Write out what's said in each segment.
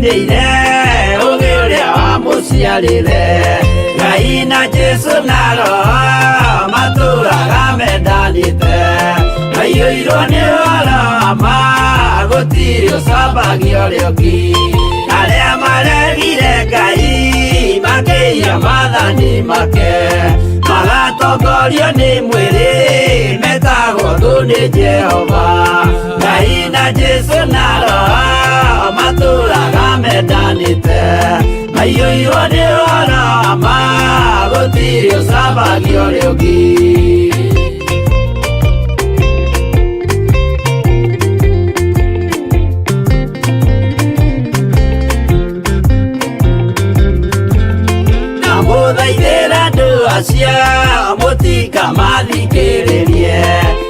Nĩainĩire ũgĩ ũrĩa wamũciarire. Ngai na Jesũ na Roho matũraga mendanĩte. Maiyũirwo nĩ ũhoro wa ma, gũtirĩ ũcambagia ũrĩa ũngĩ. Arĩa maregire Ngai makĩiya maathani make, magatongorio nĩ mwĩrĩ, metagwo thũ nĩ Jehova. Ngai na Jesũ na Roho matũraga mendanĩte. Maiyũirwo nĩ ũhoro wa ma, gũtirĩ ũcambagia ũrĩa ũngĩ. Ndamũthaithĩra andũ acio mũtikamathikĩrĩrie,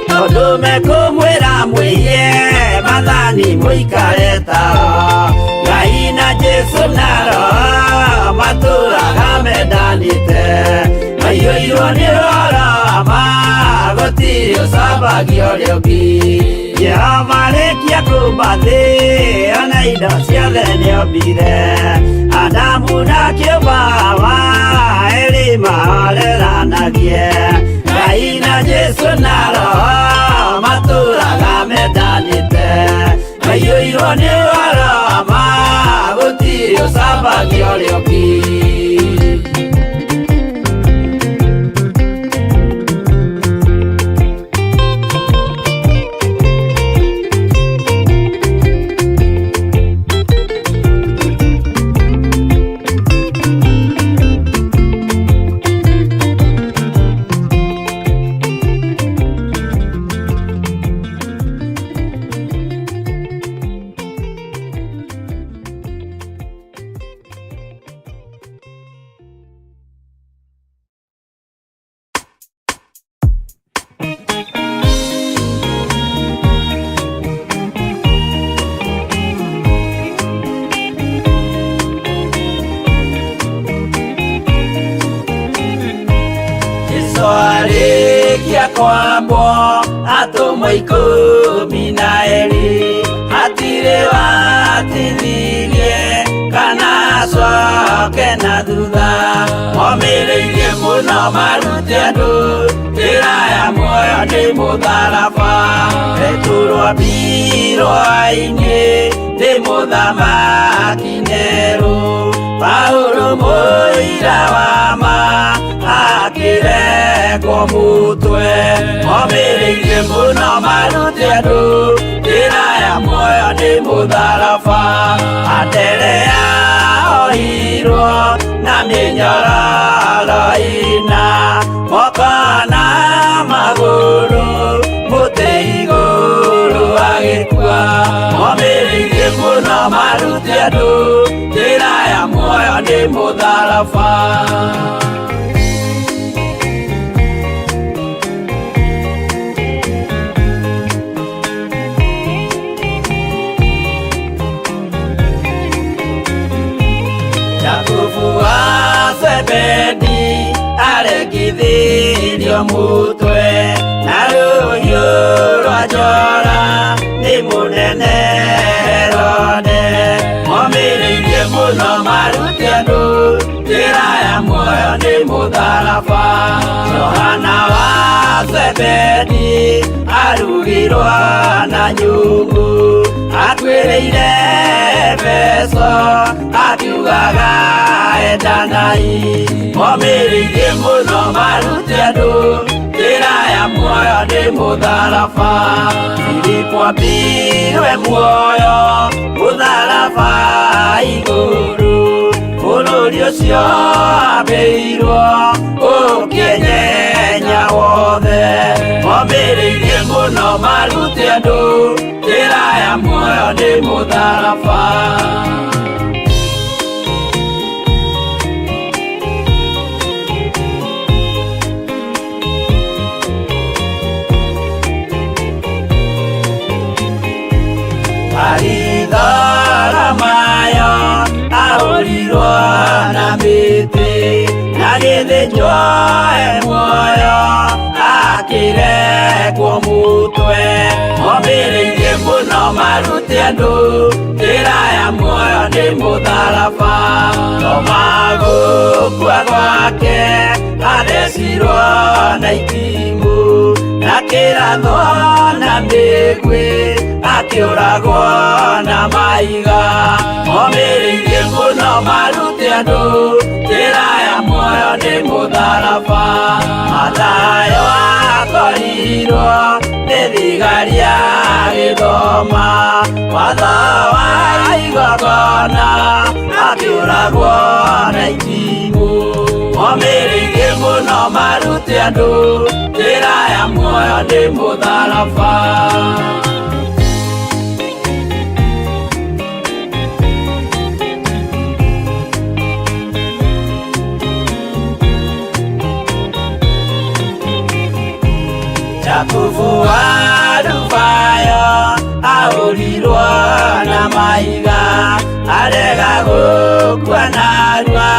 tondũ mekũmwĩra mwĩiye maathani mũikare tao. Ngai na Jesũ na Roho matũraga mendanĩte. Maiyũirwo nĩ ũhoro wa ma, gũtirĩ ũcambagia ũrĩa ũngĩ. Jehova arĩkia kũũmba thĩ, ona indo ciothe nĩombire. Adamu na kĩũmba Hawa, erĩ mahoreranagie. Ngai na Jesũ na Roho matũraga mendanĩte. Maiyũirwo nĩ ũhoro wa ma, gũtirĩ ũcambagia ũrĩa ũngĩ. Jesũ arĩkia kwambwo atũmwo 12, hatirĩ watithirie kana acoke na thutha. Momĩrĩirie mũno marute andũ njĩra ya muoyo nĩ mũtharaba. Petero ambirwo ainĩ nĩ mũthamaki Nero. Paulo mũira wa ma akĩrengwo mũtwe. Momĩrĩirie mũno marute andũ njĩra ya muoyo nĩ mũtharaba. Anderea ohirwo na mĩnyororo ĩna, moko na magũrũ, mũtĩ igũrũ agĩkua. Momĩrĩirie mũno marute andũ njĩra ya muoyo nĩ mũtharaba. Jakubu wa Zebedi arekithirio mũtwe na rũhiũ rwa njora nĩ mũnene Herode. Momĩrĩirie mũno marute andũ njĩra ya muoyo nĩ mũtharaba. Johana wa Zebedi arugirwo na nyũngũ, akuĩrĩire Efeso akiugaga endanai. Momĩrĩirie mũno marute andũ njĩra ya muoyo nĩ mũtharaba. Filipo ambirwe muoyo mũtharaba igũrũ, bũrũri ũcio ambĩirwo ũkĩnyenya wothe. Momĩrĩirie mũno marute andũ njĩra ya muoyo nĩ mũtharaba. Baritholomayo ahũrirwo na mĩtĩ, na gĩthĩnjwo e muoyo akĩrekwo mũtwe. Momĩrĩirie mũno marute andũ njĩra ya muoyo nĩ Nĩ mũtharaba, no magũkua gwake athecirwo na itimũ na kĩrathwo na mĩguĩ, akĩũragwo na mahiga. Omĩrĩirie mũno marute andũ njĩra ya muoyo nĩ mũtharaba. Mathayo akorirwo nĩ thigari agĩthoma watho wa igongona, akĩũragwo na itimũ. Omĩrĩirie mũno marute andũ njĩra ya muoyo nĩ mũtharaba. Jakubu wa Alufayo ahũrirwo na mahiga, arega gũkua narua,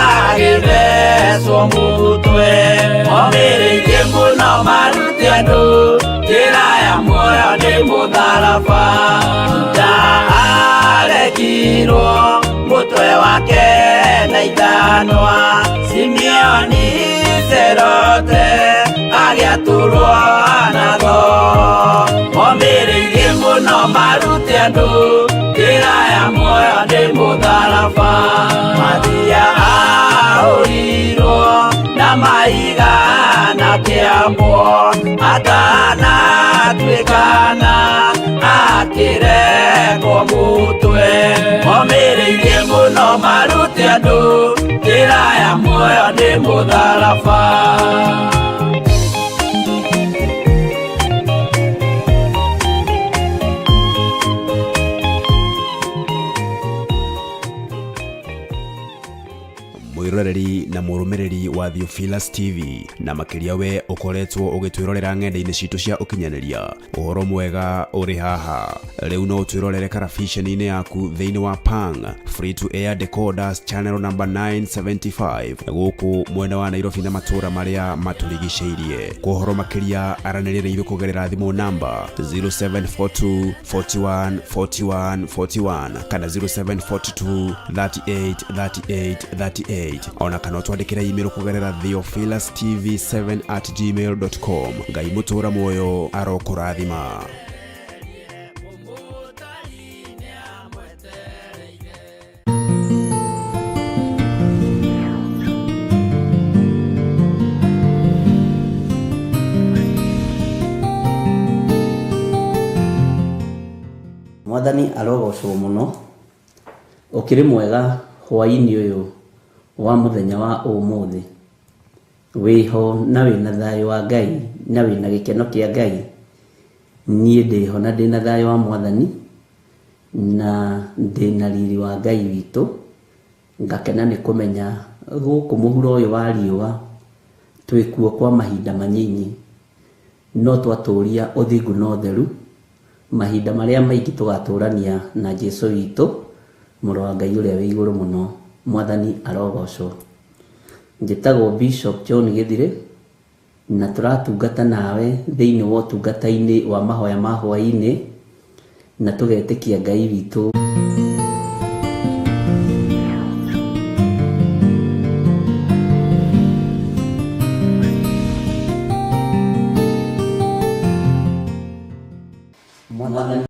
agĩthecwo mũtwe. Omĩrĩirie mũno marute andũ njĩra ya muoyo nĩ mũtharaba. Juda arekirwo mũtwe wake na ithanwa, Simeoni Serote agĩatũrwo na thoo. Omĩrĩirie mũno marute andũ njĩra ya muoyo nĩ mũtharaba. Mathia ahũrirwo na mahiga na kĩambwo, atanatuĩkana akĩrekwo mũtwe. Omĩrĩirie mũno marute andũ njĩra ya muoyo nĩ mũtharaba. Mwiroreri na mũrũmĩrĩri wa Theophilus TV, na makĩria we ũkoretwo ũgĩtwĩrorera ng'enda-inĩ citũ cia ũkinyanĩria, ũhoro mwega ũrĩ haha. Rĩu no ũtwĩrorere karabiceni-inĩ yaku thĩinĩ wa Pang Free to Air Decoders channel number 975 gũkũ mwena wa Nairobi na matũũra marĩa matũrigicĩirie. Kwa ũhoro makĩria, aranĩria na ithuĩ kũgerera thimũ namba 0742 41 41 41 kana 0742 38 38 38, ona kana ũtwandĩkĩre email kũgerera theophilustv7 at gmail.com. Ngai mũtũũra muoyo arokũrathima. Mwathani arogocwo mũno. Ũkĩrĩ mwega hwaĩ-inĩ ũyũ wa mũthenya wa ũmũthĩ. Wĩho na wĩna thayũ wa Ngai na wĩna gĩkeno kĩa Ngai. Niĩ ndĩho na ndĩna thayũ wa Mwathani na ndĩna riri wa Ngai witũ. Ngakena nĩ kũmenya gũkũ mũhuro ũyũ wa riũa twĩkuo kwa mahinda manyinyi, no twatũria ũthingu na ũtheru mahinda marĩa maingĩ tũgatũrania na Jesu witũ, mũrũ wa Ngai ũrĩa wĩ igũrũ mũno. Mwathani arogocwo. Njĩtagwo Bishop John Gĩthirĩ na tũratungata nawe thĩinĩ wa ũtungata-inĩ wa mahoya ma hwaĩ-inĩ, na tũgetĩkia Ngai witũ. Mwathani.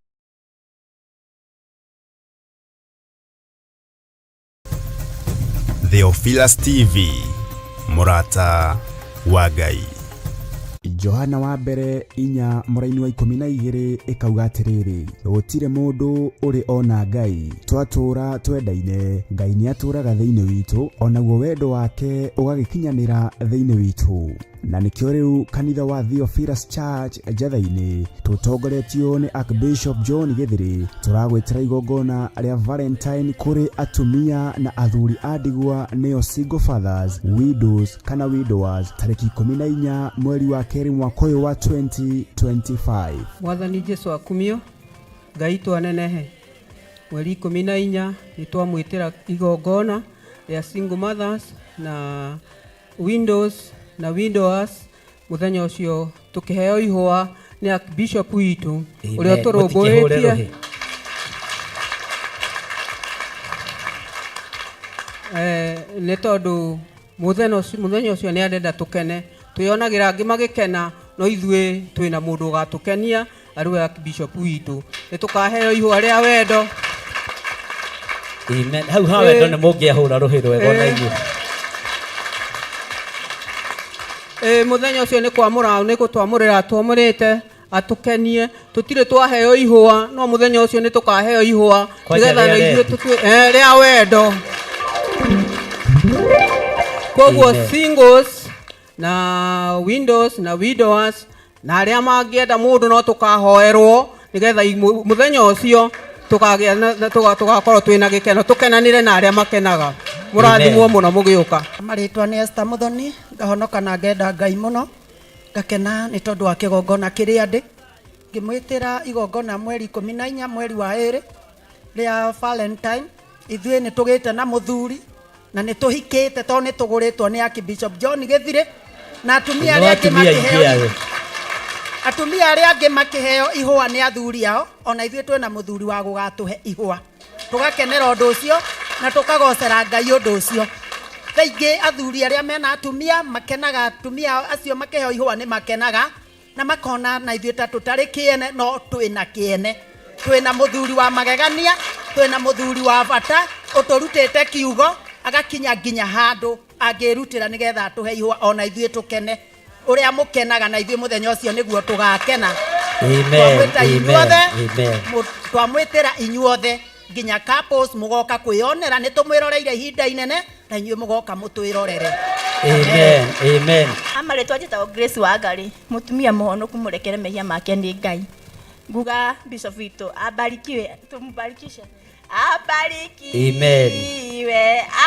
Theophilus TV, mũrata wa Ngai. Johana wa mbere 4 mũraini wa 12 ĩkauga atĩrĩrĩ, gũtirĩ mũndũ ũrĩ ona Ngai, twatũũra twendaine, Ngai nĩatũũraga thĩinĩ witũ, onaguo wendo wake ũgagĩkinyanĩra thĩinĩ witũ. Na nĩkĩo rĩu kanitha wa Theophilus Church Njatha-inĩ tũtongoretio nĩ Archbishop John Gĩthirĩ tũragwĩtĩra igongona rĩa Valentine kũrĩ atumia na athuri a ndigwa, nĩo single fathers, widows kana widowers, tarĩki 14 mweri wa kerĩ mwaka ũyũ wa 2025. Mwathani Jesu akumio. Ngai twanenehe. Mweri 14 nĩ twamwĩtĩra igongona rĩa single mothers na widows na widowers. Mũthenya ũcio tũkĩheo ihũa nĩ Archbishop witũ ũrĩa Amen. Mũtikĩhũre ũtũrũmbũĩtie. Rũhĩ. Nĩ tondũ mũthenya ũcio nĩ arenda tũkene, twĩonagĩra angĩ magĩkena, no ithuĩ twĩna mũndũ ũgatũkenia arĩ we Archbishop witũ. Nĩ tũkaheo ihũa rĩa wendo. Amen. Hau ha wendo nĩ mũngĩahũra rũhĩ rwega ona inyuĩ. Mũthenya ũcio nĩ kwamũra, nĩ gũtwamũrĩra twamũrĩte atũkenie. Tũtirĩ twaheo ihũa, no mũthenya ũcio nĩ tũkaheo ihũa Kwanja nĩgetha rĩa na ithuĩ rendi. Rĩa wendo. Koguo Amen. singles na widows na widowers na arĩa mangĩenda mũndũ no tũkahoerwo nĩgetha mũthenya ũcio tũkagĩa na tũgakorwo twĩna gĩkeno, tũkenanĩre na arĩa makenaga. Mũrathimwo Amen. mũno mũgĩũka. Marĩtwa nĩ Esther Muthoni, ngahonoka na ngenda Ngai mũno, ngakena nĩ tondũ wa kĩgongona kĩrĩa ndĩ. Ngĩmwĩtĩra igongona mweri 14 mweri wa 2 rĩa Valentine. Ithuĩ nĩ tũgĩte na mũthuri na nĩ tũhikĩte tondũ nĩ tũgũrĩtwo nĩ Archbishop John Gĩthirĩ na atumia No arĩa angĩ atumia aingĩ makĩheo awe. Atumia arĩa angĩ makĩheo ihũa nĩ athuri ao, ona ithuĩ twĩna mũthuri wa gũgatũhe ihũa. Tũgakenera ũndũ ũcio na tũkagocera Ngai ũndũ ũcio. Thaa ingĩ athuri arĩa mena atumia makenaga, atumia acio makĩheo ihũa nĩ makenaga na makona na ithuĩ ta tũtarĩ kĩene, no twĩna kĩene. Twĩna mũthuri wa magegania, twĩna mũthuri wa bata ũtũrutĩte kiugo agakinya nginya handũ angĩrutĩra nĩgetha atũhe ihũa ona ithuĩ tũkene. Ũrĩa mũkenaga na ithuĩ mũthenya ũcio nĩguo tũgakena. Amen, Twamwĩta amen, inyuothe, amen. Twamwĩtĩra inyuothe nginya couples mũgoka kwĩyonera, nĩ tũmwĩroreire ihinda inene na inyuĩ mũgoka mũtwĩrorere. Amen, amen. Amarĩtwa njĩtagwo Grace Wangari, mũtumia mũhonoku mũrekere mehia make nĩ Ngai. Nguga Bishop witũ abarikiwe, tũmbarikishe. Abarikiwe, Amen.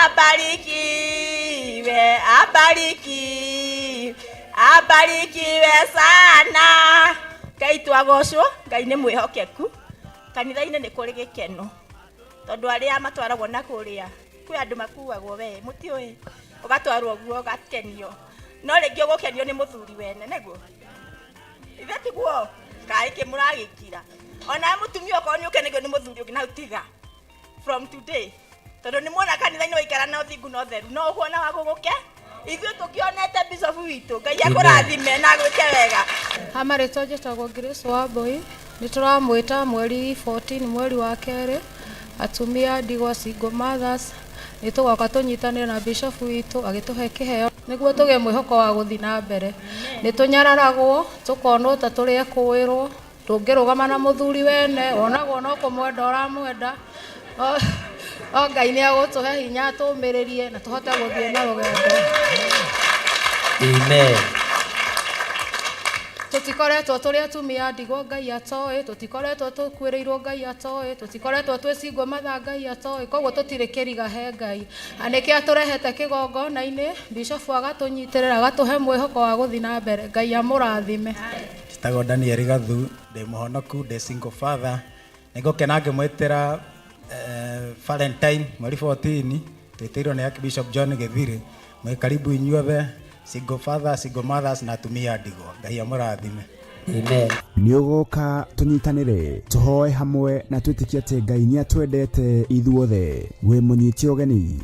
abarikiwe, abarikiwe, abarikiwe sana. Ngai twagocwo, Ngai nĩ mwĩhokeku. Kanitha-inĩ nĩ kũrĩ gĩkeno tondũ arĩa matwaragwo na kũrĩa kwĩ andũ makuagwo we mũtiũĩ, ũgatwarwo guo ũgakenio, no rĩngĩ ũgũkenio nĩ mũthuri wene nĩguo ithe tiguo kaĩ kĩ mũragĩkira. Ona mũtumia okorwo nĩ ũkenagio nĩ mũthuri ũngĩ na tiga from today, tondũ nĩ muona kanitha-inĩ waikara na ũthingu na ũtheru no ũkuona wa gũgũke. Ithuĩ tũkĩonete Bishop witũ, Ngai akũrathime na agwĩke wega. Amarĩtwa njĩtagwo Grace Wambui, nĩ tũramwĩta mweri 14 mweri wa kerĩ, atumia ndigwa single mothers, nĩ tũgoka tũnyitanĩre na Bishop witũ agĩtũhe kĩheo nĩguo tũgĩe mwĩhoko wa gũthiĩ na mbere. Nĩ tũnyararagwo tũkonwo ta tũrĩ ekũĩrwo, ndũngĩrũgama na mũthuri wene, wonagwo no kũmwenda ũramwenda. O Ngai nĩ agũtũhe hinya tũmĩrĩrie na tũhote gũthiĩ na rũgendo. Amen. Tũtikoretwo tũrĩ atumia ndigwa Ngai atoĩ, tũtikoretwo tũkuĩrĩirwo Ngai atoĩ, tũtikoretwo twĩ single mother Ngai atoĩ, koguo tũtirĩ kĩriga he Ngai. Na nĩkĩo atũrehete kĩgongona-inĩ, Bishop agatũnyitĩrĩra, agatũhe mwĩhoko wa gũthiĩ na mbere. Ngai amũrathime. Njĩtagwo Daniel Gathu, ndĩ mũhonoku, ndĩ single father. Nĩngũkena ngĩmwĩtĩra Valentine mweri 14, twĩtĩirwo nĩ Archbishop John Gĩthirĩ. Mwĩ karibu inyuothe, single father, single mothers na atumia ndigwa. Ngai amũrathime. Amen. Nĩ ũgoka tũnyitanĩre, tũhoe hamwe na twĩtĩkie atĩ Ngai nĩ atwendete ithuothe. Wĩ mũnyite ũgeni.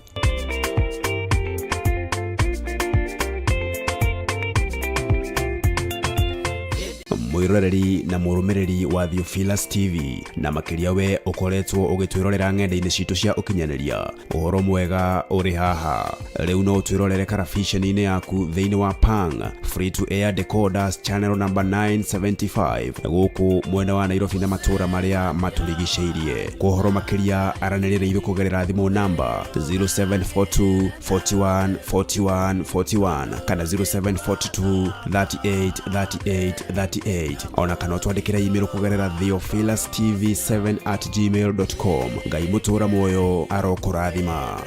Mwĩroreri na mũrũmĩrĩri wa Theophilus TV na makĩria we ũkoretwo ũgĩtwĩrorera ng'enda-inĩ citũ cia ũkinyanĩria, ũhoro mwega ũrĩ haha. Rĩu no ũtwĩrorere karabiceni-inĩ yaku thĩinĩ wa Pang Free to Air Decoders channel number 975 gũkũ mwena wa Nairobi na matũũra marĩa matũrigicĩirie. Kwa ũhoro makĩria aranĩria na ithuĩ kũgerera thimũ namba 0742 41 41 41 kana 0742 38 38 38, ona kana ũtwandĩkĩre email kũgerera theophilustv7@gmail.com. Ngai mũtũũra muoyo arokũrathima.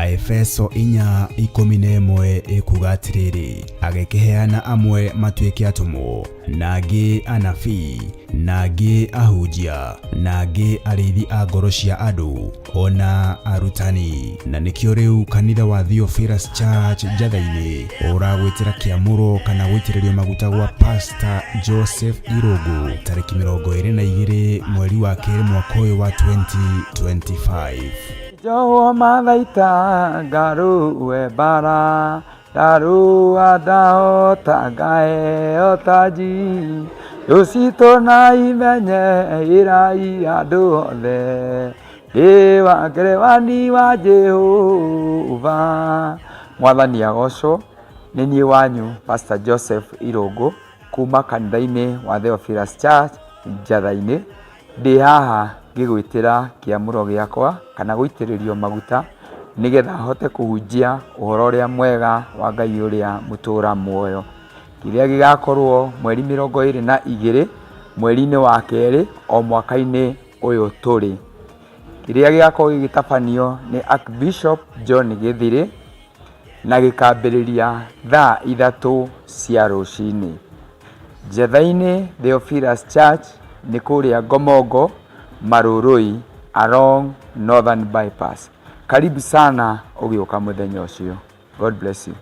Aefeso 4:11 ĩkuga atĩrĩrĩ, agĩkĩheana amwe matuĩke atũmwo, na angĩ anabii, na angĩ ahunjia, na angĩ arĩithi a ngoro cia andũ, ona arutani. Na nĩkĩo rĩu kanitha wa Theophilus Church Njatha-inĩ ũragwĩtĩra kĩamũro kana gũitĩrĩrio maguta gwa Pastor Joseph Irũngũ tarĩki 22 mweri wa kerĩ mwaka ũyũ wa 2025. Njohwo mathaita ngarũe mbara ndarũa ndahota ngaheo taji rũcitũ na imenye ĩrai andũ othe ndĩ wa ngerewani wa Jehova. Mwathani agocwo. Nĩ niĩ wanyu Pastor Joseph Irũngũ kuma kanitha-inĩ wa Theophilus Church Njatha-inĩ. Ndĩ haha ngĩgwĩtĩra kĩamũro gĩakwa kana gũitĩrĩrio maguta nĩgetha hote kũhunjia ũhoro ũrĩa mwega wa Ngai ũrĩa mũtũra muoyo. Kĩrĩa gĩgakorwo mweri 22 mweri-inĩ wa kerĩ o mwaka-inĩ ũyũ tũrĩ. Kĩrĩa gĩgakorwo gĩgĩtabanio nĩ Archbishop John Gĩthirĩ na gĩkambĩrĩria thaa 3 cia rũcinĩ. Njatha-inĩ Theophilus Church nĩ kũrĩa Ngomongo Marurui along Northern Bypass. Karibu sana ũgĩũka mũthenya ũcio. God bless you.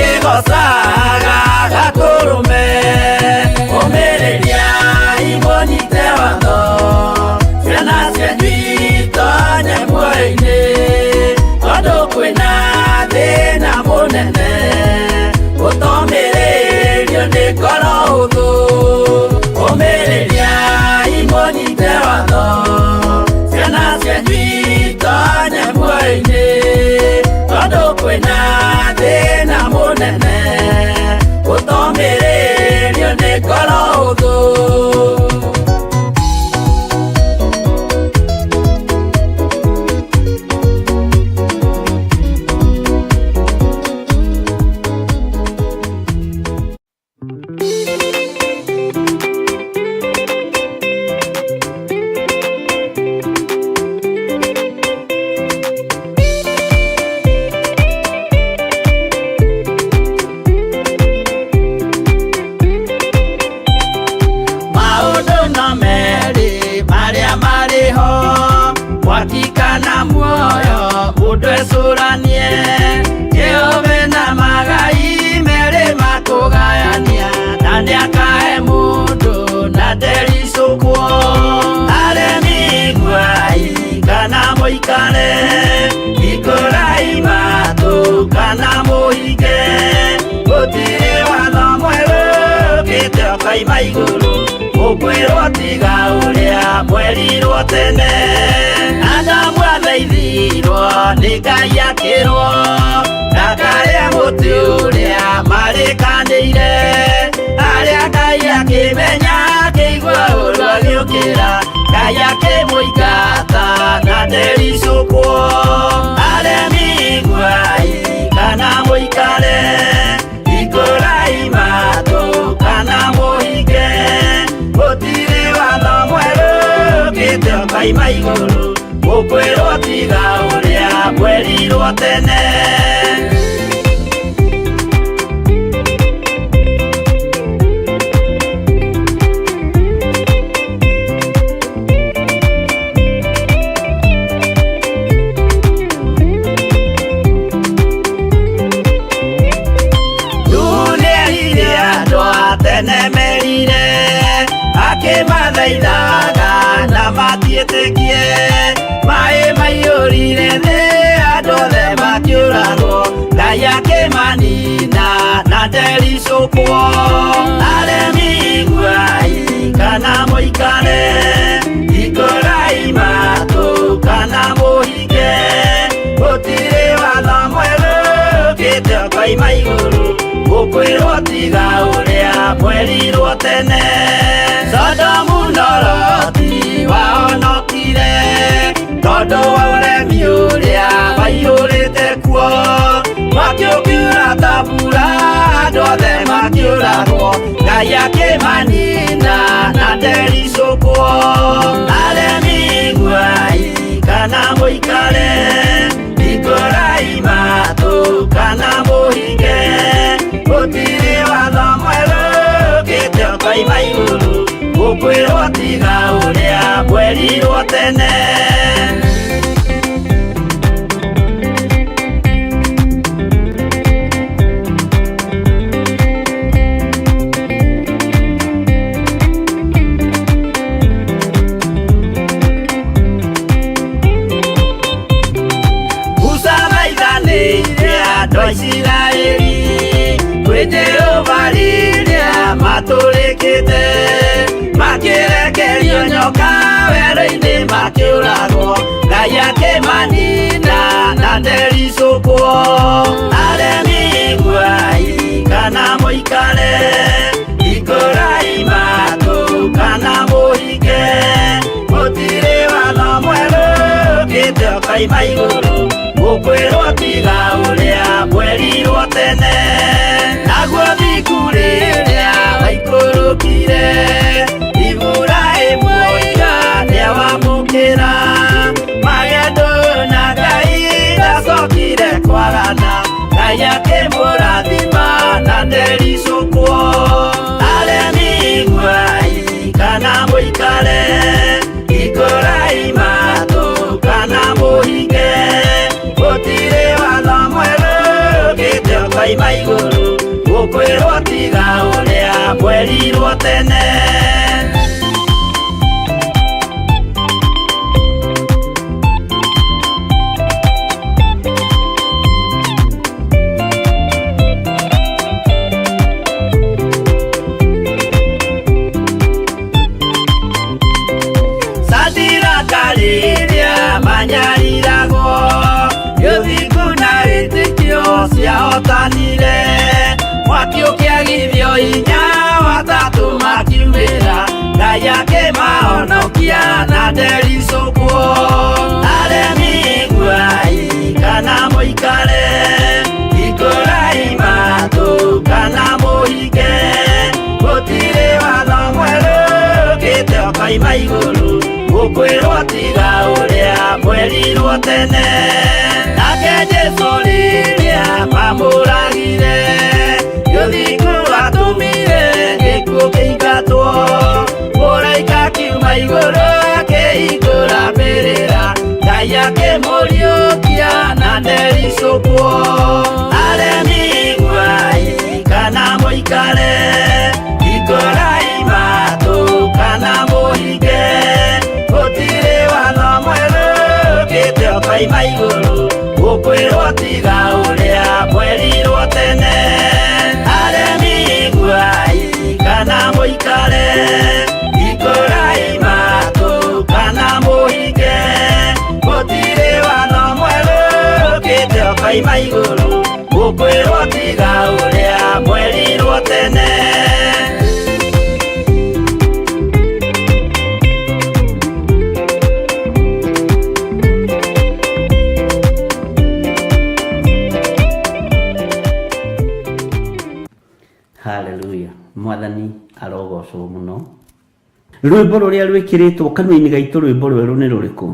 Tukigocaga gatũrũme. thĩna mũnene ũtomĩrĩrio nĩ ngoro hũthũ ũmĩrĩriai mũnyite watho ciana cianyu itonye muoyo-inĩ tondũ kwĩna thĩna mũnene ũtomĩrĩrio nĩ ngoro hũthũ. Maũndũ no merĩ marĩa marĩ ho mwaki kana muoyo mũndũ ecũranie Jehova na magai merĩ makũgayania na nĩakahe mũndũ na ndericũkwo aremi iguai kana mũikare ikũrai matũ kana mũhinge gũtirĩ watho mwerũ ũkĩte ũkoima igũrũ ũkwĩrwo tiga ũrĩa mwerirwo tene Adamu athaithirwo nĩ Ngai akĩrwo ndakarĩa mũtĩ ũrĩa marĩkanĩire arĩa Ngai akĩmenya akĩigua ũru agĩũkĩra Ngai akĩmũingata na ndericũkwo aremi iguai kana mũikare ikũrai matũ kana mũhinge gũtirĩ watho mwerũ ũkĩte ũkoima igũrũ ũkwĩrwo tiga ũrĩa mwerirwo tene. Nĩerire andũ a tene merire akĩmathaithaga na matiĩtĩkie maĩ maiyũrire thĩ andũ othe makĩũragwo Ngai akĩmanina na ndericũkwo aremi iguai kana mũikare ikũrai matũ kana mũhinge gũtirĩ watho mwerũ ũkĩte ũkoima igũrũ ũkwĩrwo tiga ũrĩa mwerirwo tene Sodomu na Loti wahonokire tondũ wa ũremi ũrĩa waiyũrĩte kuo mwaki ũkiura ta mbura andũ othe makĩũragwo Ngai akĩmanina na ndericũkwo aremi iguai kana mũikare ikũrai matũ kana mũhinge gũtirĩ watho mwerũ ũkĩte ũkoima igũrũ ũkwĩrwo tiga ũrĩa mwerirwo tene. Musa thaithanĩire andũ a Isiraeli kwĩ Jehova rĩrĩa matũrĩkĩte makĩrekerio nyoka werũ-inĩ makĩũragwo Ngai akĩmanina na ndericũkwo aremi iguai kana mũikare ikũrai matũ kana mũhinge gũtirĩ watho mwerũ ũkĩte ũkoima igũrũ ũkwĩrwo tiga ũrĩa mwerirwo tene naguo thiku rĩrĩa waikũrũkire Iburahĩmu oiga nĩawamũkĩra magendo na Ngai ndacokire kwagana Ngai akĩmũrathima na ndericũkwo aremi iguai kana mũikare ikũrai matũ kana mũhinge gũtirĩ watho mwerũ ũkĩte ũkoima igũrũ ũkwĩrwo tiga ũrĩa mwerirwo tene. Akĩmũriũkia na ndericũkwo. Aremi iguai kana mũikare, hingũrai matũ kana mũhinge, gũtirĩ watho mwerũ ũkĩte ũkoima igũrũ, gũkwĩrwo tiga ũrĩa mwerirwo tene. Nake Jesũ rĩrĩa mamũragire, gĩthingu atũmire gĩkuũ kĩingatwo, mũraika akiuma igũrũ akĩhingũra mbĩrĩra, Ngai akĩmũriũkia na ndericũkwo. Aremi iguai kana mũikare, hingũrai matũ kana mũhinge, gũtirĩ watho mwerũ ũkĩte ũkoima igũrũ, gũkwĩrwo tiga ũrĩa mwerirwo tene. Aremi iguai kana mũikare, hingũrai matũ kana mũhinge, gũtirĩ watho mwerũ ũkĩte ũkoima igũrũ, gũkwĩrwo tiga ũrĩa mwerirwo tene. Haleluya, mwathani arogocwo mũno. Rwĩmbo rũrĩa rwĩkĩrĩtwo kanua-inĩ gaitũ, rwĩmbo rwerũ nĩ rũrĩkũ?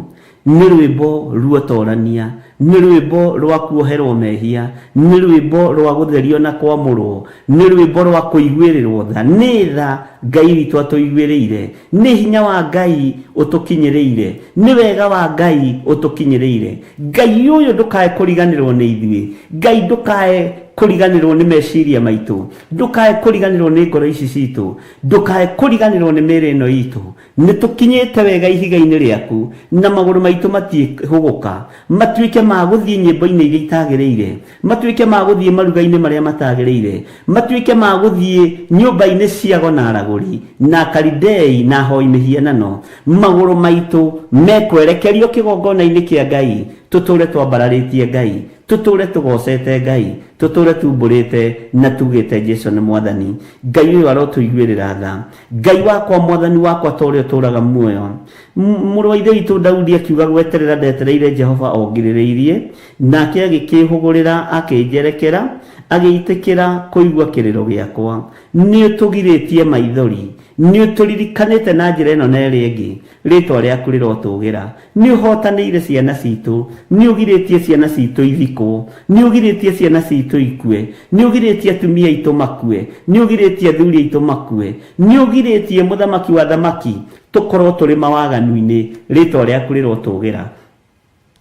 Nĩ rwĩmbo ruotorania, nĩ rwĩmbo rwa kuoherwo mehia, nĩ rwĩmbo rwa gũtherio na kwamũrwo, nĩ rwĩmbo rwa kũiguĩrĩrwo tha. Nĩ tha Ngai witũ atũiguĩrĩire, nĩ hinya wa Ngai ũtũkinyĩrĩire, nĩ wega wa Ngai ũtũkinyĩrĩire. Ngai ũyũ ndũkae kũriganĩrwo nĩ ithuĩ, Ngai ndũkae kũriganĩrwo nĩ meciria maitũ, ndũkae kũriganĩrwo nĩ ngoro ici citũ, ndũkae kũriganĩrwo nĩ mĩĩrĩ ĩno itũ. Nĩ tũkinyĩte wega ihiga-inĩ rĩaku, na magũrũ maitũ matiĩhũgũka, matuĩke ma gũthiĩ nyĩmbo-inĩ iria itagĩrĩire, matuĩke ma gũthiĩ maruga-inĩ marĩa matagĩrĩire, matuĩke ma gũthiĩ nyũmba-inĩ cia ago na aragũri, na Akalidei na ahoi mĩhianano. Magũrũ maitũ mekwerekerio kĩgongona-inĩ kĩa Ngai, tũtũũre twambararĩtie Ngai, tũtũũre tũgocete Ngai, tũtũũre tumbũrĩte na tugĩte Jesu nĩ Mwathani. Ngai ũyũ arotũiguĩrĩra tha. Ngai wakwa, Mwathani wakwa, ta ũrĩa ũtũũraga muoyo. Mũrũ wa Ithe witũ Daudi akiuga, gweterera ndetereire Jehova o ngirĩrĩirie, nake agĩkĩĩhũgũrĩra akĩnjerekera, agĩitĩkĩra kũigua kĩrĩro gĩakwa. Nĩ ũtũgirĩtie maithori, nĩ ũtũririkanĩte na njĩra ĩno na ĩrĩa ĩngĩ, rĩĩtwa rĩaku rĩrotũgĩra. Nĩ ũhotanĩire ciana citũ, nĩ ũgirĩtie ciana citũ ithikwo, nĩ ũgirĩtie ciana citũ ikue, nĩ ũgirĩtie atumia aitũ makue, nĩ ũgirĩtie athuri aitũ makue, nĩ ũgirĩtie mũthamaki wa thamaki tũkorwo tũrĩ mawaganu-inĩ, rĩĩtwa rĩaku rĩrotũgĩra.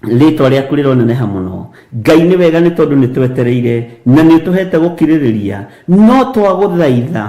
Rĩĩtwa rĩaku rĩroneneha mũno. Ngai nĩ wega nĩ tondũ nĩ twetereire na nĩ ũtũhete gũkirĩrĩria, no twagũthaitha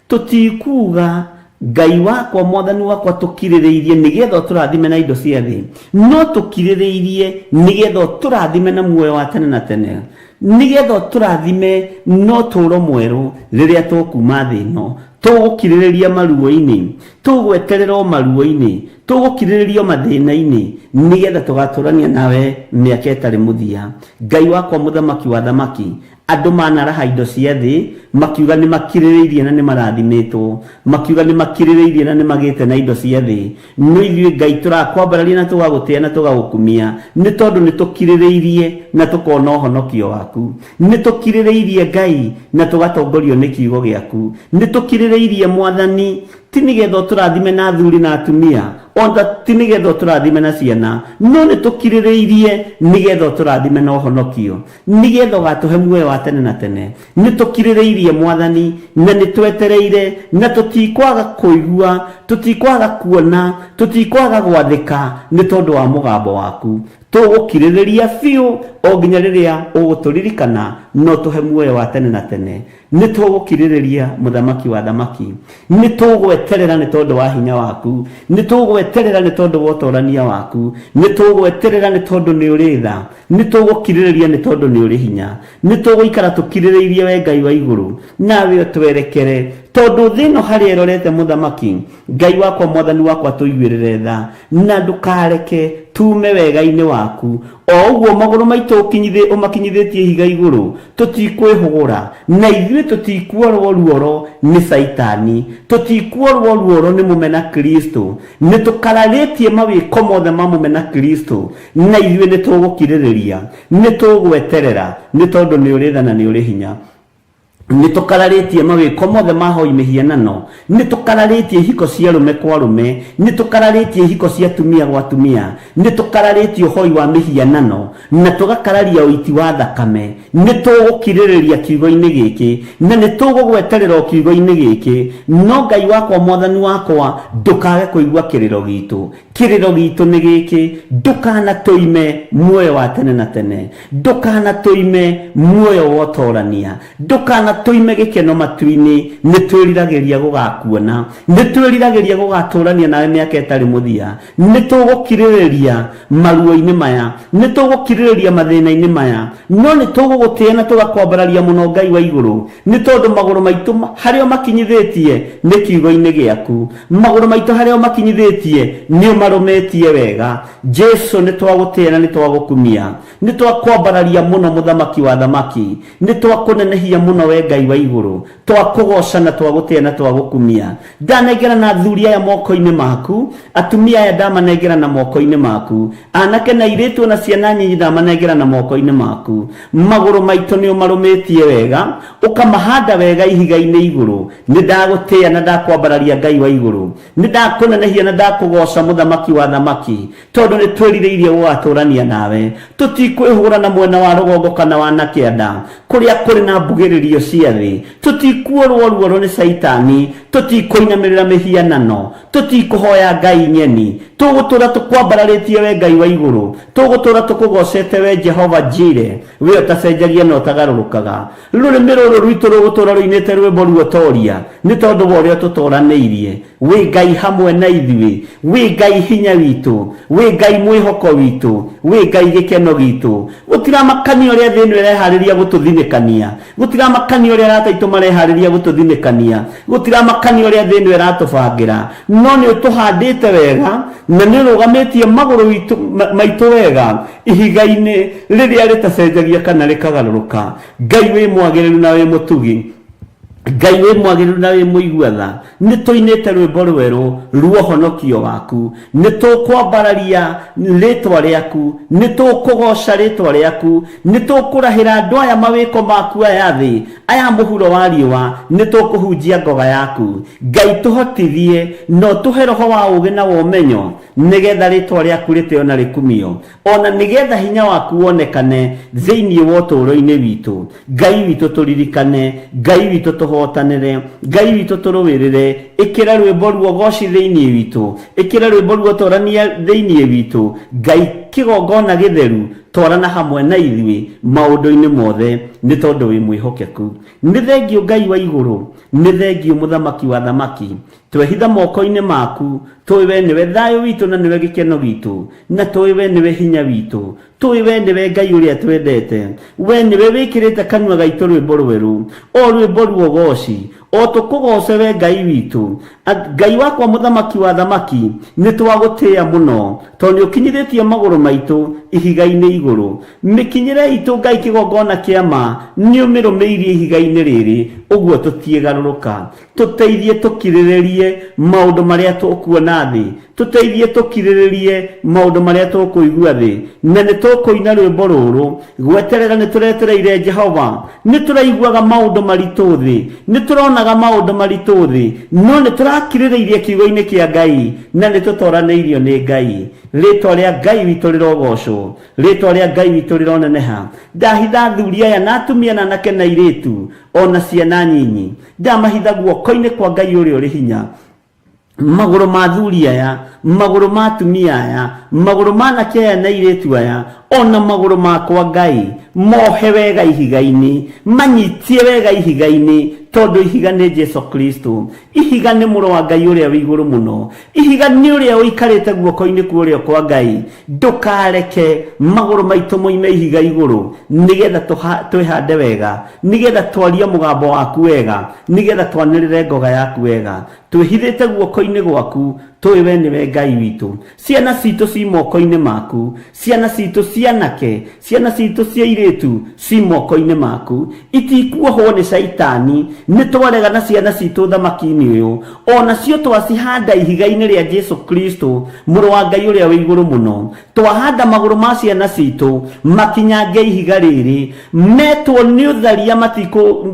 tũtikuga Ngai wakwa, Mwathani wakwa, tũkirĩrĩirie nĩgetha ũtũrathime na indo cia thĩ, no tũkirĩrĩirie nĩgetha ũtũrathime na muoyo wa tene na tene, nĩgetha ũtũrathime na ũtũũro mwerũ rĩrĩa tũkuma thĩ ĩno. Tũgũkirĩrĩria maruo-inĩ, tũgweterera o maruo-inĩ, tũgũkirĩrĩria o mathĩna-inĩ, nĩgetha tũgatũrania nawe mĩaka ĩtarĩ mũthia. Ngai wakwa, Mũthamaki wa thamaki, andũ manaraha indo cia thĩ, makiuga nĩ makirĩrĩirie na nĩ marathimĩtwo, makiuga nĩ makirĩrĩirie na nĩ magĩte na indo cia thĩ. No ithuĩ Ngai tũrakwambararia na tũgagũtĩa na tũgagũkumia, nĩ tondũ nĩ tũkirĩrĩirie na tũkona ũhonokio waku. Nĩ tũkirĩrĩirie Ngai na tũgatongorio nĩ kiugo gĩaku. Nĩ tũkirĩrĩirie Mwathani, ti nĩgetha ũtũrathime na athuri na atumia, ona ti nĩgetha ũtũrathime na ciana, no nĩ tũkirĩrĩirie nĩgetha ũtũrathime na ũhonokio, nĩgetha ũgatũhe muoyo wa tene na tene. Nĩ tũkirĩrĩirie Mwathani, na nĩ twetereire, na tũtikwaga kũigua, tũtikwaga kuona, tũtikwaga gwathĩka nĩ tondũ wa mũgambo waku. Tũgũkirĩrĩria biũ o nginya rĩrĩa ũgũtũririkana na ũtũhe muoyo wa tene na tene. Nĩ tũgũkirĩrĩria, Mũthamaki wa thamaki. Nĩ tũgweterera nĩ tondũ wa hinya waku. Nĩ tũgweterera nĩ tondũ wa ũtorania waku. Nĩ tũgweterera nĩ tondũ nĩ ũrĩ tha. Nĩ tũgũkirĩrĩria nĩ tondũ nĩ ũrĩ hinya. Nĩ tũgũikara tũkirĩrĩirie we Ngai wa igũrũ, nawe ũtwerekere. Tondũ thĩ ĩno harĩa ĩrorete Mũthamaki, Ngai wakwa, Mwathani wakwa, tũiguĩrĩre tha, na ndũkareke tuume wega-inĩ waku. O ũguo magũrũ maitũ ũmakinyithĩtie ihiga igũrũ, tũtikwĩhũgũra, na ithuĩ tũtikuorwo ruoro nĩ Caitani, tũtikuorwo ruoro nĩ mũmena Kristo. Nĩ tũkararĩtie mawĩko mothe ma mũmena Kristo, na ithuĩ nĩ tũgũkirĩrĩria, nĩ tũgweterera, nĩ tondũ nĩ ũrĩ tha na nĩ ũrĩ hinya. Nĩ tũkararĩtie mawĩko mothe ma hoi mĩhianano, nĩ tũkararĩtie ihiko cia arũme kwa arũme, nĩ tũkararĩtie ihiko cia atumia gwa atumia, nĩ tũkararĩtie ũhoi wa mĩhianano, na tũgakararia ũiti wa thakame. Nĩ tũgũkirĩrĩria kiugo-inĩ gĩkĩ, na nĩ tũgũgweterera o kiugo-inĩ gĩkĩ. No Ngai wakwa, Mwathani wakwa, ndũkage kũigua kĩrĩro gitũ. Kĩrĩro gitũ nĩ gĩkĩ, ndũkanatũime muoyo wa tene na tene, ndũkanatũime muoyo wa ũtorania, ndũkanatũime gĩkeno matu-inĩ. Nĩ twĩriragĩria gũgakuona, nĩ twĩriragĩria gũgatũrania nawe mĩaka ĩtarĩ mũthia. Nĩ tũgũkirĩrĩria maruo-inĩ maya, nĩ tũgũkirĩrĩria mathĩna-inĩ maya, no nĩ tũgũgũtĩĩa na tũgakwambararia mũno Ngai wa igũrũ, nĩ tondũ magũrũ maitũ harĩa ũmakinyithĩtie nĩ kiugo-inĩ gĩaku. Magũrũ maitũ harĩa ũmakinyithĩtie nĩ ũmarũmĩtie wega. Jesu, nĩ twagũtĩĩa na nĩ twagũkumia, nĩ twakwambararia mũno Mũthamaki wa thamaki, nĩ twakũnenehia mũno we Ngai wa igũrũ, twakũgoca na twagũtĩĩa na twagũkumia. Ndanengera na athuri aya moko-inĩ maku, atumia aya ndamanengera na moko-inĩ maku, anake na airĩtu na ciana nyinyi ndamanengera na moko-inĩ maku. Magũrũ maitũ nĩ ũmarũmĩtie wega, ũkamahanda wega ihiga-inĩ igũrũ. Nĩ ndagũtĩĩa na ndakwambararia Ngai wa igũrũ, nĩ ndakũnenehia na ndakũgoca Mũthamaki wa thamaki, tondũ nĩ twĩrirĩirie gũgatũrania nawe. Tũtikwĩhũgũra na mwena wa rũgongo kana wa na kĩanda, kũrĩa kũrĩ na mbugĩrĩrio cia thĩ. Tũtikuorwo ruoro nĩ Caitani, tũtikũinamĩrĩra mĩhianano, tũtikũhoya ngai nyeni. Tũgũtũra tũkwambararĩtie we Ngai wa igũrũ, tũgũtũra tũkũgocete we Jehova Jire, we ũtacenjagia na ũtagarũrũkaga. Rũrĩmĩ rũrũ rwitũ rũgũtũra rũinĩte rwĩmbo ruotoria, nĩ tondũ wa ũrĩa ũtũtoranĩirie. Wĩ Ngai hamwe na ithuĩ, wĩ Ngai hinya witũ, wĩ Ngai mwĩhoko witũ, wĩ Ngai gĩkeno gitũ. Gũtiramakania ũrĩa thĩ ĩno ĩreharĩria gũtũthinĩkania, gũtiramakania ũrĩa arata aitũ mareharĩria gũtũthinĩkania, gũtiramakania ũrĩa thĩ ĩno ĩratũbangĩra, no nĩ ũtũhandĩte wega na nĩ ũrũgamĩtie magũrũ maitũ wega ihiga-inĩ rĩrĩa rĩtacenjagia kana rĩkagarũrũka. Ngai wĩ mwagĩrĩru na wĩ mũtugi, Ngai wĩ mwagĩrĩru na wĩ mũigua tha, nĩ tũinĩte rwĩmbo rwerũ rwa ũhonokio waku, nĩ tũkwambararia rĩtwa rĩaku, nĩ tũkũgoca rĩtwa rĩaku, nĩ tũkũrahĩra andũ aya mawĩko maku aya thĩ, aya mũhuro wa riũa, nĩ tũkũhunjia ngoga yaku. Ngai tũhotithie na ũtũhe roho wa ũũgĩ na wa ũmenyo, nĩgetha rĩtwa rĩaku rĩtĩo na rĩkumio, ona nĩgetha hinya waku wonekane thĩinĩ wa ũtũũro-inĩ witũ. Ngai witũ tũririkane, Ngai witũ tũhotanĩre, Ngai witũ tũrũĩrĩre. Ĩkĩra rwĩmbo ruogoci thĩinĩ witũ, ĩkĩra rwĩmbo ruotorania thĩinĩ witũ. Ngai kĩgongona gĩtheru, twarana hamwe na ithuĩ maũndũ-inĩ mothe, nĩ tondũ wĩ mwĩhokeku. Nĩ thengiũ Ngai wa igũrũ, nĩ thengiũ Mũthamaki wa thamaki. Twehitha moko-inĩ maku, tũĩ we nĩwe thayũ witũ na nĩwe gĩkeno gitũ, na tũĩ we nĩwe hinya witũ. Tũĩ we nĩwe Ngai ũrĩa twendete. We nĩwe wĩkĩrĩte kanua gaitũ rwĩmbo rwerũ, o rwĩmbo ruogoci, o tũkũgoce we Ngai witũ. Ngai wakwa Mũthamaki wa thamaki, nĩ twagũtĩĩa mũno, tondũ nĩ ũkinyithĩtie magũrũ maitũ ihiga-inĩ igũrũ. Mĩkinyĩre itũ Ngai kĩgongona kĩa ma, nĩ ũmĩrũmĩirie ihiga-inĩ rĩrĩ, ũguo tũtiĩgarũrũka. Tũteithie tũkirĩrĩrie maũndũ marĩa tũkuona thĩ, tũteithie tũkirĩrĩrie maũndũ marĩa tũkũigua thĩ, na nĩ tũkũina rwĩmbo rũrũ gweterera. Nĩ tũretereire Jehova, nĩ tũraiguaga maũndũ maritũ thĩ, nĩ tũronaga maũndũ maritũ thĩ, no nĩ tũrakirĩrĩirie kiugo-inĩ kĩa Ngai na nĩ tũtoranĩirio nĩ Ngai. Rĩtwa rĩa Ngai witũ rĩrogocwo, rĩtwa rĩa Ngai witũ rĩroneneha. Ndahitha athuri aya na atumia na anake na airĩtu ona ciana nyinyi, ndamahitha guoko-inĩ kwa Ngai ũrĩa ũrĩ hinya. Magũrũ ma athuri aya, magũrũ ma atumia aya, magũrũ ma anake aya na airĩtu aya, ona magũrũ makwa Ngai, mohe wega ihiga-inĩ, manyitie wega ihiga-inĩ, tondũ ihiga nĩ Jesu Kristo. Ihiga nĩ mũrũ wa Ngai ũrĩa wĩ igũrũ mũno. Ihiga nĩ ũrĩa ũikarĩte guoko-inĩ kwa ũrĩo kwa Ngai. Ndũkareke magũrũ maitũ moime ihiga igũrũ, nĩgetha twĩhande wega, nĩgetha twarie mũgambo waku wega, nĩgetha twanĩrĩre ngoga yaku wega. Twĩhithĩte guoko-inĩ gwaku, Tũĩ we nĩwe Ngai witũ. Ciana citũ ci moko-inĩ maku. Ciana citũ cianake, ciana citũ cia airĩtu ci moko-inĩ maku. Itikuohwo nĩ caitani. Nĩ twarega na ciana citũ ũthamaki-inĩ ũyũ. O nacio twacihanda ihiga-inĩ rĩa Jesu Kristo, Mũrũ wa Ngai ũrĩa wĩ igũrũ mũno. Twahanda magũrũ ma ciana citũ makinyange ihiga rĩrĩ. Metwo nĩ ũtharia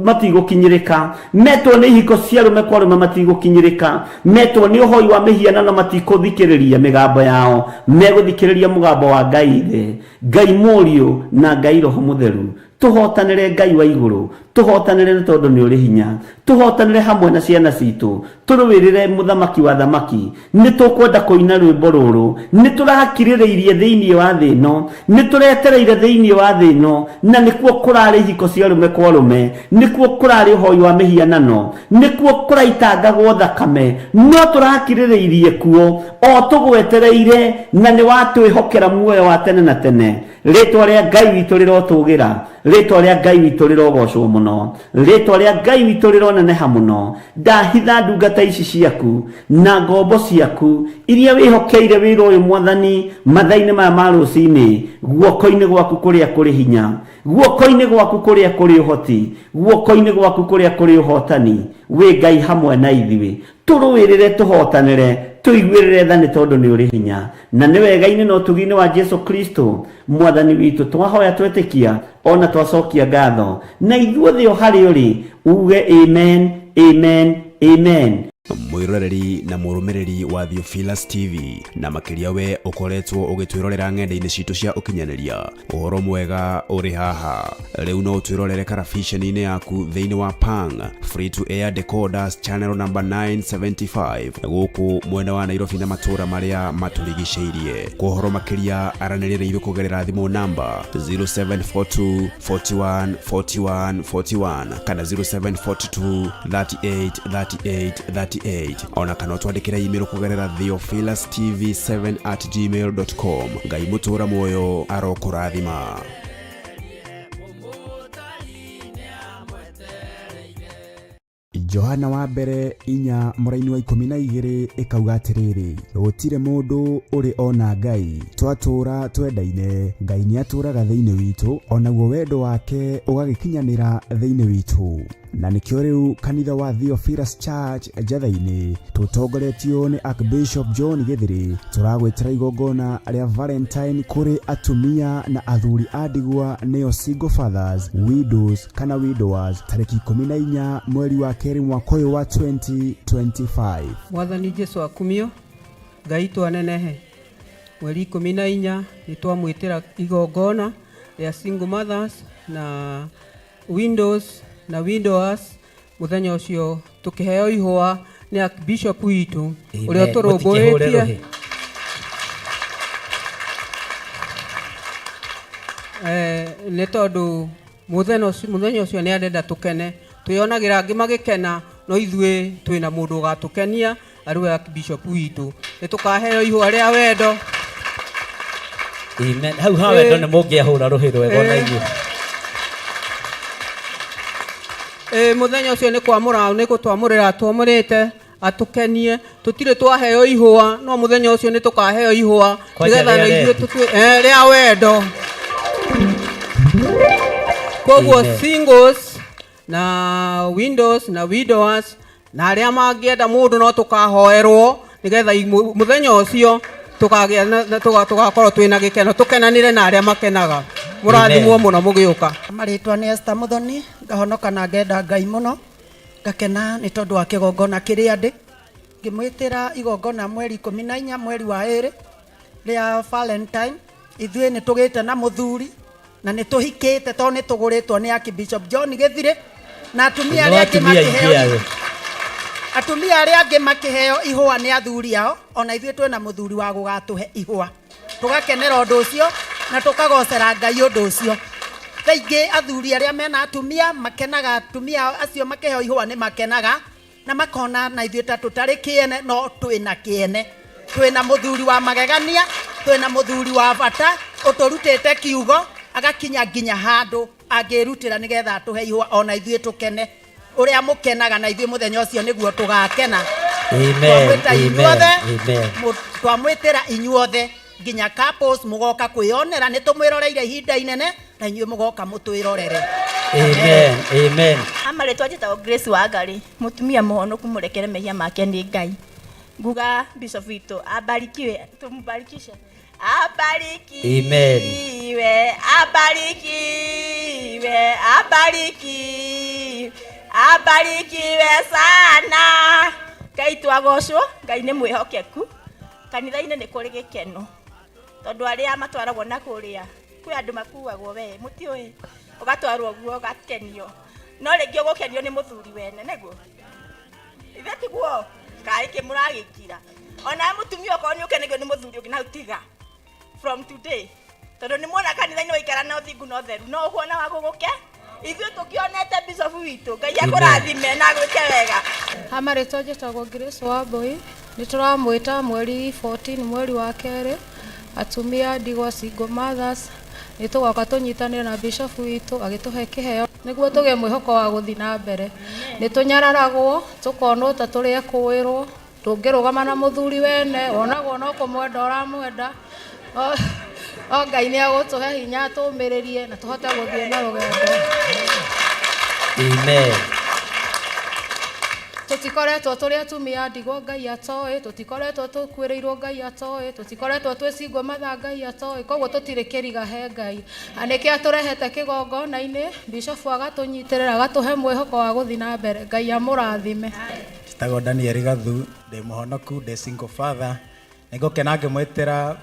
matigũkinyĩrĩka. Metwo nĩ ihiko cia arũme kwa arũme matigũkinyĩrĩka. Metwo nĩ ũhoi wa mĩhianano matikũthikĩrĩria mĩgambo yao. Megũthikĩrĩria mũgambo wa Ngai Ithe, Ngai Mũriũ na Ngai Roho Mũtheru. Tũhotanĩre Ngai wa igũrũ, tũhotanĩre nĩ tondũ nĩ ũrĩ hinya, tũhotanĩre hamwe na ciana citũ, tũrũĩrĩre mũthamaki wa thamaki. Nĩ tũkwenda kũina rwĩmbo rũrũ, nĩ tũrakirĩrĩirie thĩinĩ wa thĩ ĩno, nĩ tũretereire thĩinĩ wa thĩ ĩno, na nĩkuo kũrarĩ ihiko cia arũme kwa arũme, nĩkuo kũrarĩ ũhoi wa mĩhianano, nĩkuo kũraitangagwo thakame, no tũrakirĩrĩirie kuo o tũgwetereire, na nĩ watwĩhokera muoyo wa tene na tene. Rĩtwa rĩa Ngai witũ rĩrotũgĩra, rĩtwa rĩa Ngai witũ rĩrogocwo mũno, rĩtwa rĩa Ngai witũ rĩroneneha mũno. Ndahitha ndungata ici ciaku na ngombo ciaku iria wĩhokeire wĩra ũyũ Mwathani, mathaa-inĩ maya ma rũcinĩ, guoko-inĩ gwaku kũrĩa kũrĩ hinya, guoko-inĩ gwaku kũrĩa kũrĩ ũhoti, guoko-inĩ gwaku kũrĩa kũrĩ ũhotani. Wĩ Ngai hamwe na ithuĩ, tũrũĩrĩre, tũhotanĩre, tũiguĩrĩre tha nĩ tondũ nĩ ũrĩ hinya. Na nĩ wega-inĩ na ũtugi-inĩ wa Jesu Kristo Mwathani witũ twahoya twetĩkia ona twacokia ngatho, na ithuothe o harĩa ũrĩ uge amen, amen, amen. Mwĩroreri na mũrũmĩrĩri wa Theophilus TV, na makĩria we ũkoretwo ũgĩtwĩrorera ng'enda-inĩ citũ cia ũkinyanĩria, ũhoro mwega ũrĩ haha. Rĩu no ũtwĩrorere karabiceni-inĩ yaku thĩinĩ wa Pang Free to Air Decoders channel number 975 gũkũ mwena wa Nairobi na matũũra marĩa matũrigicĩirie. Kwa ũhoro makĩria aranĩria na ithuĩ kũgerera thimũ namba 0742 41 41 41 kana 0742 38 38 38, ona kana ũtwandĩkĩre email kũgerera theophilustv7@gmail.com. Ngai mũtũũra muoyo arokũrathima. Johana wa mbere 4 mũraini wa 12 ĩkauga atĩrĩrĩ, gũtirĩ mũndũ ũrĩ ona Ngai, twatũũra twendaine, Ngai nĩatũũraga thĩinĩ witũ, onaguo wendo wake ũgagĩkinyanĩra thĩinĩ witũ. Na nĩkĩo rĩu kanitha wa Theophilus Church Njatha-inĩ tũtongoretio nĩ Archbishop John Gĩthĩrĩ tũragwĩtĩra igongona rĩa Valentine kũrĩ atumia na athuri a ndigwa nĩo single fathers, widows kana widowers tarĩki 14 mweri wa kerĩ mwaka ũyũ wa 2025. Mwathani Jesu akumio, Ngai twanenehe. Mweri 14 nĩ twamwĩtĩra igongona rĩa single mothers na windows na widowers. Mũthenya ũcio tũkĩheo ihũa nĩ Archbishop witũ ũrĩa Amen. Mũtikĩhũre ũtũrũmbũĩtie. rũhĩ. Nĩ tondũ mũthenya ũcio nĩ arenda tũkene, twĩonagĩra angĩ magĩkena, no ithuĩ twĩna mũndũ ũgatũkenia arĩ we Archbishop witũ. Nĩ tũkaheo ihũa rĩa wendo. Amen. Hau ha wendo nĩ mũngĩahũra rũhĩ rwega ona inyuĩ. Mũthenya ũcio nĩ kwamũra, nĩ gũtwamũrĩra twamũrĩte atũkenie. Tũtirĩ twaheo ihũa, no mũthenya ũcio nĩ tũkaheo ihũa Kwanja nĩgetha rĩa na ithuĩ rendi. rĩa wendo. Koguo Amen. singles na windows na widowers na arĩa mangĩenda mũndũ no tũkahoerwo nĩgetha mũthenya ũcio tũgakorwo twĩna gĩkeno, tũkenanĩre na arĩa makenaga. Mũrathimwo Amen. mũno mũgĩũka. Marĩtwa nĩ Esther Muthoni, ngahonoka na ngenda Ngai mũno, ngakena nĩ tondũ wa kĩgongona kĩrĩa ndĩ. Ngĩmwĩtĩra igongona mweri 14 mweri wa ĩrĩ rĩa Valentine. Ithuĩ nĩ tũgĩte na mũthuri na nĩ tũhikĩte tondũ nĩ tũgũrĩtwo nĩ Archbishop John Gĩthirĩ na atumia Nĩ arĩa angĩ atumia aingĩ makĩheo ayo. atumia arĩa angĩ makĩheo ihũa nĩ athuri ao, ona ithuĩ twĩna mũthuri wa gũgatũhe ihũa, tũgakenera ũndũ ũcio na tũkagocera Ngai ũndũ ũcio. Thaa ingĩ athuri arĩa mena atumia makenaga, atumia acio makĩheo ihũa nĩ makenaga na makona na ithuĩ ta tũtarĩ kĩene, no twĩna kĩene, twĩna mũthuri wa magegania, twĩna mũthuri wa bata ũtũrutĩte kiugo agakinya nginya handũ angĩrutĩra nĩgetha atũhe ihũa ona ithuĩ tũkene. Ũrĩa mũkenaga na ithuĩ mũthenya ũcio nĩguo tũgakena. Amen, Twamwĩta amen, inyuothe, amen. Twamwĩtĩra inyuothe nginya couples mũgoka kwĩyonera, nĩ tũmwĩroreire ihinda inene na inyuĩ mũgoka mũtwĩrorere. Amen, amen. Ama rĩtwa njĩtagwo Grace Wangari, mũtumia mũhonoku mũrekere mehia make nĩ Ngai. Nguga Bishop witũ abarikiwe, tũmbarikishe. Abarikiwe, Amen. abarikiwe, abarikiwe, abarikiwe sana. Ngai twagocwo, Ngai nĩ mwĩhokeku. Kanitha-inĩ nĩ kũrĩ gĩkeno, tondũ arĩa matwaragwo na kũrĩa, kwĩ andũ makuagwo we, mũtiũĩ, ũgatwarwo ũguo ũgakenio. No rĩngĩ ũgũkenio nĩ mũthuri wene, nĩguo? Ithe tiguo? Kaĩ kĩ mũragĩkira? Ona mũtumia okorwo nĩ ũkenagio nĩ mũthuri ũngĩ, na tiga. From today. Tondũ nĩ muona kanitha-inĩ waikara na ũthingu na ũtheru, no ũkuona wa gũgũke? Ithuĩ tũkĩonete Bishop witũ, Ngai akũrathime na agwĩke wega. Ama rĩtwa njĩtagwo Grace Wambui, nĩ tũramwĩta mweri 14 mweri wa kerĩ, atumia ndigwa single mothers, nĩ tũgoka tũnyitanĩre na Bishop witũ agĩtũhe kĩheo nĩguo tũgĩe mwĩhoko wa gũthiĩ na mbere. Nĩ tũnyararagwo, tũkonwo ta tũrĩ ekũĩrwo, ndũngĩrũgama na mũthuri wene, wonagwo no kũmwenda ũramwenda. O Ngai nĩ agũtũhe hinya tũmĩrĩrie na tũhote gũthiĩ na rũgendo. Amen. Tũtikoretwo tũrĩ atumia ndigwa Ngai atoĩ, tũtikoretwo tũkuĩrĩirwo Ngai atoĩ, tũtikoretwo twĩ single mother Ngai atoĩ, koguo tũtirĩ kĩriga he Ngai. Na nĩkĩo atũrehete kĩgongona-inĩ, Bishop agatũnyitĩrĩra, agatũhe mwĩhoko wa gũthiĩ na mbere. Ngai amũrathime. Njĩtagwo Daniel Gathu, ndĩ mũhonoku, ndĩ single father. Nĩngũkena ngĩmwĩtĩra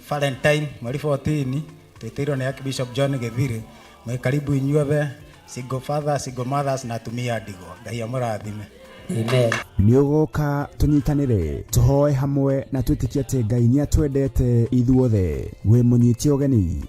Valentine mweri 14, twĩtĩirwo nĩ Archbishop John Gĩthirĩ. Mwĩ karibu inyuothe, single father, single mothers na atumia ndigwa. Ngai amũrathime. Amen. Nĩ ũgoka tũnyitanĩre, tũhoe hamwe na twĩtĩkie atĩ Ngai nĩ atwendete ithuothe. Wĩ mũnyite ũgeni.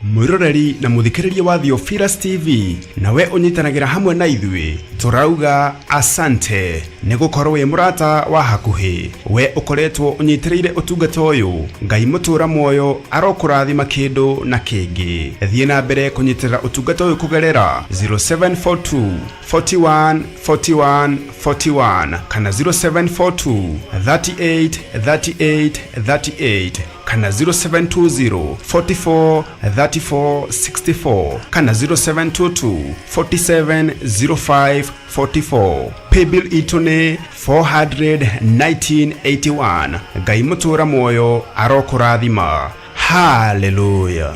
Mwiroreri na muthikiriria wa Theophilus TV, nawe unyitanagĩra hamwe na ithuĩ, tũrauga asante nĩ gũkorwo wĩ mũrata wa hakuhĩ. We ũkoretwo ũnyitĩrĩire ũtungata ũyũ, Ngai mũtũra muoyo arokũrathima kĩndũ na kĩngĩ. Thiĩ na mbere kũnyitĩrĩra ũtungata ũyũ kũgerera 0742 41 41 41 kana 0742 38 38 38 kana 0720 44 34 64 kana 0722 47 05 44. Paybill itũ nĩ 41981. Ngai mũtũra muoyo arokũrathima. Hallelujah.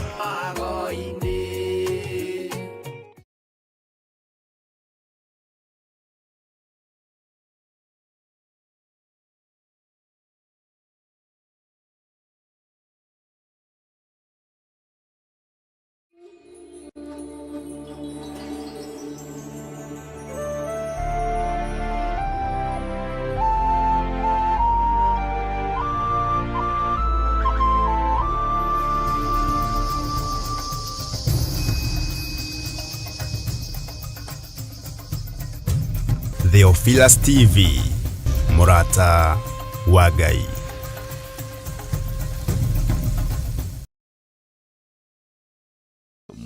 Theophilus TV, mũrata wa Ngai.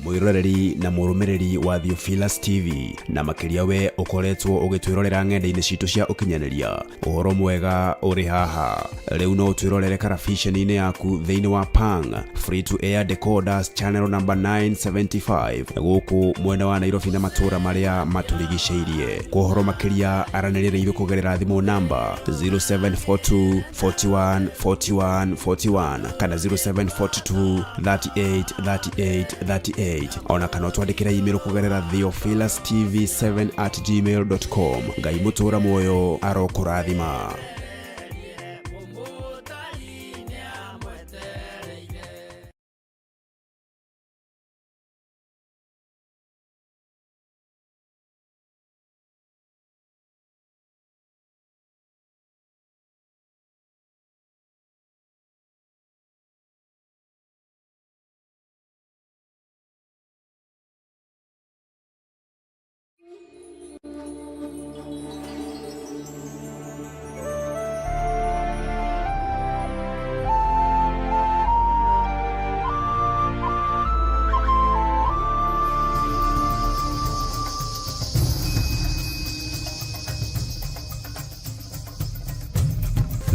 Mwĩroreri na mũrũmĩrĩri wa Theophilus TV, na makĩria we ũkoretwo ũgĩtwĩrorera ng'enda-inĩ citũ cia ũkinyanĩria, ũhoro mwega ũrĩ haha. Rĩu no ũtwĩrorere karabiceni-inĩ yaku thĩinĩ wa Pang Free to Air Decoders channel number 975 gũkũ mwena wa Nairobi na matũũra marĩa matũrigicĩirie. Kwa ũhoro makĩria aranĩria na ithuĩ kũgerera thimũ namba 0742 41 41 41 kana 0742 38 38 38, ona kana ũtwandĩkĩre email kũgerera theophilustv7@gmail.com. Ngai mũtũra muoyo arokũrathima.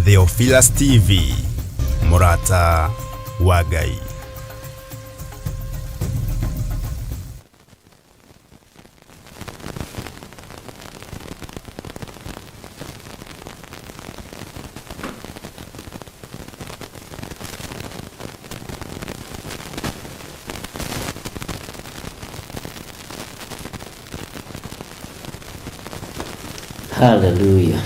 Theophilus TV, mũrata wa Ngai. Haleluya.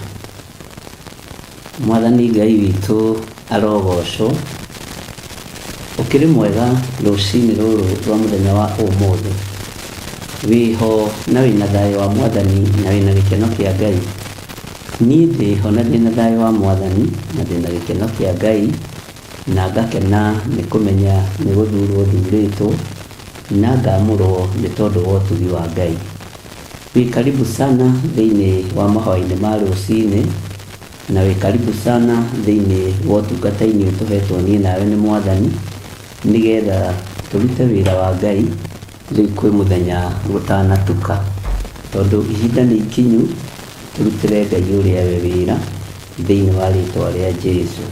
Mwathani Ngai witũ arogocwo. Ũkĩrĩ mwega rũcinĩ rũrũ rwa mũthenya wa ũmũthĩ. Wĩho na wĩna thayũ wa Mwathani na wĩna gĩkeno kĩa Ngai. Niĩ ndĩho na ndĩna thayũ wa Mwathani na ndĩna gĩkeno kĩa Ngai, na ngakena nĩ kũmenya nĩ gũthurwo thurĩtwo na ngamũrwo nĩ tondũ wa ũtugi wa Ngai. Wĩ karibu sana thĩinĩ wa mahoya-inĩ ma rũcinĩ, na wĩ karibu sana thĩinĩ wa ũtungata-inĩ ũyũ tũhetwo niĩ nawe nĩ Mwathani, nĩgetha tũrute wĩra wa Ngai rĩu kwĩ mũthenya gũtanatuka, tondũ ihinda nĩ ikinyu tũrutĩre Ngai ũrĩa we wĩra thĩinĩ wa rĩtwa rĩa Jesũ.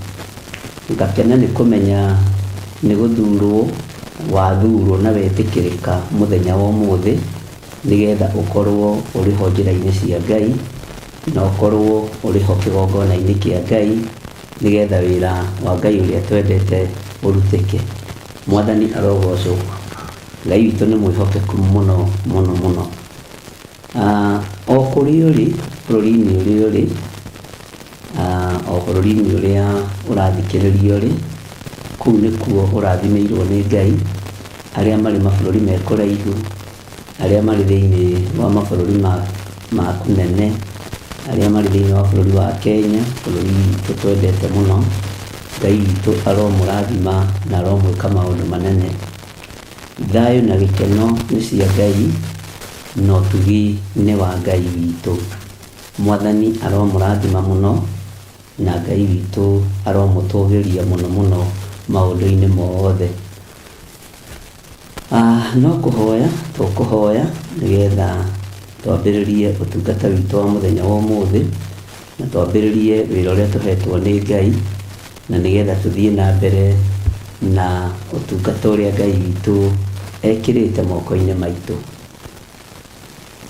Ngakena nĩ kũmenya nĩ gũthurwo wathurwo na wetĩkĩrĩka mũthenya wa ũmũthĩ, nĩgetha ũkorwo ũrĩ ho njĩra-inĩ cia Ngai, na ũkorwo ũrĩ ho kĩgongona-inĩ kĩa Ngai, nĩgetha wĩra wa Ngai ũrĩa twendete ũrutĩke. Mwathani arogocwo. Ngai witũ nĩ mwĩhokeku mũno mũno mũno. O kũrĩa ũrĩ, bũrũri-inĩ ũrĩa ũrĩ, o bũrũri-inĩ ũrĩa ũrathikĩrĩria ũrĩ, kũu nĩkuo ũrathimĩirwo nĩ Ngai. Arĩa marĩ mabũrũri me kũraihu, arĩa marĩ thĩinĩ wa mabũrũri ma kũnene, arĩa marĩ thĩinĩ wa bũrũri wa Kenya, bũrũri witũ twendete mũno, Ngai witũ aromũrathima na aromwĩka maũndũ manene. Thayũ na gĩkeno nĩ cia Ngai, na ũtugi nĩ wa Ngai witũ. Mwathani aromũrathima mũno, na Ngai witũ aromũtũgĩria mũno mũno maũndũ-inĩ mothe. No kũhoya tũkũhoya nĩgetha twambĩrĩrie ũtungata witũ wa mũthenya wa ũmũthĩ, na twambĩrĩrie wĩra ũrĩa tũhetwo nĩ Ngai, na nĩgetha tũthiĩ na mbere na ũtungata ũrĩa Ngai witũ ekĩrĩte moko-inĩ maitũ.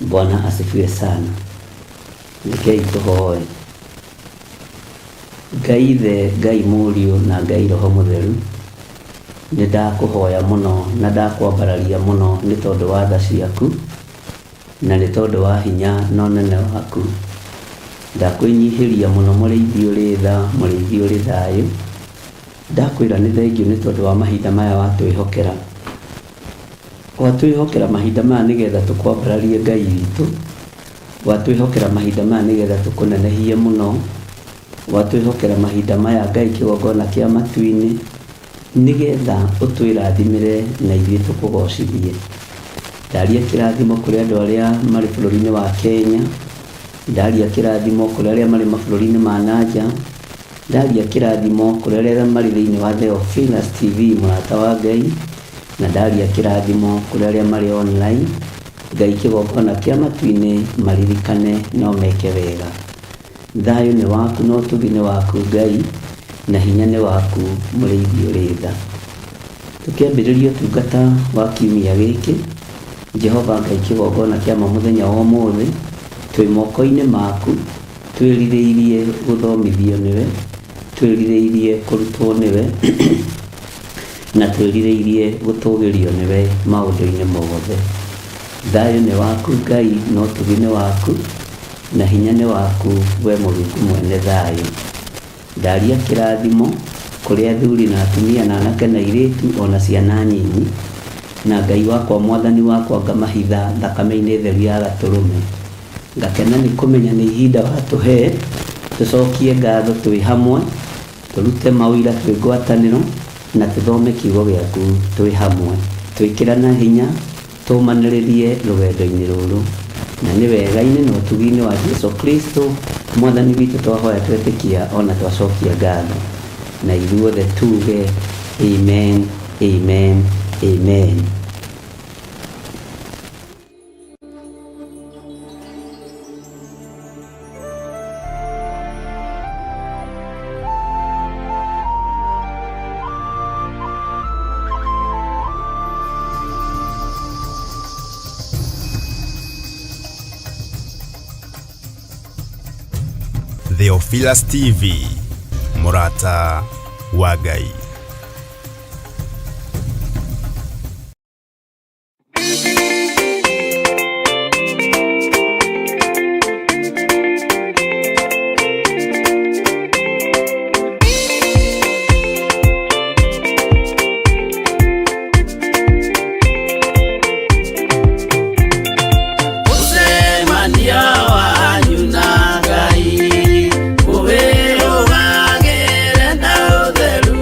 Bwana asifiwe sana. Rekei tũhoe. Ngai Ithe, Ngai Mũriũ na Ngai Roho Mũtheru, nĩ ndakũhoya mũno na ndakwambararia mũno nĩ tondũ wa tha ciaku, na nĩ tondũ wa hinya na ũnene waku. Ndakwĩnyihĩria mũno mũrĩithi ũrĩ tha, mũrĩithi ũrĩ thayũ. Ndakwĩra nĩ thengiũ nĩ tondũ wa mahinda maya watwĩhokera. Watwĩhokera mahinda maya nĩgetha tũkwambararie Ngai witũ. Watwĩhokera mahinda maya nĩgetha tũkũnenehie mũno. Watwĩhokera mahinda maya Ngai kĩgongona kĩa matu-inĩ, nĩgetha ũtwĩrathimĩre na ithuĩ tũkũgocithie. Ndaria kĩrathimo kũrĩ andũ arĩa marĩ bũrũri-inĩ wa Kenya, ndaria kĩrathimo kũrĩ arĩa marĩ mabũrũri-inĩ ma nanja, ndaria kĩrathimo kũrĩ arĩa marĩ thĩinĩ wa Theophilus TV, mũrata wa Ngai. Na ndaria kĩrathimo kũrĩ arĩa marĩ online, Ngai kĩgongona kĩa matu-inĩ maririkane no meke wega. Thayũ nĩ waku na ũtugi nĩ waku Ngai, na hinya nĩ waku mũrĩithi ũrĩ tha. Tũkĩambĩrĩria ũtungata wa kiumia gĩkĩ, Jehova Ngai kĩgongona kĩa ma mũthenya wa ũmũthĩ, twĩ moko-inĩ maku, twĩrirĩirie gũthomithio nĩwe, twĩrirĩirie kũrutwo nĩwe, na twĩrirĩirie gũtũgĩrio nĩwe maũndũ-inĩ mothe. Thayũ nĩ waku Ngai na ũtugi nĩ waku, na hinya nĩ waku we Mũrungu mwene thayũ. Ndaria kĩrathimo kũrĩ athuri na atumia na anake na airĩtu ona ciana nyinyi, na Ngai wakwa mwathani wakwa ngamahitha thakame-inĩ theru ya gatũrũme. Ngakena nĩ kũmenya nĩ ihinda watũhe tũcokie ngatho twĩ hamwe, tũrute maũira twĩ ngwatanĩro, na tũthome kiugo gĩaku twĩ hamwe. Twĩkĩrana hinya, tũmanĩrĩrie rũgendo-inĩ rũrũ, na nĩ wega-inĩ na ũtugi-inĩ wa Jesu Kristo mwathani witũ twahoya twetĩkia ona twacokia ngatho, na ithuothe tuge amen, amen, amen. Theophilus TV, mũrata wa Ngai. Mũcemanio wanyu na Ngai ũwĩrũgagĩre na ũtheru.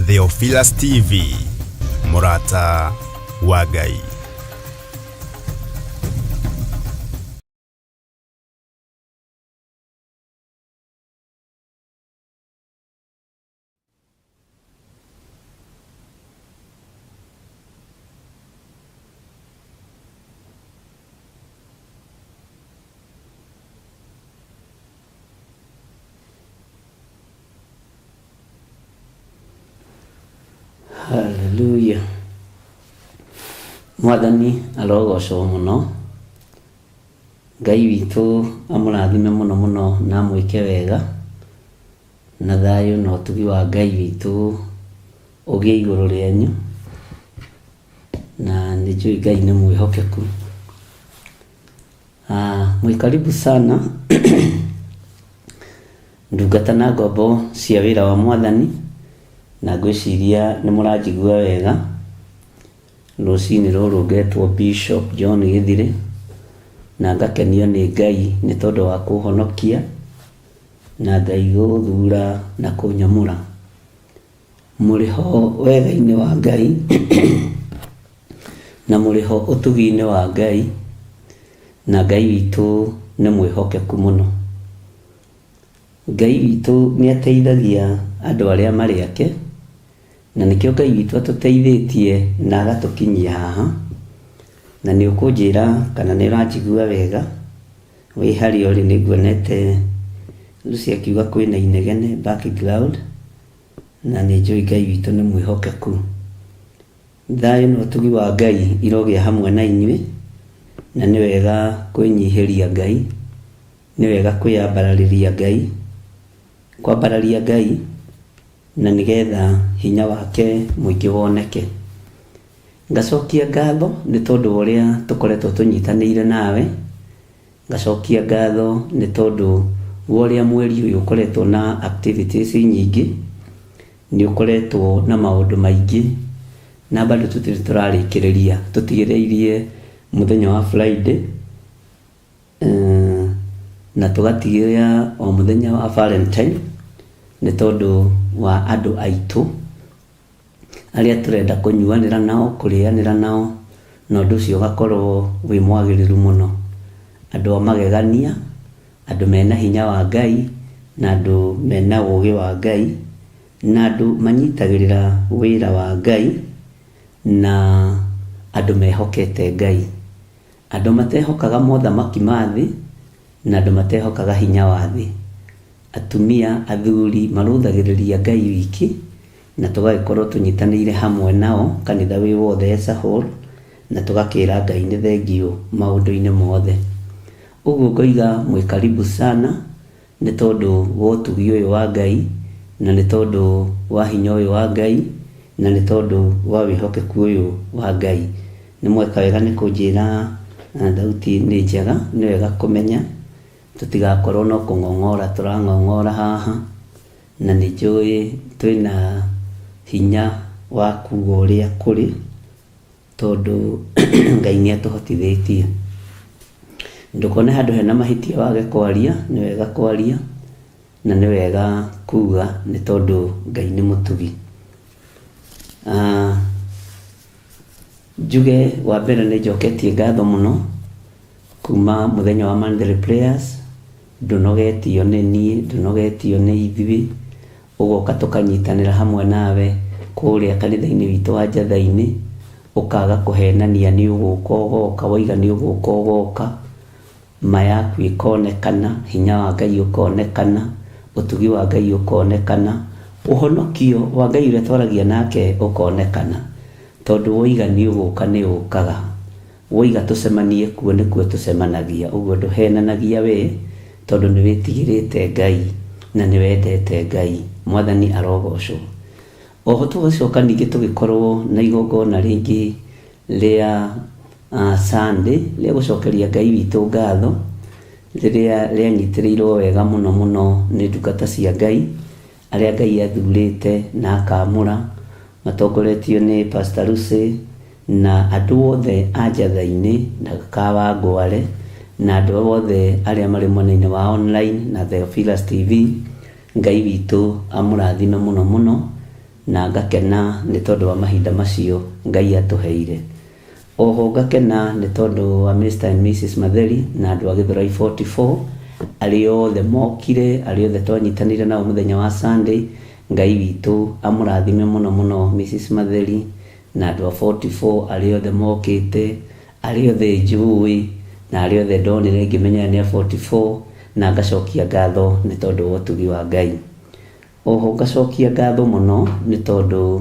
Theophilus TV, mũrata wa Ngai. Haleluya. Mwathani arogocwo mũno. Ngai witũ amũrathime mũno mũno na amwĩke wega, na thayũ na ũtugi wa Ngai witũ ũgĩe igũrũ rĩanyu, na nĩ njũĩ Ngai nĩ mwĩhokeku. Ah, mwĩ karibu sana ndungata na ngombo cia wĩra wa Mwathani, na ngwĩciria nĩ mũranjigua wega. Rũcinĩ rũrũ ngetwo Bishop John Gĩthirĩ, na ngakenio nĩ Ngai nĩ tondũ wa kũhonokia, na Ngai gũthura na kũnyamũra. Mũrĩ ho wega-inĩ wa Ngai, na mũrĩ ho ũtugi-inĩ wa Ngai, na Ngai witũ nĩ mwĩhokeku mũno. Ngai witũ nĩ ateithagia andũ arĩa marĩ ake, na nĩkĩo Ngai witũ atũteithĩtie na agatũkinyia haha. Na nĩ ũkũnjĩra kana nĩ ũranjigua wega, wĩ harĩa ũrĩ nĩ nguonete Lucy akiuga kwĩna inegene background, na nĩ njũĩ Ngai witũ nĩ mwĩhokeku. Thayũ na ũtugi wa Ngai irogĩa hamwe na inyuĩ, na nĩ wega kwĩnyihĩria Ngai, nĩ wega kwĩyambararĩria Ngai, kwambararia Ngai, na nĩgetha hinya wake mũingĩ woneke. Ngacokia ngatho nĩ tondũ wa ũrĩa tũkoretwo tũnyitanĩire nawe, ngacokia ngatho nĩ tondũ wa ũrĩa mweri ũyũ ũkoretwo na activities nyingĩ, nĩ ũkoretwo na maũndũ maingĩ, na bado tũtirĩ tũrarĩkĩrĩria, tũtigĩrĩirie mũthenya wa Friday, na tũgatigĩrĩra o mũthenya wa Valentine, nĩ tondũ wa andũ aitũ arĩa tũrenda kũnyuanĩra nao, kũrĩanĩra nao, na ũndũ ũcio ũgakorwo wĩ mwagĩrĩru mũno. Andũ a magegania, andũ mena hinya wa Ngai, na andũ mena ũgĩ wa Ngai, na andũ manyitagĩrĩra wĩra wa Ngai, na andũ mehokete Ngai. Andũ matehokaga mothamaki ma thĩ, na andũ matehokaga hinya wa thĩ. Atumia, athuri marũthagĩrĩria Ngai wiki, na tũgagĩkorwo tũnyitanĩire hamwe nao kanitha wĩ wothe as a whole, na tũgakĩra Ngai nĩ thengiũ maũndũ-inĩ mothe. Ũguo ngoiga mwĩ karibu sana, nĩ tondũ wa ũtugi ũyũ wa Ngai, na nĩ tondũ wa hinya ũyũ wa Ngai, na nĩ tondũ wa wĩhokeku ũyũ wa Ngai. Nĩ mweka wega nĩ kũnjĩra thauti nĩ njega, nĩ wega kũmenya, tũtigakorwo no kũng'ong'ora tũrang'ong'ora haha, na nĩ njũĩ twĩna hinya wa kuga ũrĩa kũrĩ, tondũ Ngai nĩ atũhotithĩtie. Ndũkone handũ hena mahĩtia wage kwaria, nĩ wega kwaria, na nĩ wega kuga nĩ tondũ Ngai nĩ mũtugi. Njuge wa mbere nĩ njoketie ngatho mũno kuma mũthenya wa monthly prayers, ndũnogetio nĩ niĩ, ndũnogetio nĩ ithuĩ, ũgoka tũkanyitanĩra hamwe nawe kũrĩa kanitha-inĩ witũ wa Njatha-inĩ, ũkaga kũhenania nĩ ũgũka ũgoka, waiga nĩ ũgũka ũgoka, ma yaku ĩkonekana, hinya wa Ngai ũkonekana, ũtugi wa Ngai ũkonekana, ũhonokio wa Ngai ũrĩa twaragia nake ũkonekana, tondũ woiga nĩ ũgũka nĩ ũkaga, woiga tũcemanie kuo nĩkuo tũcemanagia, ũguo ndũhenanagia we, tondũ nĩ wĩtigĩrĩte Ngai na nĩ wendete Ngai. Mwathani arogocwo. Oho tũgacoka ningĩ tũgĩkorwo na igongona rĩngĩ rĩa Sunday rĩa gũcokeria Ngai witũ ngatho, rĩrĩa rĩanyitĩrĩirwo wega mũno mũno nĩ ndungata cia Ngai, arĩa Ngai athurĩte na akamũra, matongoretio nĩ Pastor Lucy na andũ othe a Njatha-inĩ na Kawangware, na andũ othe arĩa marĩ mwena-inĩ wa online na Theophilus TV. Ngai witũ amũrathime mũno mũno. na ngakena nĩ tondũ wa mahinda macio Ngai atũheire. Oho ngakena nĩ tondũ wa Mr and Mrs Matheri na andũ a Gĩthũrai 44 arĩa othe mokire, arĩa othe twanyitanĩire nao mũthenya wa Sunday. Ngai witũ amũrathime mũno mũno Mrs Matheri na andũ a 44 arĩa othe mokĩte, arĩa othe njũĩ na arĩa othe ndonire ngĩmenya aya nĩ a 44, na ngacokia ngatho nĩ tondũ wa ũtugi wa Ngai. Oho ngacokia ngatho mũno nĩ tondũ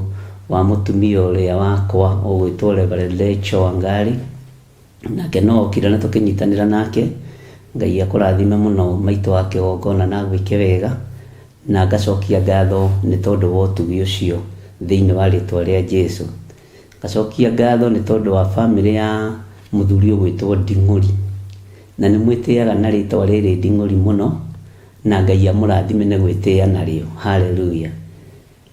wa mũtumia ũrĩa wakwa ũgwĩtwo Reverend Rachel Wangari, nake no okire na tũkĩnyitanĩra nake. Ngai akũrathime mũno maitũ wa kĩgongona na agwĩke wega, na ngacokia ngatho nĩ tondũ wa ũtugi ũcio thĩinĩ wa rĩtwa rĩa Jesu. Ngacokia ngatho nĩ tondũ wa bamĩrĩ ya mũthuri ũgwĩtwo Nding'ũri, na nĩ mwĩtĩaga na rĩtwa rĩrĩ Nding'ũri mũno, na Ngai amũrathime nĩ gwĩtĩa narĩo. Hallelujah.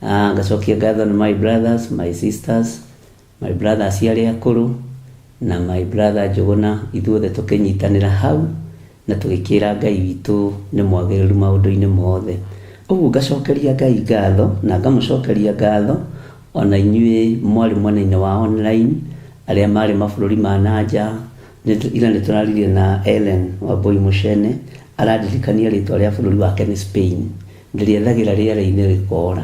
Ngacokia ngatho nĩ my brothers, my sisters, my brothers arĩa akũrũ na my brother Njũgũna, ithuothe tũkĩnyitanĩra hau na tũgĩkĩra Ngai witũ nĩ mwagĩrĩru maũndũ-inĩ mothe. Ũguo ngacokeria Ngai ngatho na ngamũcokeria ngatho ona inyuĩ mwarĩ mwena-inĩ wa online arĩa marĩ mabũrũri ma na nja. Ira nĩ tũraririe na Ellen Wambui Mũcene, arandirikania rĩtwa rĩa bũrũri wake nĩ Spain, ndĩrĩethagĩra rĩera-inĩ rĩkora.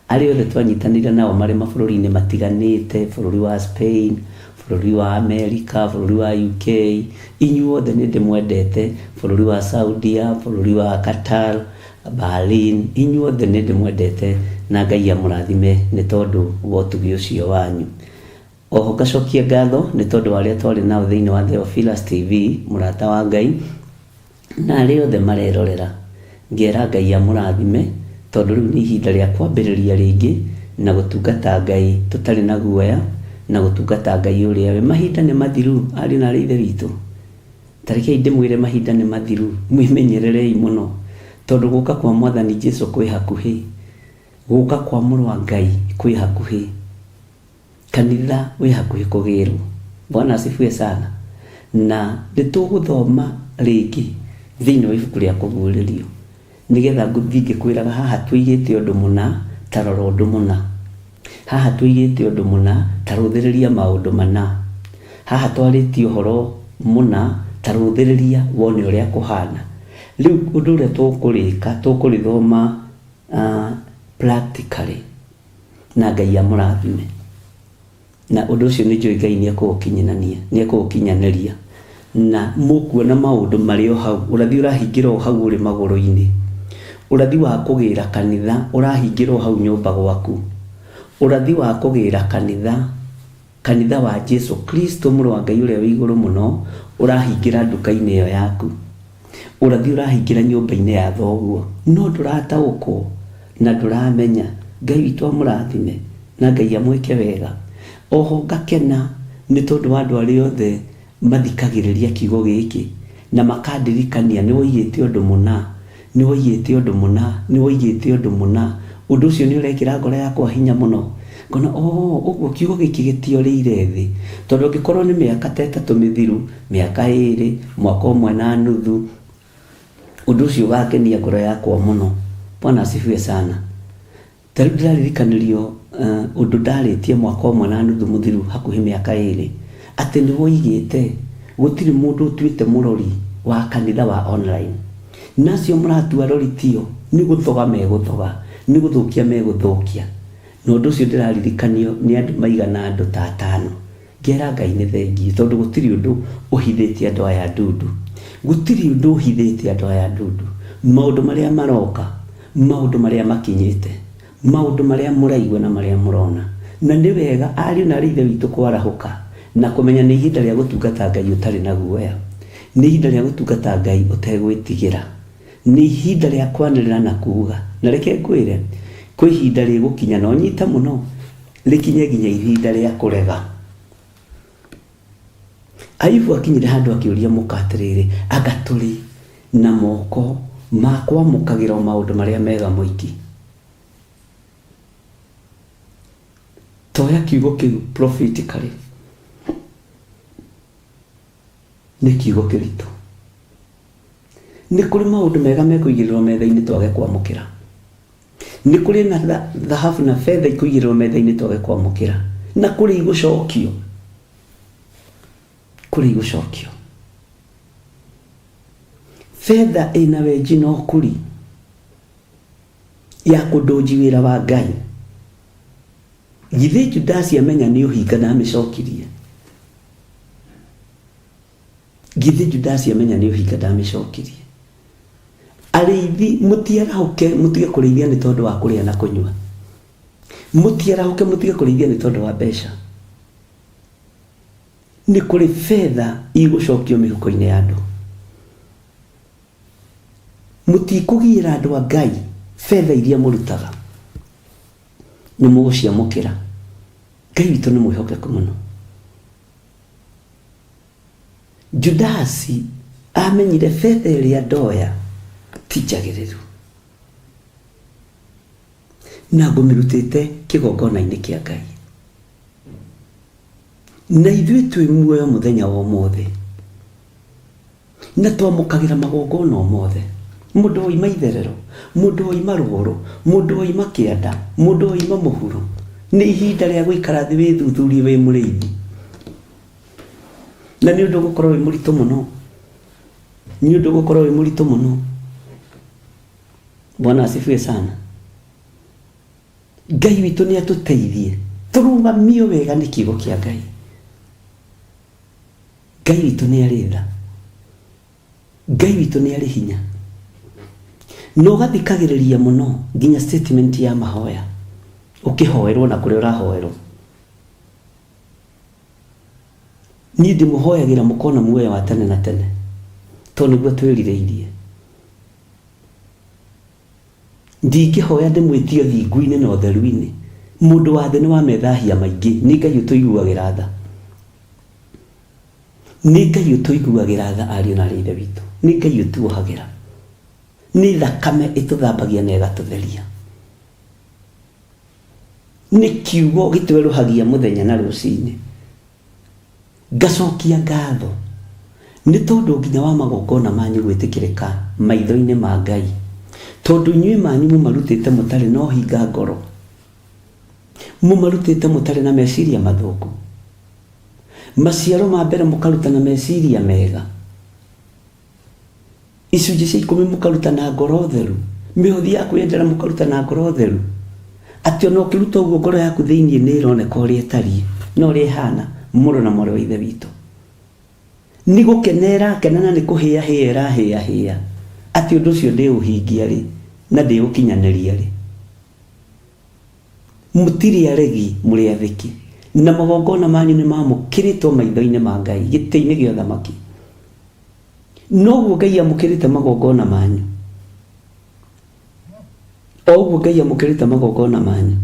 Arĩa othe twanyitanĩire nao marĩ mabũrũri-inĩ matiganĩte, bũrũri wa Spain, bũrũri wa America, bũrũri wa UK, inyuothe nĩ ndĩmwendete, bũrũri wa Saudia, bũrũri wa Qatar, Berlin, inyuothe nĩ ndĩmwendete na Ngai amũrathime nĩ tondũ wa ũtugi ũcio wanyu. Oho ngacokia ngatho nĩ tondũ wa arĩa twarĩ nao thĩinĩ wa Theophilus TV, mũrata wa Ngai, na arĩa othe marerorera. Ngera Ngai amũrathime tondũ rĩu nĩ ihinda rĩa kwambĩrĩria rĩngĩ na gũtungata Ngai tũtarĩ na guoya, na gũtungata Ngai ũrĩa we. Mahinda nĩ mathiru, ariũ na aarĩ a Ithe witũ. Ta rekei ndĩmwĩre mahinda nĩ mathiru, mwĩmenyererei mũno, tondũ gũka kwa Mwathani Jesu kwĩ hakuhĩ. Gũka kwa Mũrũ wa Ngai kwĩ hakuhĩ. Kanitha wĩ hakuhĩ kũgĩrwo. Bwana asifiwe sana. Na nĩ tũgũthoma rĩngĩ thĩinĩ wa ibuku rĩa Kũguũrĩrio, nĩgetha ngũthiĩ ngĩkwĩraga haha tũigĩte ũndũ mũna, ta rora ũndũ mũna. Haha tũigĩte ũndũ mũna, ta rũthĩrĩria maũndũ mana. Haha twarĩtie ũhoro mũna, ta rũthĩrĩria wone ũrĩa kũhana. Rĩu ũndũ ũrĩa tũkũrĩka, tũkũrĩthoma practically, na Ngai amũrathime. Na ũndũ ũcio nĩ njũĩ Ngai nĩ ekũũkinyanania, nĩ ekũũkinyanĩria. Na mũkuona maũndũ marĩ o hau, ũrathi ũrahingĩra o hau ũrĩ magũrũ-inĩ. Ũrathi wa kũgĩra kanitha ũrahingĩra o hau nyũmba gwaku. Ũrathi wa kũgĩra kanitha, kanitha wa Jesu Kristo mũrũ wa Ngai ũrĩa wĩ igũrũ mũno, ũrahingĩra nduka-inĩ ĩyo yaku. Ũrathi ũrahingĩra nyũmba-inĩ ya thoguo, no ndũrataũkwo na ndũramenya. Ngai witũ amũrathime na Ngai amwĩke wega. Oho ngakena nĩ tondũ wa andũ arĩa othe mathikagĩrĩria kiugo gĩkĩ na makandirikania nĩ woigĩte ũndũ mũna, nĩ woigĩte ũndũ mũna, nĩ woigĩte ũndũ mũna. Ũndũ ũcio nĩ ũrekĩra ngoro yakwa hinya mũno. Ngona, oo, ũguo kiugo gĩkĩ gĩtiorĩire thĩ. Tondũ angĩkorwo nĩ mĩaka ta ĩtatũ mĩthiru, mĩaka ĩrĩ, mwaka ũmwe na nuthu, ũndũ ũcio ũgakenia ngoro yakwa mũno. Bwana asifiwe sana. Ta rĩu ndĩraririkanĩrio ũndũ ndarĩtie mwaka ũmwe na nuthu mũthiru, hakuhĩ mĩaka ĩrĩ, atĩ nĩ woigĩte gũtirĩ mũndũ ũtuĩte mũrori wa kanitha wa online. Na acio mũratua arori tio, nĩ gũthoga megũthoga, nĩ gũthũkia megũthũkia. Na ũndũ ũcio ndĩraririkanio nĩ andũ maigana andũ ta atano. Ngera Ngai nĩ thengiũ tondũ gũtirĩ ũndũ ũhithĩte andũ aya ndundu. Gũtirĩ ũndũ ũhithĩte andũ aya ndundu. Maũndũ marĩa maroka, maũndũ marĩa makinyĩte, maũndũ marĩa mũraigua na marĩa mũrona. Na nĩ wega ariũ na aarĩ a Ithe witũ kwarahũka na kũmenya nĩ ihinda rĩa gũtungata Ngai ũtarĩ na guoya. Nĩ ihinda rĩa gũtungata Ngai ũtegwĩtigĩra. Nĩ ihinda rĩa kwanĩrĩra na kuuga. Na reke ngwĩre, kwĩ ihinda rĩgũkinya na ũnyite mũno, rĩkinye nginya ihinda rĩa kũrega. Ayubu akinyire handũ akĩũria mũka atĩrĩrĩ, anga tũrĩ na moko ma kwamũkagĩra o maũndũ marĩa mega moiki? Toya kiugo kĩu prophetically, nĩ kiugo kĩritũ. Nĩ kũrĩ maũndũ mega mekũigĩrĩrwo metha-inĩ twage kwamũkĩra. Nĩ kũrĩ na thahabu na betha ikũigĩrĩrwo metha-inĩ twage kwamũkĩra, na kũrĩ igũcokio, kũrĩ igũcokio. Betha ĩna wenji na ũkũri ya kũndũnji wĩra wa Ngai. Githĩ Judasi amenya nĩ ũhinga ndamĩcokirie? Githĩ Judasi amenya nĩ ũhinga ndamĩcokirie? Arĩithi mũtiarahũke mũtige kũrĩithia nĩ tondũ wa kũrĩa na kũnyua. Mũtiarahũke mũtige kũrĩithia nĩ tondũ wa mbeca. Nĩ kũrĩ betha igũcokio mĩhuko-inĩ ya andũ. Mũtikũgiĩra andũ a Ngai betha iria mũrutaga. Nĩ mũgũciamũkĩra. Ngai witũ nĩ mwĩhokeku mũno. Judasi amenyire betha ĩrĩa ndoya ti njagĩrĩru na ngũmĩrutĩte kĩgongona-inĩ kĩa Ngai. Na ithuĩ twĩ muoyo mũthenya wa ũmũthĩ na twamũkagĩra magongona o mothe. Mũndũ woima itherero, mũndũ woima rũgũrũ, mũndũ woima kĩanda, mũndũ woima mũhuro. Nĩ ihinda rĩa gũikara thĩ wĩthuthurie wĩ mũrĩithi. Na nĩ ũndũ ũgũkorwo wĩ mũritũ mũno. Nĩ ũndũ ũgũkorwo wĩ mũritũ mũno. Bwana asifiwe sana. Ngai witũ nĩ atũteithie tũrũgamio wega nĩ kiugo kĩa Ngai. Ngai witũ nĩ arĩ tha. Ngai witũ nĩ arĩ hinya. Na ũgathikagĩrĩria mũno nginya statement ya mahoya ũkĩhoerwo na kũrĩa ũrahoerwo. Niĩ ndĩmũhoyagĩra mũkona muoyo wa tene na tene tondũ nĩguo twĩrirĩirie. Ndingĩhoya ndĩmwĩtie ũthingu-inĩ na ũtheru-inĩ. Mũndũ wa thĩ nĩ wa methahia maingĩ, nĩ Ngai ũtũiguagĩra tha. Nĩ Ngai ũtũiguagĩra tha ariũ na aarĩ a Ithe witũ. Nĩ Ngai ũtuohagĩra. Nĩ thakame ĩtũthambagia na ĩgatũtheria. Nĩ kiugo gĩtwerũhagia mũthenya na rũcinĩ. Ngacokia ngatho nĩ tondũ nginya wa magongona manyu gwĩtĩkĩrĩka maitho-inĩ ma Ngai, tondũ inyuĩ manyu mũmarutĩte mũtarĩ na ũhinga ngoro, mũmarutĩte mũtarĩ na meciria mathũku, maciaro ma mbere mũkaruta na meciria mega. Icunjĩ cia ikũmi mũkaruta na ngoro theru, mĩhothi ya kwĩyendera mũkaruta na ngoro theru, atĩ ona ũkĩruta ũguo ngoro yaku thĩinĩ nĩ ĩroneka ũrĩa ĩtariĩ na ũrĩa ĩhana, mũrũ na mwarĩ wa Ithe witũ. Nĩ gũkena ĩrakena na nĩ kũhĩahĩa ĩrahĩahĩa atĩ ũndũ ũcio ndĩũhingia rĩ na ndĩũkinyanĩria rĩ. Mũtirĩ aregi, mũrĩ athĩki, na magongona manyu nĩ mamũkĩrĩtwo maitho-inĩ ma Ngai gĩtĩ-inĩ gĩa ũthamaki. Noguo Ngai amũkĩrĩte magongona manyu. O ũguo Ngai amũkĩrĩte magongona manyu.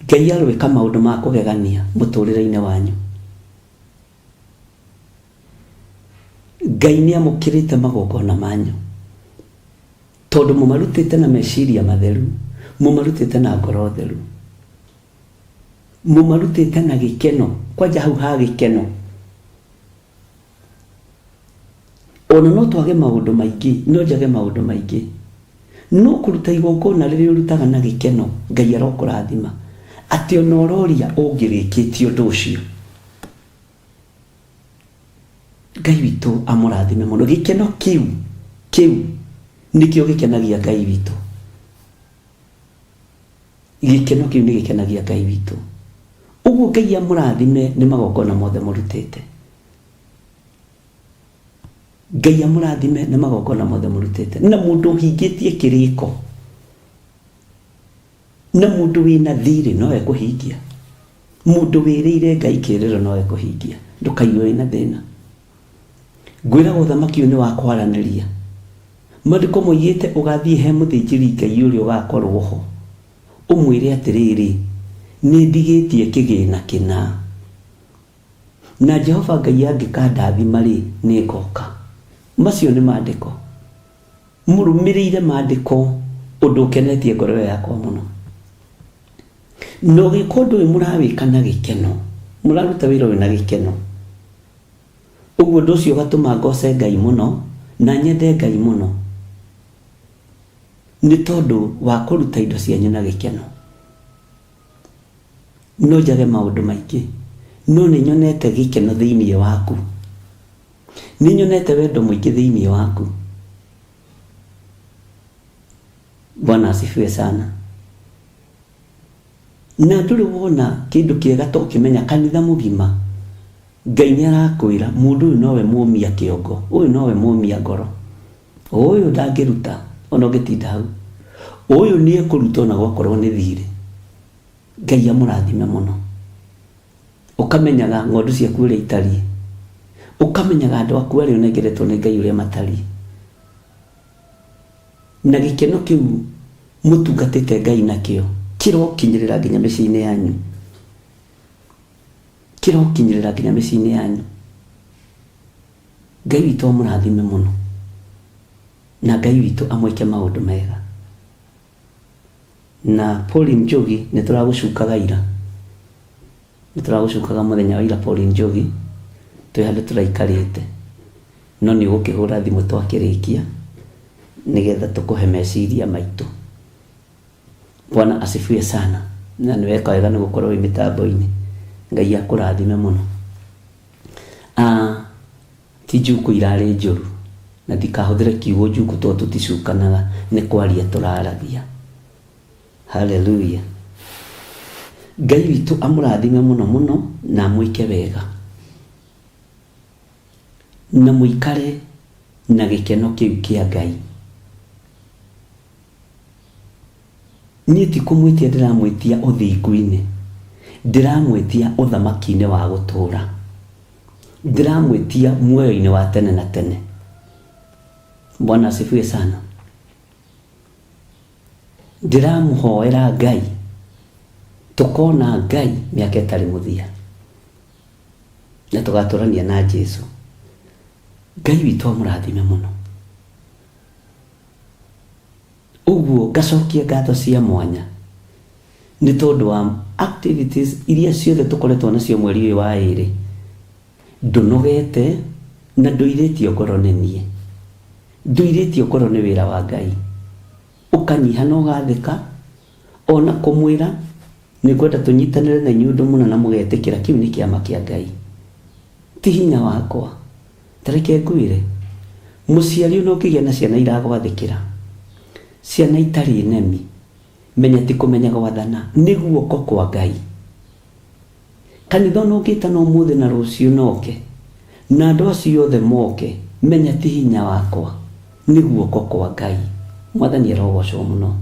Ngai aroĩka maũndũ ma kũgegania mũtũrĩre-inĩ wanyu. Ngai nĩ amũkĩrĩte magongona manyu. Tondũ mũmarutĩte na meciria matheru, mũmarutĩte na ngoro theru. Mũmarutĩte na gĩkeno, kwanja hau ha gĩkeno. Ona no twage maũndũ maingĩ, no njage maũndũ maingĩ. No kũruta igongona rĩrĩa ũrutaga na gĩkeno, Ngai arokũrathima. Atĩ ona ũroria ũngĩrĩkĩtie ũndũ ũcio. Ngai witũ amũrathime mũno. Gĩkeno kĩu, kĩu nĩkĩo gĩkenagia Ngai witũ. Gĩkeno kĩu nĩ gĩkenagia Ngai witũ. Ũguo Ngai amũrathime nĩ magongona mothe mũrutĩte. Ngai amũrathime nĩ magongona mothe mũrutĩte. Na mũndũ ũhingĩtie kĩrĩko na mũndũ wĩna thirĩ no ekũhingia. Mũndũ wĩrĩire Ngai kĩrĩro no ekũhingia. Ndũkaigue wĩna thĩna. Ngwĩraga ũthamaki ũyũ nĩ wa kwaranĩria. Maandĩko moigĩte ũgathiĩ he mũthĩnjĩri Ngai ũrĩa ũgakorwo ho, ũmwĩre atĩrĩrĩ, nĩ ndigĩtie kĩgĩna kĩna, na Jehova Ngai angĩkandathima-rĩ, nĩ ngoka. Macio nĩ maandĩko. Mũrũmĩrĩire maandĩko, ũndũ ũkenetie ngoro ĩyo yakwa mũno. Na ũgĩka ũndũ ũyũ mũrawĩka na gĩkeno, mũraruta wĩra ũyũ na gĩkeno. Ũguo ũndũ ũcio ũgatũma ngoce Ngai mũno na nyende Ngai mũno. Nĩ tondũ wa kũruta indo cianyu na gĩkeno. No njage maũndũ maingĩ, no nĩ nyonete gĩkeno thĩinĩ waku. Nĩ nyonete wendo mũingĩ thĩinĩ waku. Bwana asifiwe sana. Na ndũrĩ wona kĩndũ kĩega ta ũkĩmenya kanitha mũgima Ngai nĩ arakwĩra mũndũ ũyũ nowe mũmia kĩongo, ũyũ nowe mũmia ngoro, ũyũ ndangĩruta ona ũngĩtinda hau, ũyũ nĩ ekũruta ona gwakorwo nĩ thirĩ. Ngai amũrathime mũno. Ũkamenyaga ng'ondu ciaku ũrĩa itariĩ, ũkamenyaga andũ aku arĩa ũnengeretwo nĩ Ngai ũrĩa matariĩ. Na gĩkeno kĩu mũtungatĩte Ngai nakĩo kĩrokinyĩrĩra nginya mĩciĩ-inĩ yanyu. Kĩrokinyĩrĩra nginya mĩciĩ-inĩ yanyu. Ngai witũ amũrathime mũno. Na Ngai witũ amwĩke maũndũ mega. Na Pauline Njogi nĩ tũragũcukaga ira. Nĩ tũragũcukaga mũthenya wa ira Pauline Njogi, twĩ handũ tũraikarĩte. No nĩ ũgũkĩhũra thimũ twakĩrĩkia, nĩgetha tũkũhe meciria maitũ. Bwana asifiwe sana. Na nĩ weka wega nĩ gũkorwo wĩ mĩtambo-inĩ. Ngai akũrathime mũno. Ah, ti njuku irarĩ njũru, na ndikahũthĩre kiugo njuku tondũ tũticukanaga, nĩ kwaria tũraragia. Haleluya. Ngai witũ amũrathime mũno mũno na amwĩke wega. Na mũikare na gĩkeno kĩu kĩa Ngai. Niĩ ti kũmwĩtia ndĩramwĩtia ũthingu-inĩ, ndĩramwĩtia ũthamaki-inĩ wa gũtũũra. Ndĩramwĩtia muoyo-inĩ wa tene na tene. Bwana asifiwe sana. Ndĩramũhoera Ngai, tũkona Ngai mĩaka ĩtarĩ mũthia, na tũgatũrania na Jesu. Ngai witũ amũrathime mũno. Ũguo ngacokia ngatho cia mwanya nĩ tondũ wa activities iria ciothe tũkoretwo nacio mweri ũyũ wa ĩrĩ. Ndũnogete na ndũirĩtio ngoro nĩ niĩ. Ndũirĩtio ngoro nĩ wĩra wa Ngai. Ũkanyiha na ũgathĩka, ona kũmwĩra nĩ ngwenda tũnyitanĩre na inyuĩ ũndũ mũna na mũgetĩkĩra, kĩu nĩ kĩama kĩa Ngai. Ti hinya wakwa. Ta reke ngwĩre, mũciari ona ũngĩgĩa na ciana iragwathĩkĩra, ciana itarĩ nemi, menya ti kũmenya gwathana, nĩ guoko kwa Ngai. Kanitha ona ũngĩtana ũmũthĩ na rũciũ noke, na andũ acio othe moke, menya ti hinya wakwa, nĩ guoko kwa Ngai. Mwathani arogocwo mũno.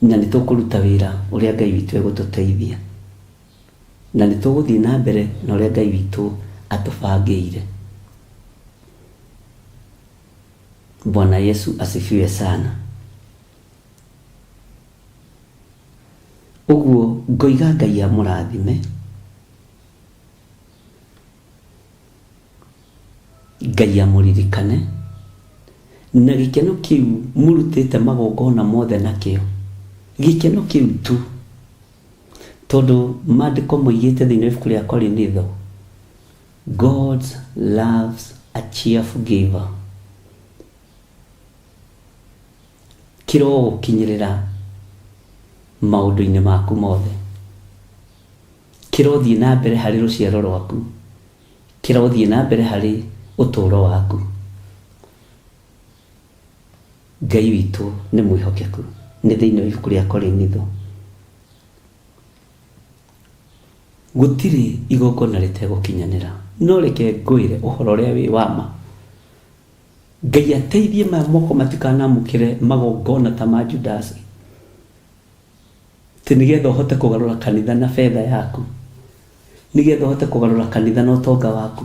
Na nĩ tũkũruta wĩra ũrĩa Ngai witũ egũtũteithia. Na nĩ tũgũthiĩ na mbere na ũrĩa Ngai witũ atũbangĩire. Bwana Yesu asifiwe sana. Ũguo ngoiga Ngai amũrathime. Ngai amũririkane. Na gĩkeno kĩu mũrutĩte magongona mothe nakĩo, gĩkeno kĩu tu. Tondũ maandĩko moigĩte thĩinĩ wa ibuku rĩa Korinitho, God loves a cheerful giver. Kĩrogũkinyĩrĩra maũndũ-inĩ maku mothe. Kĩrothiĩ na mbere harĩ rũciaro rwaku. Kĩrothiĩ na mbere harĩ ũtũũro waku. Ngai witũ nĩ mwĩhokeku. Nĩ thĩinĩ wa ibuku rĩa Korinitho. Gũtirĩ igongona rĩtegũkinyanĩra. No reke ngwĩre ũhoro ũrĩa wĩ wa ma. Ngai ateithie maya moko matikanamũkĩre magongona ta ma Judasi. Atĩ nĩgetha ũhote kũgarũra kanitha na betha yaku. Nĩgetha ũhote kũgarũra kanitha na ũtonga waku.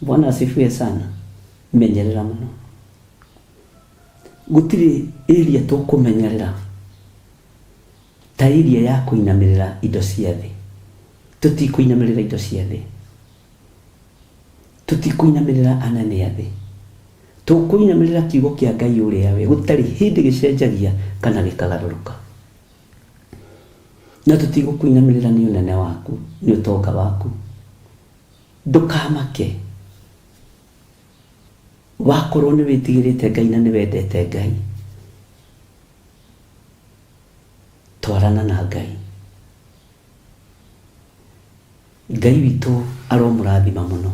Bwana asifiwe sana. Menyerera mũno. Gũtirĩ area tũkũmenyerera ta area ya kũinamĩrĩra indo cia thĩ. Tũtikũinamĩrĩra indo cia thĩ. Tũtikũinamĩrĩra anene a thĩ. Tũkũinamĩrĩra kiugo kĩa Ngai ũrĩa we gũtarĩ hĩndĩ gĩcenjagia kana gĩkagarũrũka. Na tũtigũkũinamĩrĩra nĩ ũnene waku, nĩ ũtonga waku. Ndũkamake. Wakorwo nĩ wĩtigĩrĩte Ngai na nĩ wendete Ngai, twarana na Ngai. Ngai witũ aromũrathima mũno.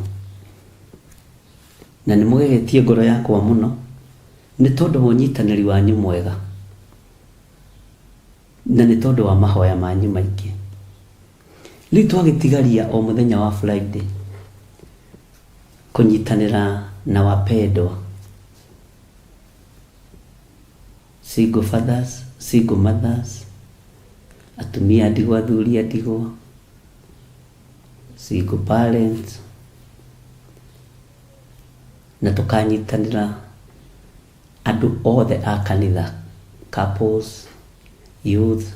Na nĩ mũgegetie ngoro yakwa mũno nĩ tondũ wa ũnyitanĩri wanyu mwega na nĩ tondũ wa mahoya manyu maingĩ. Rĩu twagĩtigaria o mũthenya wa Friday kũnyitanĩra na wapendwa, single fathers, single mothers, atumia a ndigwa, athuri a ndigwa, single parents, na tũkanyitanĩra andũ othe a kanitha, couples, youth,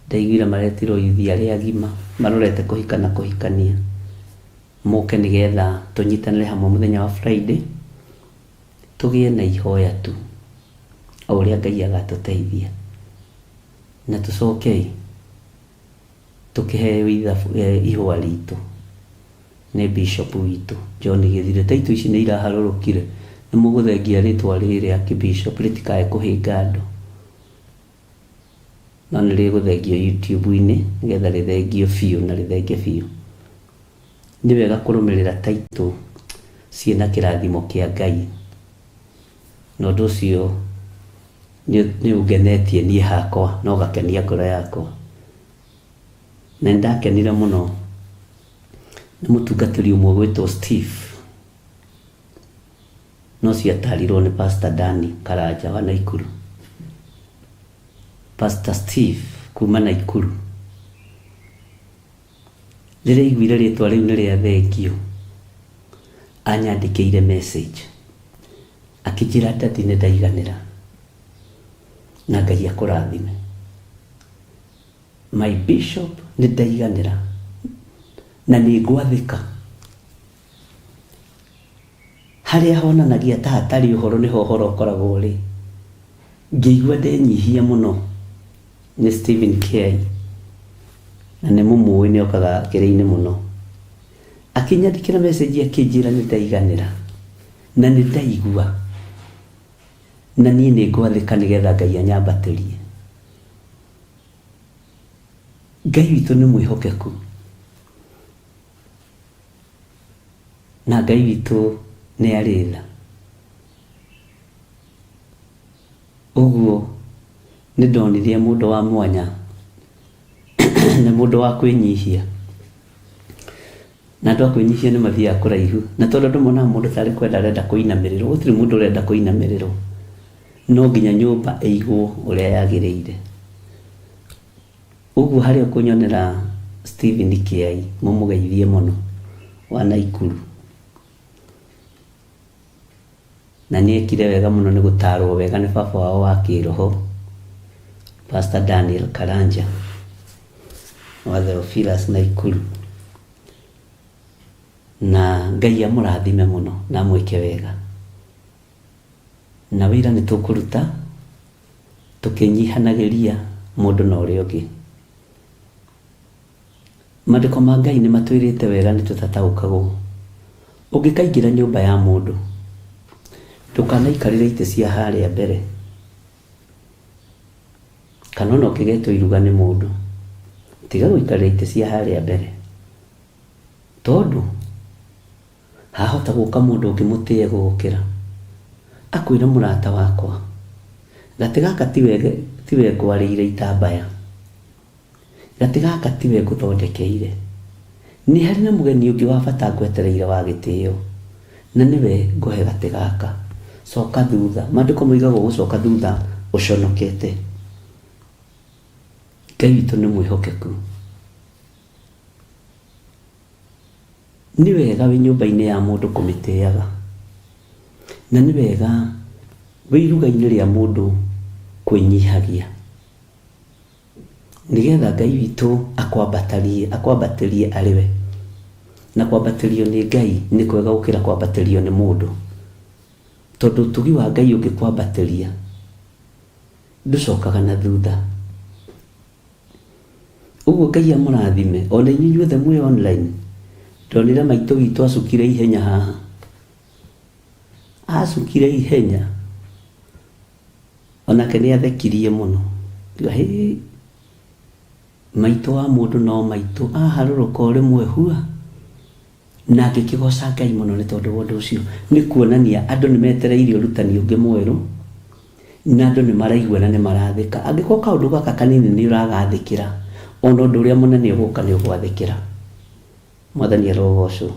ndaiguire maretirwo youth arĩa agima marorete kũhika na kũhikania, moke nĩgetha tũnyitanĩre hamwe mũthenya wa Friday, tũgĩe na ihoya tu o ũrĩa Ngai agatũteithia, na tũcoke tũkĩheo ihũa ritũ nĩ bishop witũ John Gĩthire. Taitũ ici nĩ iraharũrũkire, nĩ mũgũthengia rĩtwa rĩrĩ Archbishop rĩtikae kũhĩnga andũ, no nĩ rĩgũthengio YouTube-inĩ nĩgetha rĩthengio biũ na rĩthenge biũ. Nĩ wega kũrũmĩrĩra taitũ ciĩna kĩrathimo kĩa Ngai, na ũndũ ũcio nĩ ũngenetie niĩ hakwa na ũgakenia ngoro yakwa. Na nĩ ndakenire mũno nĩ mũtungatĩri ũmwe ũgwĩtwo Steve, na ũcio atarirwo nĩ Pastor Dani Karanja wa Naikuru. Pastor Steve kuma Naikuru. Rĩrĩa aiguire rĩtwa rĩu nĩ rĩa thengio, anyandĩkĩire message akĩnjĩra daddy nĩ ndaiganĩra na Ngai akũrathime. My bishop nĩ ndaiganĩra na nĩ ngwathĩka. Harĩa honanagia ta hatarĩ ũhoro nĩho ũhoro ũkoragwo ũrĩ. Ngĩigua ndenyihia mũno nĩ Stephen Kiai, na nĩ mũmũĩ nĩ okaga kĩrĩa-inĩ mũno. Akĩnyandĩkĩra message akĩnjĩra nĩ ndaiganĩra na nĩ ndaigua na niĩ nĩ ngwathĩka nĩgetha Ngai anyambatĩrie. Ngai witũ nĩ mwĩhokeku. Na Ngai witũ nĩ arĩ tha. Ũguo nĩ ndonire mũndũ wa mwanya na mũndũ wa kwĩnyihia. Na andũ a kwĩnyihia nĩ mathiaga kũraihu. Na tondũ andũ monaga mũndũ tarĩ kwenda arenda kũinamĩrĩrwo, gũtirĩ mũndũ ũrenda kũinamĩrĩrwo. No nginya nyũmba ĩigwo ũrĩa yagĩrĩire. Ũguo harĩa ũkũnyonera Stephen Kĩai mũmũgeithie mũno wa Naikuru. Na nĩ ekire wega mũno nĩ gũtarwo wega nĩ baba wao wa kĩroho Pastor Daniel Karanja wa Theophilus Naikuru. Na Ngai amũrathime mũno na amwĩke wega. Na wĩra nĩ tũkũruta tũkĩnyihanagĩria mũndũ na ũrĩa ũngĩ. Maandĩko ma Ngai nĩ matwĩrĩte wega nĩ tũtataũkagwo. Ũngĩkaingĩra nyũmba ya mũndũ, ndũkanaikarĩre itĩ cia harĩa mbere, kana ona ũngĩgetwo iruga nĩ mũndũ, tiga gũikarĩra itĩ cia harĩa mbere, tondũ Hahota gũka mũndũ ũngĩ mũtĩe gũgũkĩra, akwĩre mũrata wakwa, gatĩ gaka tiwe ngwarĩire itambaya, gatĩ gaka tiwe ngũthondekeire. Nĩ harĩ na mũgeni ũngĩ wa bata ngwetereire wa gĩtĩo, na nĩwe ngũhe gatĩ gaka. Coka thutha. Maandĩko moigaga ũgũcoka thutha ũconokete. Ngai witũ nĩ mwĩhokeku. Nĩ wega wĩ nyũmba-inĩ ya mũndũ kũmĩtĩaga, na nĩ wega wĩ iruga-inĩ rĩa mũndũ kwĩnyihagia, nĩgetha Ngai witũ akwambatarie, akwambatĩrie arĩ we. Na kwambatĩrio nĩ Ngai nĩ kwega gũkĩra kwambatĩrio nĩ mũndũ, tondũ ũtugi wa Ngai ũngĩkwambatĩria, ndũcokaga na thutha. Ũguo Ngai amũrathime ona inyuĩ inyuothe mwĩ online. Ndonire maitũ witũ acukire ihenya haha. Acukire ihenya onake nĩ athekirie mũno. Ngiuga hĩ maitũ wa mũndũ no maitũ aharũrũka o rĩmwe hua. Na ngĩkĩgoca Ngai mũno nĩ tondũ wa ũndũ ũcio. Nĩ kuonania andũ nĩ metereire ũrutani ũngĩ mwerũ, na andũ nĩ maraigua na nĩ marathĩka. Angĩkorwo kaũndũ gaka kanini nĩ ũragathĩkĩra, ona ũndũ ũrĩa mũnene ũgũka nĩ ũgwathĩkĩra. Mwathani arogocwo.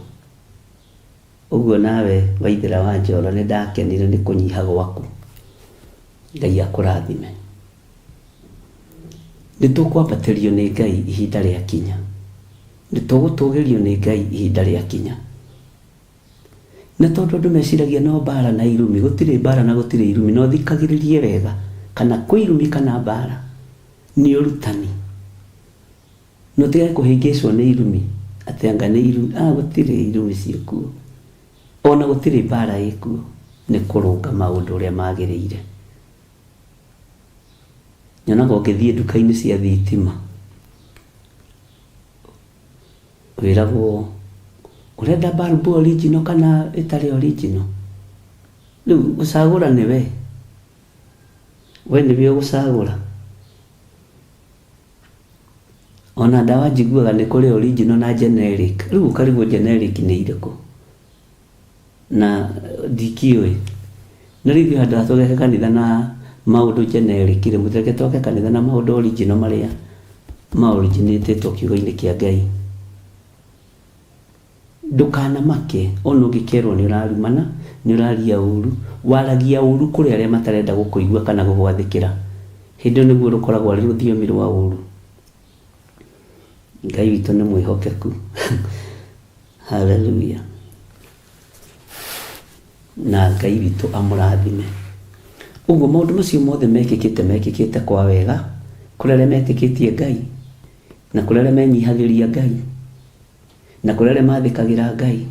Ũguo nawe Waithĩra wa Njoro nĩ ndakenire nĩ kũnyiha gwaku. Ngai akũrathime. Nĩ tũkwambatĩrio nĩ Ngai ihinda rĩakinya. Nĩ tũgũtũgĩrio nĩ Ngai ihinda rĩakinya. Na tondũ andũ meciragia no mbara na irumi, gũtirĩ mbara na gũtirĩ irumi, na ũthikagĩrĩrie wega kana kwĩ irumi kana mbara, nĩ ũrutani. Na ũtigage kũhĩngĩcwo nĩ irumi, atĩ anga nĩ irumi, ah gũtirĩ irumi ciĩkuo. Ona gũtirĩ mbara ĩkuo, nĩ kũrũnga maũndũ ũrĩa magĩrĩire. Nyonaga ũngĩthiĩ nduka-inĩ cia thitima, wĩragwo ũrenda bulb original kana ĩtarĩ original. Rĩu gũcagũra nĩ we, we nĩwe ũgũcagũra. Ona ndawa njiguaga nĩ kũrĩ original na generic. Rĩu ũkarigwo generic nĩ irĩkũ. Na ndikĩũĩ. Na rĩu ithuĩ handũ ha tũgeke kanitha na maũndũ generic rĩ, mũtireke twake kanitha na maũndũ original marĩa ma originate-ĩtwo kiugo-inĩ kĩa Ngai. Ndũkanamake ona ũngĩkerwo nĩ ũrarumana, nĩ ũraria ũru. Waragia ũru kũrĩ arĩa matarenda gũkũigua kana gũgwathĩkĩra. Hĩndĩ ĩyo nĩguo rũkoragwo arĩ rũthiomi rwa ũru. Ngai witũ nĩ mwĩhokeku. Hallelujah. Na Ngai witũ amũrathime. Ũguo maũndũ macio mothe mekĩkĩte mekĩkĩte kwa wega kũrĩ arĩa metĩkĩtie Ngai na kũrĩ arĩa menyihagĩria Ngai na kũrĩ arĩa mathĩkagĩra Ngai.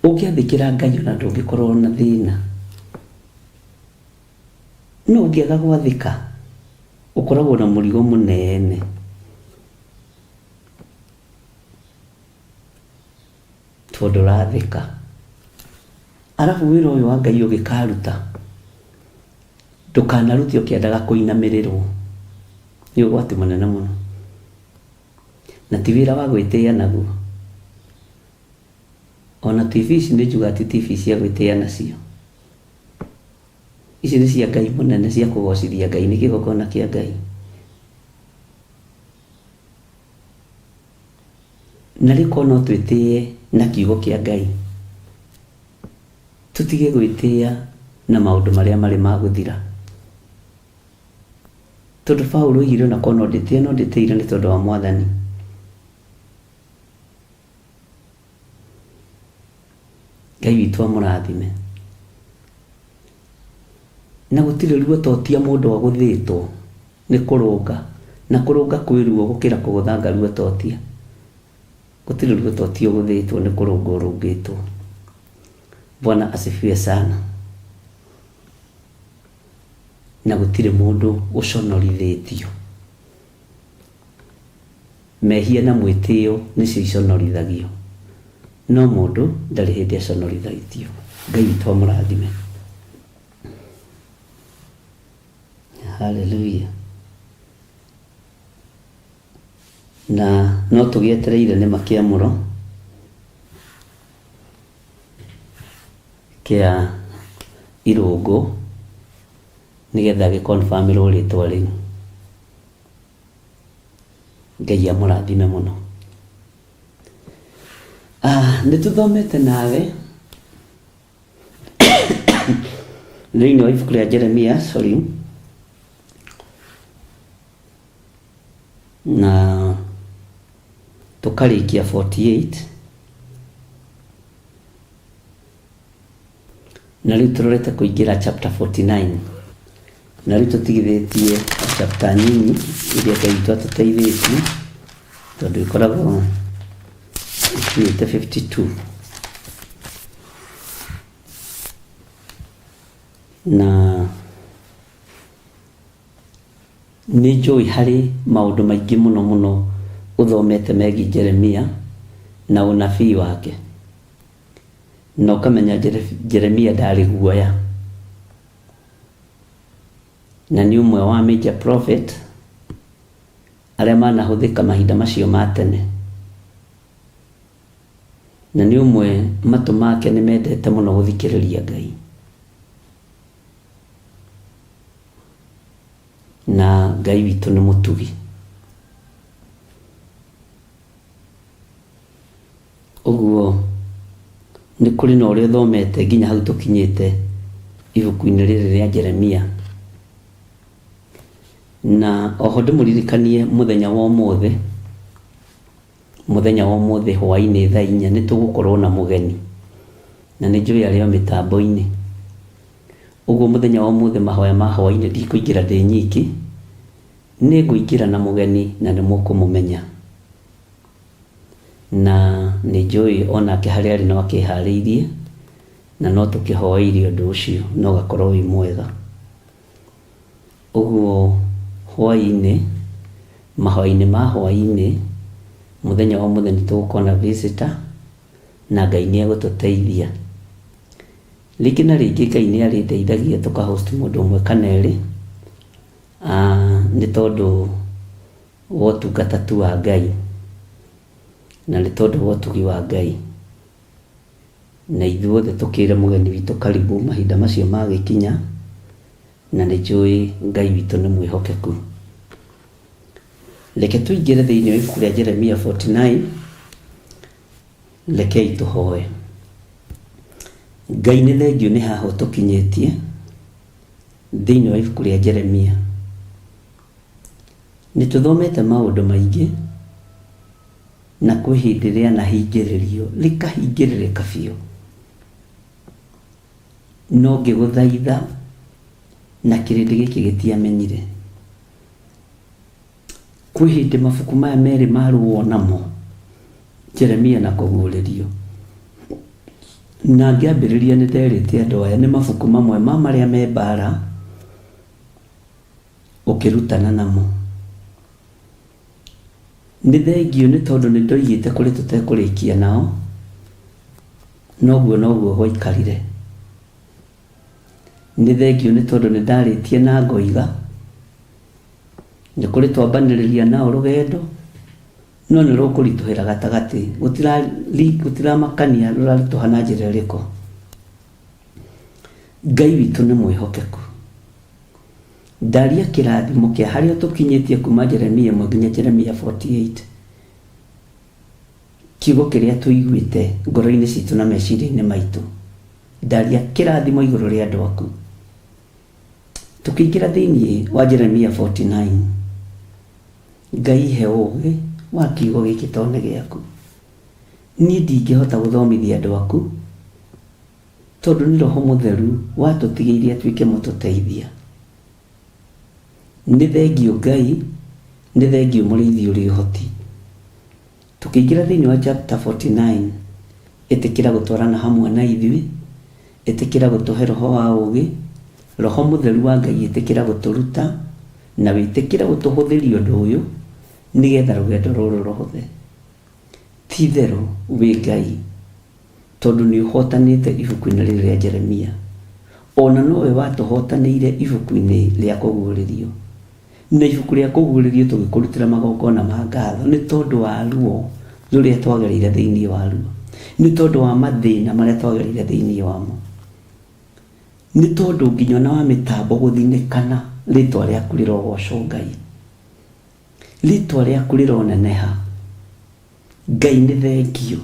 Ũngĩathĩkĩra Ngai ona ndũngĩkorwo na thĩna. No ũngĩaga gwathĩka ũkoragwo na mũrigo mũnene. Tondũ ũrathĩka. Arabu wĩra ũyũ wa Ngai ũgĩkaruta, ndũkanarute ũkĩendaga kũinamĩrĩrwo. Nĩ ũgwati mũnene mũno. Na ti wĩra wa gwĩtĩa naguo. Ona TV ici nĩ njugaga ti TV cia gwĩtĩa nacio. Ici nĩ cia Ngai mũnene cia kũgocithia Ngai, nĩ kĩgongona kĩa Ngai. Na rĩu korwo no twĩtĩe na kiugo kĩa Ngai, tũtige gwĩtĩa na maũndũ marĩa marĩ ma gũthira. Tondũ Paulo oigire ona korwo no ndĩtĩe no ndĩtĩire nĩ tondũ wa Mwathani. Ngai witũ amũrathime. Na gũtirĩ ruo ta ũtia mũndũ agũthĩtwo nĩ kũrũnga. Na kũrũnga kwĩ ruo gũkĩra kũgũthanga ruo ta ũtia. Gũtirĩ ruo ta ũtia ũgũthĩtwo nĩ kũrũngwo ũrũngĩtwo. Bwana asifiwe sana. Na gũtirĩ mũndũ ũconorithĩtio. Mehia na mwĩtĩo nĩcio iconorithagio, no mũndũ ndarĩ hĩndĩ aconorithagio. Ngai witũ amũrathime. Haleluya. Na no tũgĩetereire nĩ ma kĩamũro kĩa irũngũ nĩgetha gĩ confirm ĩrwo rĩtwa rĩu. Ngai amũrathime mũno. Ah, nĩ tũthomete nawe thĩinĩ wa ibuku rĩa Jeremia, sorry, na tũkarĩkia 48 Na rĩu tũrorete kũingĩra chapter 49. Na rĩu tũtigithĩtie chapter nyinyi iria Ngai witũ atũteithĩtie tondũ ĩkoragwo ĩkinyĩte 52. Na nĩ njũĩ harĩ maũndũ maingĩ mũno mũno ũthomete megiĩ Jeremia na ũnabii wake. Na ũkamenya Jeremia ndarĩ guoya. Na nĩ ũmwe wa major prophet arĩa manahũthĩka mahinda macio ma tene. Na nĩ ũmwe matũ make nĩ mendete mũno gũthikĩrĩria Ngai. Na Ngai witũ nĩ mũtugi. Ũguo nĩ kũrĩ na ũrĩa ũthomete nginya hau tũkinyĩte ibuku-inĩ rĩrĩ rĩa Jeremia. Na oho ndĩmũririkanie mũthenya wa ũmũthĩ, mũthenya wa ũmũthĩ hwaĩ-inĩ thaa inya nĩ tũgũkorwo na mũgeni, na nĩ njũĩ arĩ o mĩtambo-inĩ. Ũguo mũthenya wa ũmũthĩ mahoya ma hwaĩ-inĩ ndikũingĩra ndĩ nyiki, nĩ ngũingĩra na mũgeni na nĩ mũkũmũmenya. Na nĩ njũĩ onake harĩa arĩ no akĩharĩirie, na no tũkĩhoeire ũndũ ũcio na ũgakorwo wĩ mwega. Ũguo hwaĩ-inĩ, mahoya-inĩ ma hwaĩ-inĩ, mũthenya wa ũmũthĩ nĩ tũgũkorwo na visitor, na Ngai nĩ egũtũteithia. Rĩngĩ na rĩngĩ Ngai nĩ arĩndeithagia tũka host mũndũ ũmwe kana erĩ, nĩ tondũ wa ũtungata tu wa Ngai, na nĩ tondũ wa ũtugi wa Ngai. Na ithuothe tũkĩre mũgeni witũ karibu mahinda macio magĩkinya, na nĩ njũĩ Ngai witũ nĩ mwĩhokeku. Reke tũingĩre thĩinĩ wa ibuku rĩa Jeremia 49, rekei tũhoe. Ngai nĩ thengiũ nĩ haha ũtũkinyĩtie thĩinĩ wa ibuku rĩa Jeremia. Nĩ tũthomete maũndũ maingĩ, na kwĩ hĩndĩ rĩanahingĩrĩrio rĩkahingĩrĩrĩka biũ. No ngĩgũthaitha na kĩrĩndĩ gĩkĩ gĩtiamenyire. Kwĩ hĩndĩ mabuku maya merĩ marũo namo, Jeremia na Kũguũrĩrio. Na ngĩambĩrĩria nĩ nderĩte andũ aya nĩ mabuku mamwe ma marĩa me mbara ũkĩrutana namo. Nĩ thengiũ nĩ tondũ nĩ ndoigĩte kũrĩ tũtekũrĩkia nao, noguo noguo gwaikarire. Nĩ thengiũ nĩ tondũ nĩ ndarĩtie na ngoiga, nĩ kũrĩ twambanĩrĩria nao rũgendo, no nĩ rũkũritũhĩra gatagatĩ, gũtiramakania rũraritũha na njĩra ĩrĩkũ. Ngai witũ nĩ mwĩhokeku. Ndaria kĩrathimo kĩa harĩa tũkinyĩtie kuma Jeremia 1 nginya Jeremia 48. Kiugo kĩrĩa tũiguĩte ngoro-inĩ citũ na meciria-inĩ maitũ. Ndaria kĩrathimo igũrũ rĩa andũ aku. Tũkĩingĩra thĩinĩ wa Jeremia 49, Ngai he ũũgĩ wa kiugo gĩkĩ tondũ nĩ gĩaku. Niĩ ndingĩhota gũthomithia andũ aku tondũ nĩ Roho Mũtheru watũtigĩirie atuĩke mũtũteithia. Nĩ thengiũ Ngai, nĩ thengiũ mũrĩithi ũrĩ ũhoti. Tũkĩingĩra thĩinĩ wa chapter 49, ĩtĩkĩra gũtwarana hamwe na ithuĩ, ĩtĩkĩra gũtũhe roho wa ũũgĩ, Roho Mũtheru wa Ngai ĩtĩkĩra gũtũruta, na wĩtĩkĩre gũtũhũthĩria ũndũ ũyũ, nĩgetha rũgendo rũrũ rũhũthe. Ti-itherũ wĩ Ngai, tondũ nĩũhootanĩte ibuku-inĩ rĩrĩ rĩa Jeremia, o na nowe watũhootanĩire ibuku-inĩ rĩa Kũguũrĩrio. Na ibuku rĩa Kũguũrĩrio tũgĩkũrutĩra magongona ma ngatho nĩ tondũ wa ruo rũrĩa twagereire thĩinĩ waruo, nĩ tondũ wa mathĩna marĩa twagereire thĩinĩ wamo, nĩ tondũ nginya ona wa mĩtambo gũthinĩkana, rĩtwa rĩaku rĩrogocwo Ngai. Rĩtwa rĩaku rĩroneneha. Ngai nĩ thengiũ.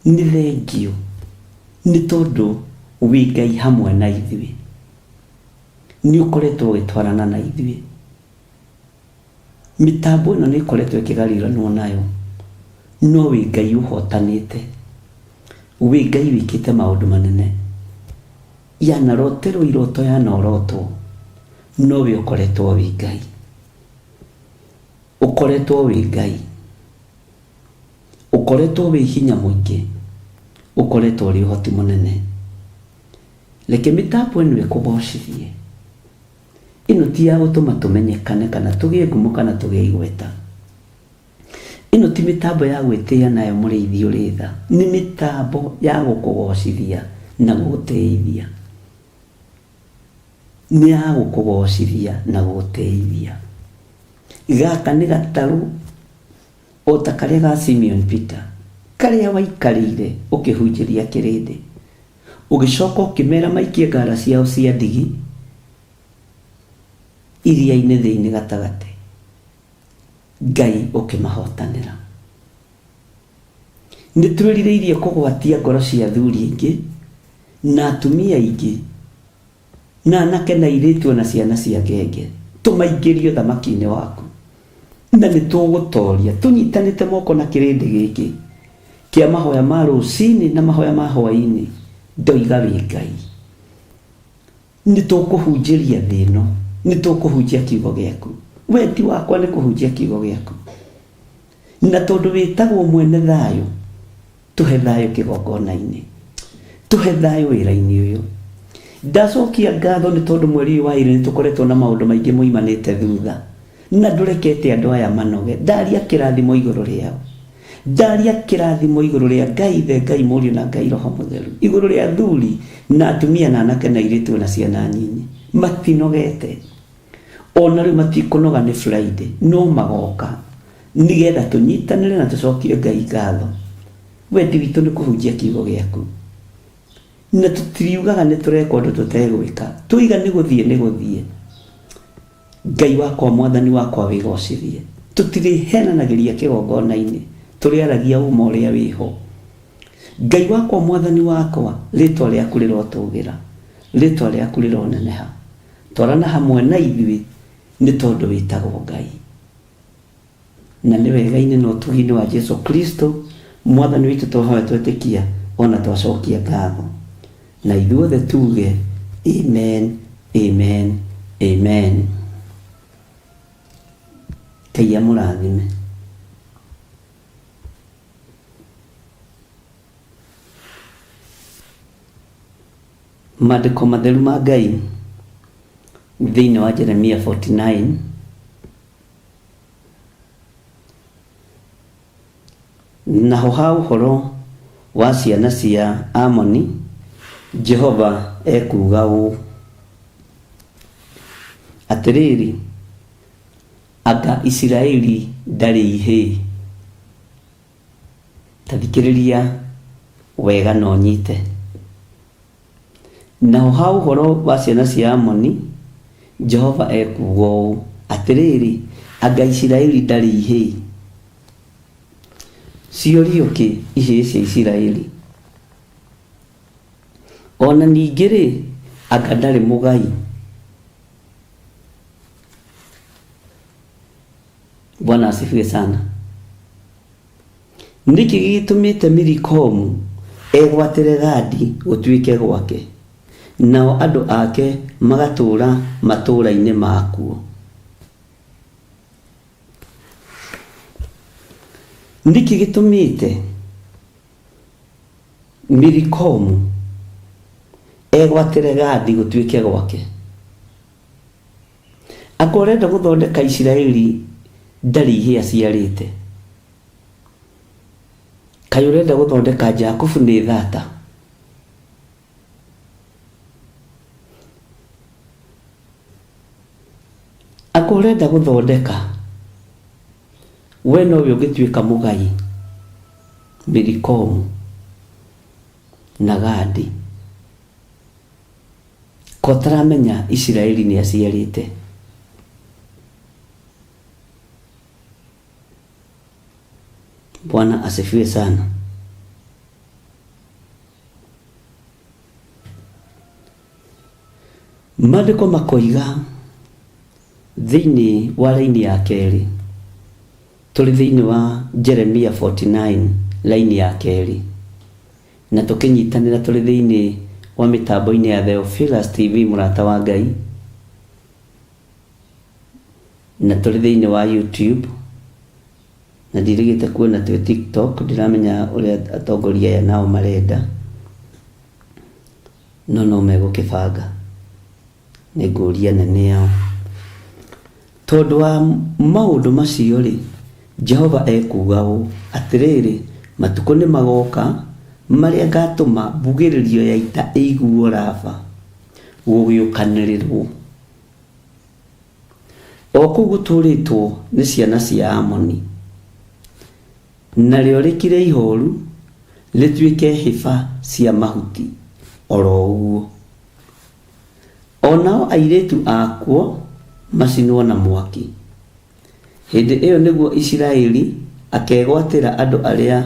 Nĩ thengiũ nĩ tondũ wĩ Ngai hamwe na ithuĩ. Nĩ ũkoretwo ũgĩtwarana na ithuĩ. Mĩtambo ĩno nĩ ĩkoretwo ĩkĩgariũranwo nayo, no wĩ Ngai ũhotanĩte. Wĩ Ngai wĩkĩte maũndũ manene. Yanaroterwo iroto yanorotwo, no we ũkoretwo wĩ Ngai. Ũkoretwo wĩ Ngai. Ũkoretwo wĩ hinya mũingĩ. Ũkoretwo ũrĩ ũhoti mũnene. Reke mĩtambo ĩno ĩkũgocithie. Ĩno ti ya gũtũma tũmenyekane kana tũgĩe ngumo kana tũgĩe igweta. Ĩno ti mĩtambo ya gwĩtĩĩa nayo mũrĩithi ũrĩ tha, nĩ mĩtambo ya gũkũgocithia na gũgũtĩithia. Nĩ ya gũkũgocithia na gũgũtĩithia. Gaka nĩ gatarũ o ta karĩa ga Simeon Peter, karĩa waikarĩire ũkĩhunjĩria kĩrĩndĩ, ũgĩcoka ũkĩmera maikie ngara ciao cia ndigi iria-inĩ thĩinĩ gatagatĩ. Ngai ũkĩmahotanĩra. Nĩ twĩrirĩirie kũgwatia ngoro cia athuri aingĩ na atumia aingĩ na anake na airĩtu ona ciana cia ngenge, tũmaingĩrie ũthamaki-inĩ waku. Na nĩ tũgũtoria tũnyitanĩte moko na kĩrĩndĩ gĩkĩ kĩa mahoya ma rũcinĩ na mahoya ma hwaĩ-inĩ. Ndoiga wĩ Ngai. Nĩ tũkũhunjĩria thĩ ĩno, nĩ tũkũhunjia kiugo gĩaku. Wendi wakwa nĩ kũhunjia kiugo gĩaku. Na tondũ wĩtagwo mwene thayũ, tũhe thayũ kĩgongona-inĩ, tũhe thayũ wĩra-inĩ ũyũ. Ndacokia ngatho nĩ tondũ mweri ũyũ wa ĩrĩ nĩ tũkoretwo na maũndũ maingĩ moimanĩte thutha, na ndũrekete andũ aya manoge. Ndaria kĩrathimo igũrũ rĩao. Ndaria kĩrathimo igũrũ rĩa Ngai Ithe, Ngai Mũriũ na Ngai Roho Mũtheru, igũrũ rĩa athuri na atumia na anake na airĩtu ona ciana nyinyi. Matinogete. Ona rĩu matikũnoga nĩ Friday, no magoka nĩgetha tũnyitanĩre na tũcokie Ngai ngatho. Wendi witũ nĩ kũhunjia kiugo gĩaku. Na tũtiriugaga nĩ tũreka ũndũ tũtegwĩka. Twoiga nĩ gũthiĩ nĩ gũthiĩ. Ngai wakwa Mwathani wakwa wĩgocithie. Tũtirĩhenanagĩria kĩgongona-inĩ, tũrĩaragia ũma ũrĩa wĩho. Ngai wakwa Mwathani wakwa, rĩtwa rĩaku rĩrotũgĩra, rĩtwa rĩaku rĩroneneha. Twarana hamwe na ithuĩ nĩ tondũ wĩtagwo Ngai. Na nĩ wega-inĩ na ũtugi-inĩ wa Jesu Kristo Mwathani witũ twahoya twetĩkia o na twacokia ngatho. Na ithuothe tuge Amen, Amen, Amen. Ngai amũrathime. Maandĩko matheru ma Ngai thĩinĩ wa Jeremia 49 Naho ha ũhoro wa ciana cia Amoni, Jehova ekuuga ũũ, Atĩrĩrĩ, anga Isiraeli ndarĩ ihĩĩ? Ta thikĩrĩria wega na ũnyite. Naho ha ũhoro wa ciana cia Amoni, Jehova ekuuga ũũ, Atĩrĩrĩ, anga Isiraeli ndarĩ ihĩĩ? Ciorio kĩ ihĩĩ cia Isiraeli? O na ningĩ-rĩ, anga ndarĩ mũgai? Bwana asifiwe sana. Nĩkĩ gĩgĩtũmĩte Milikomu egwatĩre Gadi gũtuĩke gwake, nao andũ ake magatũũra matũũra-inĩ makuo? Nĩkĩ gĩtũmĩte Milikomu egwatĩre Gadi gũtuĩke gwake? Anga ũrenda gũthondeka Isiraeli ndarĩ ihĩĩ aciarĩte? Kaĩ ũrenda gũthondeka Jakubu nĩ thata? Anga ũrenda gũthondeka we nowe ũngĩtuĩka mũgai Milikomu na Gadi? Ko ũtaramenya Isiraeli nĩ aciarĩte? Bwana asifiwe sana. Maandĩko makoiga thĩinĩ wa raini ya kerĩ, tũrĩ thĩinĩ wa Jeremia 49 raini ya kerĩ, na tũkĩnyitanĩra tũrĩ thĩinĩ wa mĩtambo-inĩ ya Theophilus TV mũrata wa Ngai, na tũrĩ thĩinĩ wa YouTube, na ndirĩgĩte kuona twĩ TikTok, ndiramenya ũrĩa atongoria aya nao marenda, no no megũkĩbanga, nĩ ngũria nene yao. Tondũ wa maũndũ macio-rĩ, Jehova ekuuga ũũ, Atĩrĩrĩ, matukũ nĩ magooka marĩa ngaatũma mbugĩrĩrio ya ita ĩiguo Raba gũgĩũkanĩrĩrũo, o kũu gũtũũrĩtwo nĩ ciana cia Amoni, narĩo rĩkire ihooru, rĩtuĩke hĩba cia mahuti o ro ũguo. O nao airĩtu akuo macinwo na mwaki. Hĩndĩ ĩyo nĩguo Isiraeli akegwatĩra andũ arĩa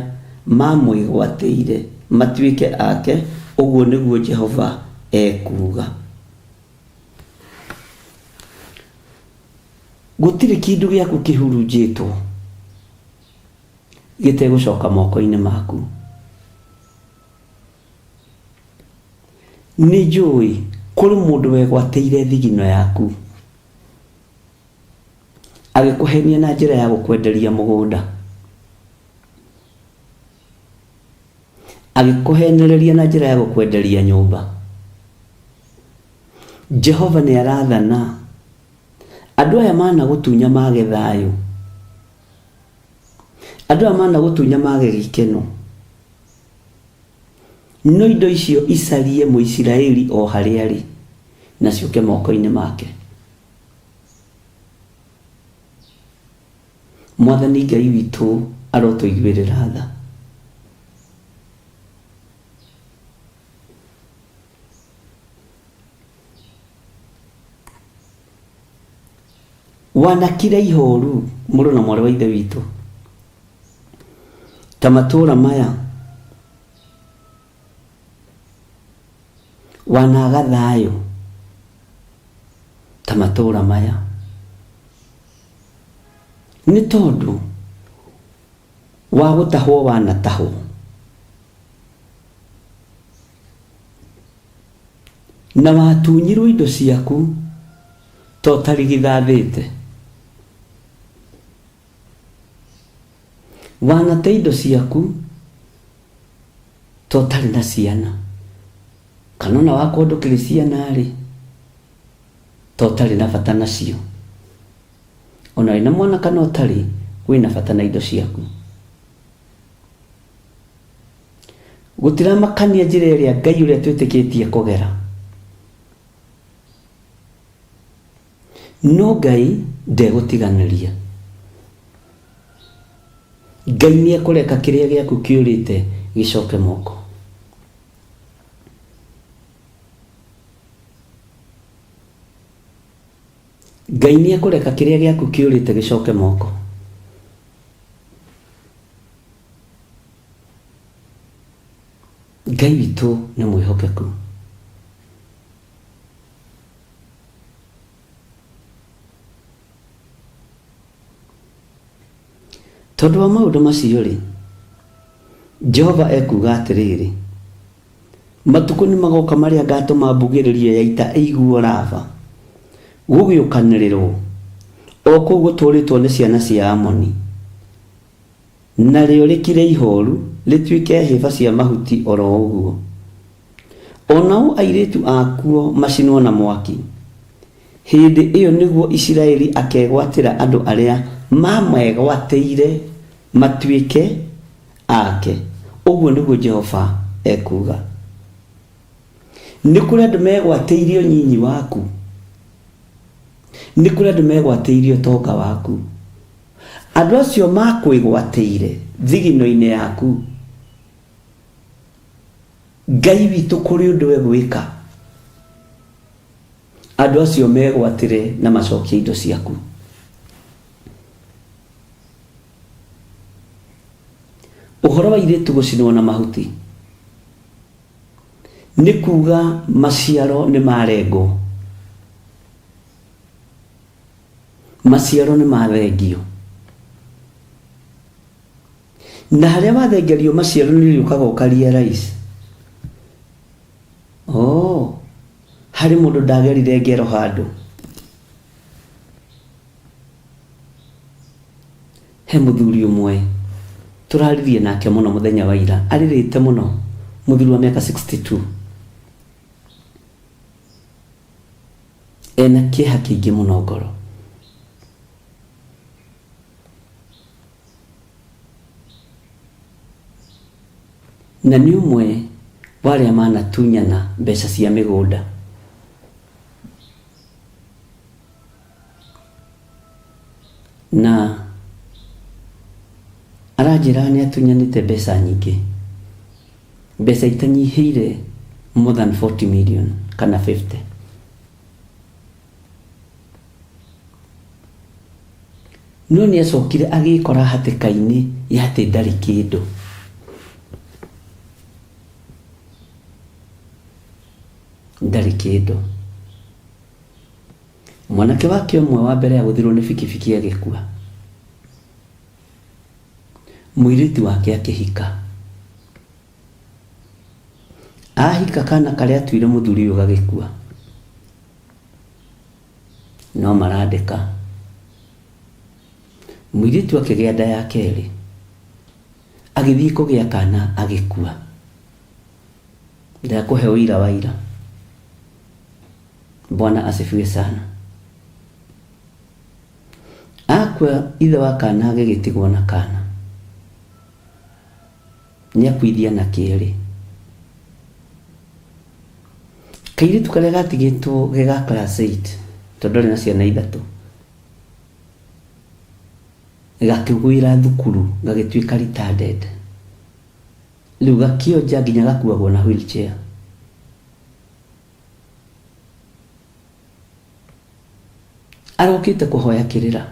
maamwĩgwatĩire matuĩke ake, ũguo nĩguo Jehova ekuuga. Gũtirĩ kĩndũ gĩaku kĩhurunjĩtwo gĩtegũcoka moko-inĩ maku. Nĩ njũĩ kũrĩ mũndũ wegwatĩire thigino yaku. Agĩkũhenia na njĩra ya gũkwenderia mũgũnda. Agĩkũhenereria na njĩra ya gũkwenderia nyũmba. Jehova nĩ arathana. Andũ aya managũtunya mage thayũ. Andũ aya managũtunya mage gĩkeno. No indo icio icarie Mũisiraeli o harĩa arĩ, na ciũke moko-inĩ make. Mwathani Ngai witũ arotũiguĩrĩra tha. Wanakira ihoru mũrũ na mwarĩ wa ithe witũ ta matũũra maya Wanaga thayũ ta matũũra maya. Nĩ tondũ wa gũtahwo wanatahwo. Na watunyirwo indo ciaku ta ũtarigithathĩte. Wanate indo ciaku ta ũtarĩ na ciana. Kana ona wakorwo ndũkĩrĩ ciana-rĩ, ta ũtarĩ na bata nacio. Ona wĩna mwana kana ũtarĩ, wĩna bata na indo ciaku. Gũtiramakania njĩra ĩrĩa Ngai ũrĩa twĩtĩkĩtie kũgera. No Ngai ndegũtiganĩria. Ngai nĩ ekũreka kĩrĩa gĩaku kĩũrĩte gĩcoke moko. Ngai nĩ ekũreka kĩrĩa gĩaku kĩũrĩte gĩcoke moko. Ngai witũ nĩ mwĩhokeku. Tondũ wa maũndũ macio-rĩ, Jehova ekuuga atĩrĩrĩ, Matukũ nĩmagoka marĩa ngatũma mbugĩrĩrio ya ita ĩiguo Raba, gũgĩũkanĩrĩrũo, o kũu gũtũũrĩtwo nĩ ciana cia Amoni, narĩo rĩkire ihooru, rĩtuĩke hĩba cia mahuti o ro ũguo. O nao airĩtu akuo macinwo na mwaki. Hĩndĩ ĩyo nĩguo Isiraeli akegwatĩra andũ arĩa maamegwatĩire matuĩke ake, ũguo nĩguo Jehova ekuuga. Nĩ kũrĩ andũ megwatĩire ũnyinyi waku, nĩ kũrĩ andũ megwatĩire ũtonga waku. Andũ acio makwĩgwatĩire thigino-inĩ yaku, Ngai witũ kũrĩ ũndũ egwĩka, andũ acio megwatĩre na macokie indo ciaku. Ũhoro wa airĩtu gũcinwo na mahuti nĩ kuga maciaro nĩ marengwo, maciaro nĩ mathengio. Na harĩa wathengerio maciaro nĩ ũrĩũkaga ũka realize, oh, harĩ mũndũ ndagerire ngero handũ. He mũthuri ũmwe tũraririe nake mũno mũthenya wa ira, arĩrĩte mũno, mũthuri wa mĩaka 62. Ena kĩeha kĩingĩ mũno ngoro. Na nĩ ũmwe wa arĩa manatunyana mbeca cia mĩgũnda. Na aranjĩra nĩ atunyanĩte mbeca nyingĩ, mbeca itanyihĩire more than 40 million kana 50. No nĩ acokire agĩkora hatĩka-inĩ ya atĩ ndarĩ kĩndũ. Ndarĩ kĩndũ. Mwanake wake ũmwe wa mbere agũthirwo nĩ bikibiki agĩkua. Mũirĩtu wake akĩhika. Ahika kana karĩa atuire mũthuri ũyũ gagĩkua. No marandĩka. Mũirĩtu akĩgĩa nda ya kerĩ. Agĩthiĩ kũgĩa kana agĩkua. Ndakũhe ũira wa ira. Bwana asifiwe sana. Akua ithe wa kana agĩgĩtigwo na kana. Nĩakuithia na kerĩ. Kairĩtu karĩa gatigĩtwo ge ga class 8 tondũ arĩ na ciana ithatũ gakĩgwĩra thukuru gagĩtuĩka retarded. Rĩu gakĩonja nginya gakuagwo na wheelchair. Arokĩte kũhoya kĩrĩra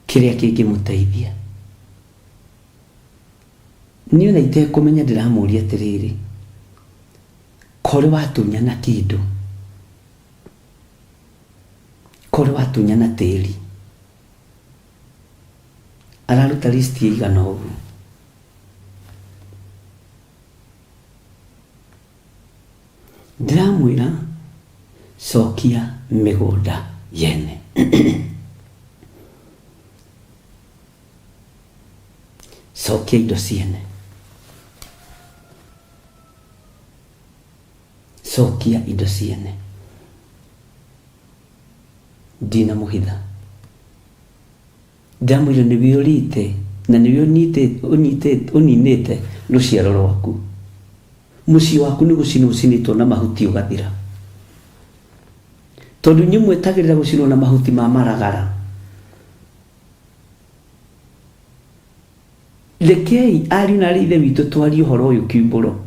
kĩrĩa kĩngĩmũteithia. Niĩ ona itekũmenya ndĩramũria atĩrĩrĩ, korĩ watunyana kĩndũ, korĩ watunyana tĩri, araruta list ĩigana ũguo. Ndĩramwĩra cokia mĩgũnda yene. Cokia indo ciene. Cokia indo ciene. Ndinamũhitha. Ndĩramwĩrire nĩwe ũrĩte na nĩwe ũninĩte rũciaro rwaku. Mũciĩ waku nĩ gũcinwo ũcinĩtwo na mahuti ũgathira. Tondũ inyuĩ mwetagĩrĩra gũcinwo na mahuti ma maragara. Rekei ariũ na arĩ ithe witũ twarie ũhoro ũyũ kiumbũro.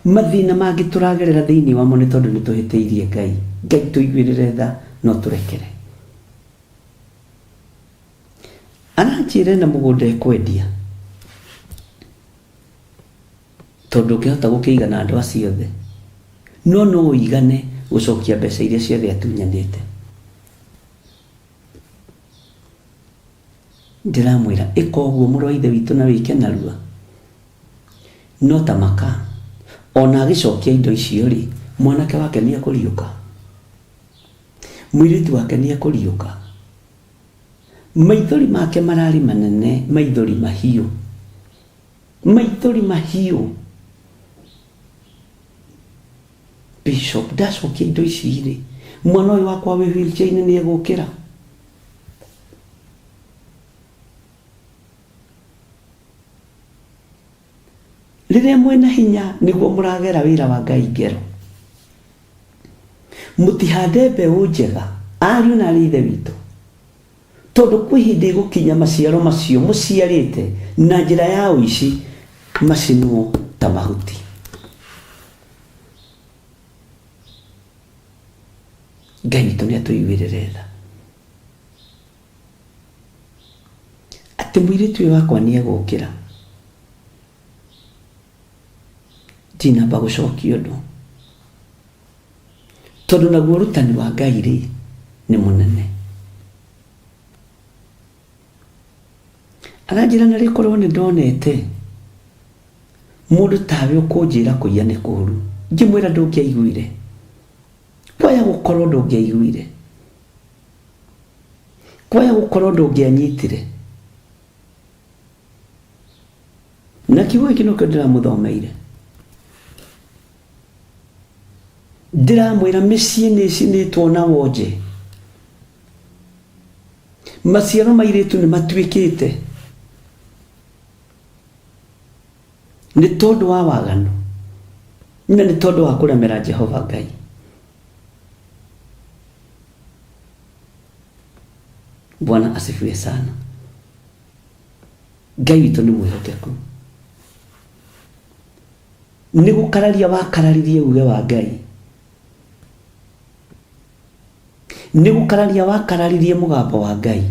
Mathĩna mangĩ tũragerera thĩinĩ wamo nĩ tondũ nĩ tũhĩtĩirie Ngai. Ngai tũiguĩrĩre tha no tũrekere. Aranjĩra ena mũgũnda ekwendia tondũ ũngĩhota gũkĩigana andũ acio othe no no ũigane gũcokia mbeca iria ciothe atunyanĩte. Ndĩramwĩra ĩka ũguo mũrũ wa ithe witũ na wĩke narua. No ta maka, ona agĩcokia indo icio-rĩ, mwanake wake nĩ ekũriũka? Mũirĩtu wake nĩ ekũriũka? Maithori make mararĩ manene, maithori mahiũ. Maithori mahiũ. Bishop, ndacokia indo ici-rĩ, mwana ũyũ wakwa wĩ wheelchair-inĩ nĩ egũkĩra? Rĩrĩa mwĩna hinya nĩguo mũragera wĩra wa Ngai ngero. Mũtihande mbeũ njega, ariũ na arĩ ithe witũ, tondũ kwĩ hĩndĩ ĩgũkinya maciaro macio mũciarĩte na njĩra ya ũici macinwo ta mahuti. Ngai witũ nĩ atũiguĩrĩre tha. Atĩ mũirĩtu ũyũ wakwa nĩ egũkĩra. Ndinamba gũcokia ũndũ. Tondũ naguo ũrutani wa Ngai rĩ, nĩ mũnene. Aranjĩra na rĩkorwo nĩ ndonete mũndũ tawe ũkũnjĩra kũiya nĩ kũru. Ngĩmwĩra ndũngĩaiguire. Kwaya gũkorwo ndũngĩaiguire. Kwaya gũkorwo ndũngĩanyitire. Na kiugo gĩkĩ nĩkĩo ndĩramũthomeire. Ndĩramwĩra mĩciĩ nĩ ĩcinĩtwo na wonje. Maciaro ma airĩtu nĩ matuĩkĩte nĩ tondũ wa waganu na nĩ tondũ wa kũremera Jehova Ngai. Bwana asifiwe sana. Ngai witũ nĩ mwĩhokeku. Nĩ gũkararia wakararirie uge wa Ngai. Nĩ gũkararia wakararirie mũgambo wa Ngai.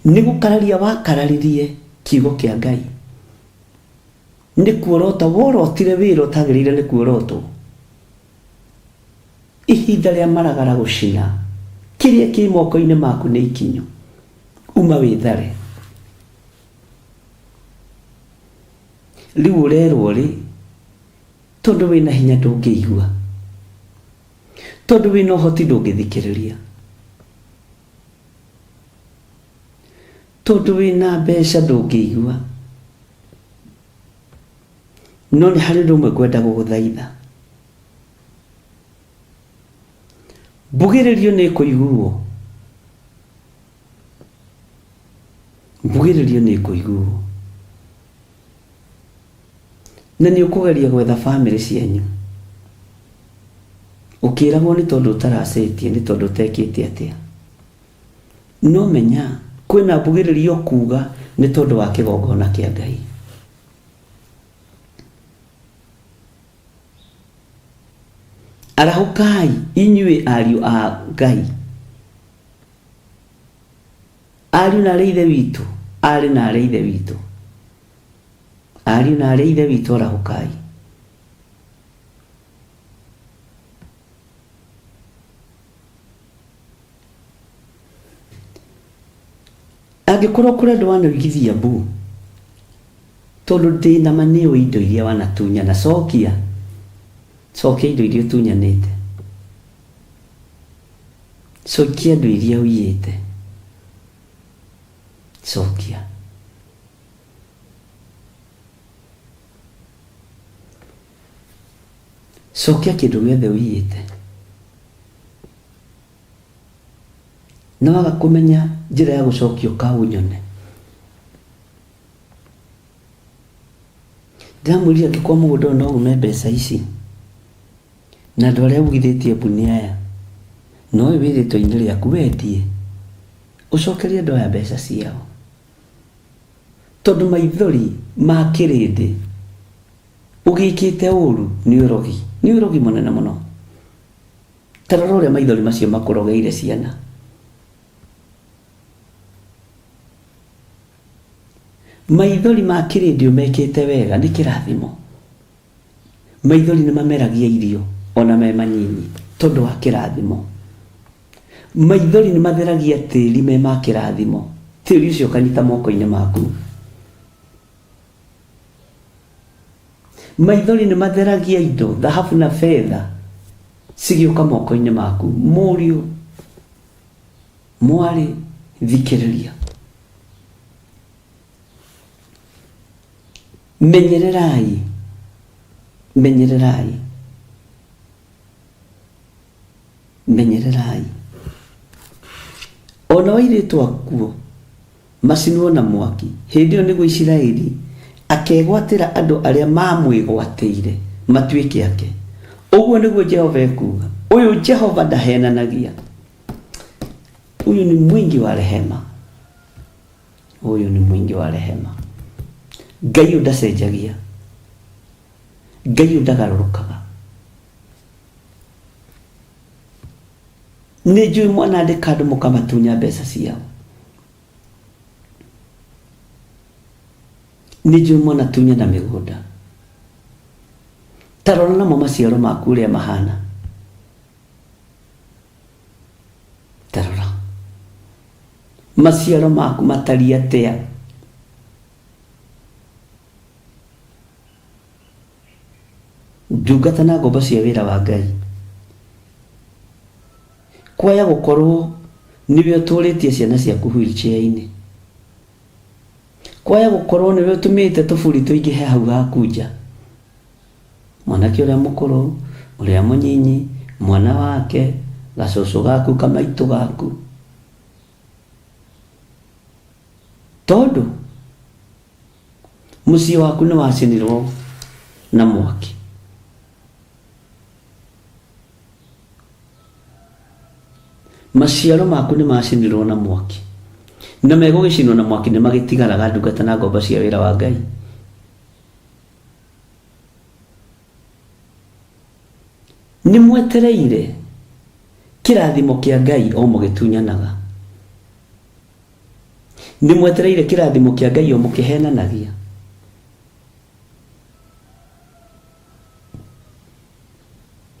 Nĩ gũkararia wakararirie kiugo kĩa Ngai. Nĩ kuorota worotire wĩra ũtagĩrĩire nĩ kuorotwo. Ihinda rĩa maragara gũcina kĩrĩa kĩ moko-inĩ maku nĩ ikinyu. Uma wĩthare. Rĩu ũrerwo rĩ, tondũ wĩna hinya ndũngĩigua, tondũ wĩna ũhoti ndũngĩthikĩrĩria, tondũ wĩna mbeca ndũngĩigua. No nĩ harĩ ũndũ ũmwe ngwenda gũgũthaitha. Mbugĩrĩrio nĩ ĩkũiguo. Mbugĩrĩrio nĩ ĩkũiguo. Na nĩ ũkũgeria gwetha bamĩrĩ cianyu. Ũkĩragwo nĩ tondũ ũtaracĩtie, nĩ tondũ ũtekĩte atĩa. No menya kwĩna mbugĩrĩrio kuga nĩ tondũ wa kĩgongona kĩa Ngai. Arahũkai inyuĩ ariũ a Ngai. Ariũ na arĩ ithe witũ, arĩ na arĩ ithe witũ. Ariũ na arĩ ithe witũ arahũkai. Angĩkorwo kũrĩ andũ wanaigithia mbu, tondũ ndĩ na ma nĩũĩ indo iria wanatunyana, cokia, cokia indo iria ũtunyanĩte. Cokia indo iria ũiyĩte. Cokia. Cokia kĩndũ gĩothe ũiyĩte. Na waga kũmenya njĩra ya gũcokia ũka ũnyone. Ndĩramwĩrire angĩkorwo mũgũnda ũyũ no ume mbeca ici, na andũ arĩa ugithĩtie mbu nĩ aya, na ũyũ wĩ rĩtwa-inĩ rĩaku wendie, ũcokerie andũ aya mbeca ciao. Tondũ maithori ma kĩrĩndĩ ũgĩkĩte ũru nĩ ũrogi, nĩ ũrogi mũnene mũno. Ta rora ũrĩa maithori macio makũrogeire ciana. Maithori ma kĩrĩndĩ ũmekĩte wega nĩ kĩrathimo. Maithori nĩ mameragia irio ona me manyinyi tondũ wa kĩrathimo. Maithori nĩ matheragia tĩri me ma kĩrathimo. Tĩri ũcio ũkanyita moko-inĩ maku. Maithori nĩ matheragia indo, thahabu na betha cigĩũka moko-inĩ maku. Mũriũ, mwarĩ, thikĩrĩria. Menyererai, menyererai, menyererai. O nao airĩtu akuo macinwo na mwaki. Hĩndĩ ĩyo nĩguo Isiraeli akegwatĩra andũ arĩa maamwĩgwatĩire matuĩke ake. Ũguo nĩguo Jehova ekuuga. Ũyũ Jehova ndaheenanagia. Huyu ni mwingi wa rehema. Ũyũ nĩ mwingi wa rehema. Ngai ũyũ ndacenjagia. Ngai ũyũ ndagarũrũkaga. Nĩ njũĩ mwanandĩka andũ mũkamatunya mbeca ciao. Nĩ njũĩ mwanatunya na mĩgũnda. Ta rora namo maciaro maku ũrĩa mahana. Ta rora. Maciaro maku matariĩ atĩa? Ndungata na ngombo cia wĩra wa Ngai. Kwaya gũkorwo nĩwe ũtũrĩtie ciana ciaku wheelchair-inĩ. Kwaya gũkorwo nĩwe ũtũmĩte tũburi tũingĩhe hau haku nja. Mwanake ũrĩa mũkũrũ, ũrĩa mũnyinyi, mwana wake, Gacũcũ gaku, kamaitũ gaku. Tondũ mũciĩ waku nĩ wacinirwo na mwaki. Maciaro maku nĩ macinirwo na mwaki. Na megũgĩcinwo na mwaki nĩ magĩtigaraga ndungata na ngombo cia wĩra wa Ngai. Nĩ mwetereire kĩrathimo kĩa Ngai o mũgĩtunyanaga. Nĩ mwetereire kĩrathimo kĩa Ngai o mũkĩhenanagia.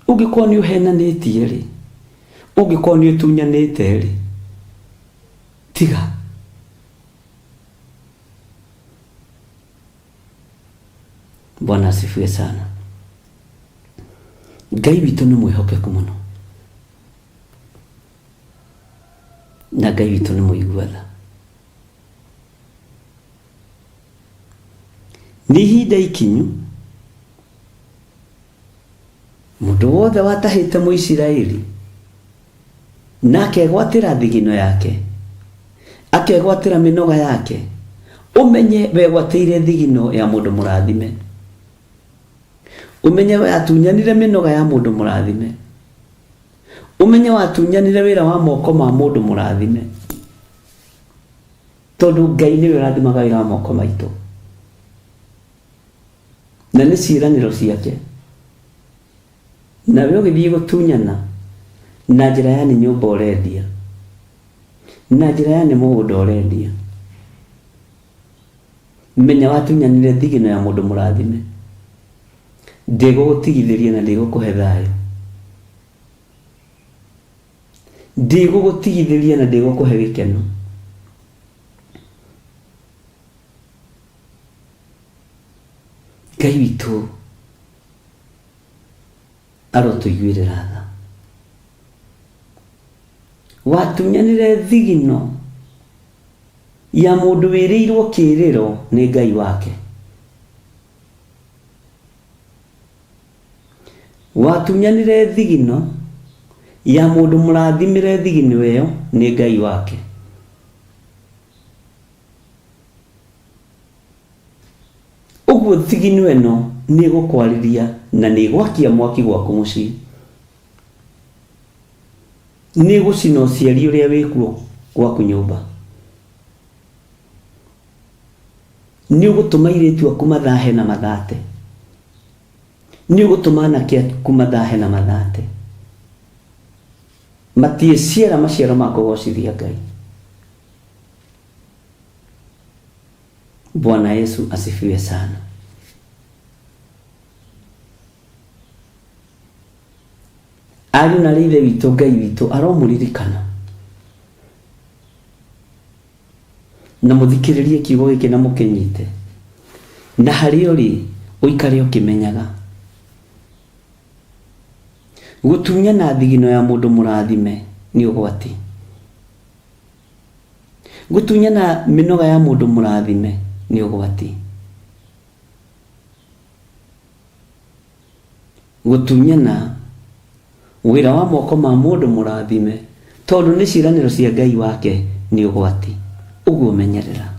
Ũngĩkorwo nĩ ũhenanĩtie rĩ, ũngĩkorwo nĩ ũtunyanĩte rĩ, tiga. Bwana asifiwe sana. Ngai witũ nĩ mwĩhokeku mũno na Ngai witũ nĩ mũigua tha. Nĩ ihinda ikinyu mũndũ wothe watahĩte Mũisiraeli na akegwatĩra thigino yake, akegwatĩra mĩnoga yake, ũmenye wegwatĩire thigino ya mũndũ mũrathime. Ũmenye watunyanire mĩnoga ya mũndũ mũrathime. Ũmenye watunyanire wĩra wa moko ma mũndũ mũrathime. Tondũ Ngai nĩwe ũrathimaga wĩra wa moko maitũ. Na nĩ ciĩranĩro ciake. Nawe ũgĩthiĩ gũtunyana na njĩra ya nĩ nyũmba ũrendia, na njĩra ya nĩ mũgũnda ũrendia. Menya watunyanire thigino ya mũndũ mũrathime. Ndĩgũgũtigithĩria na ndĩgũkũhe thayũ. Ndĩgũgũtigithĩria na ndĩgũkũhe gĩkeno. Ngai witũ arotũiguĩrĩra tha. Watunyanire thigino ya mũndũ wĩrĩirwo kĩrĩro nĩ Ngai wake. Watunyanire thigino ya mũndũ mũrathimĩre thigino ĩyo nĩ Ngai wake. Ũguo thigino ĩno nĩ ĩgũkwarĩria na nĩ ĩgwakia mwaki gwaku mũciĩ. Nĩ ĩgũcina ũciari ũrĩa wĩkuo gwaku nyũmba. Nĩ ũgũtũma airĩtu aku mathahe na mathate. Nĩ ũgũtũma anake aku mathahe na mathate. Matiĩciara maciaro ma kũgocithia Ngai. Bwana Yesu asifiwe sana. Ariũ na Ithe witũ Ngai witũ aromũririkana na mũthikĩrĩrie kiugo gĩkĩ na mũkĩnyite na harĩa ũrĩ ũikare ũkĩmenyaga gũtunyana thigino ya mũndũ mũrathime nĩ ũgwati. Gũtunyana mĩnoga ya mũndũ mũrathime nĩ ũgwati. Gũtunyana wĩra wa moko ma mũndũ mũrathime tondũ nĩ ciĩranĩro cia Ngai wake nĩ ũgwati. Ũguo menyerera.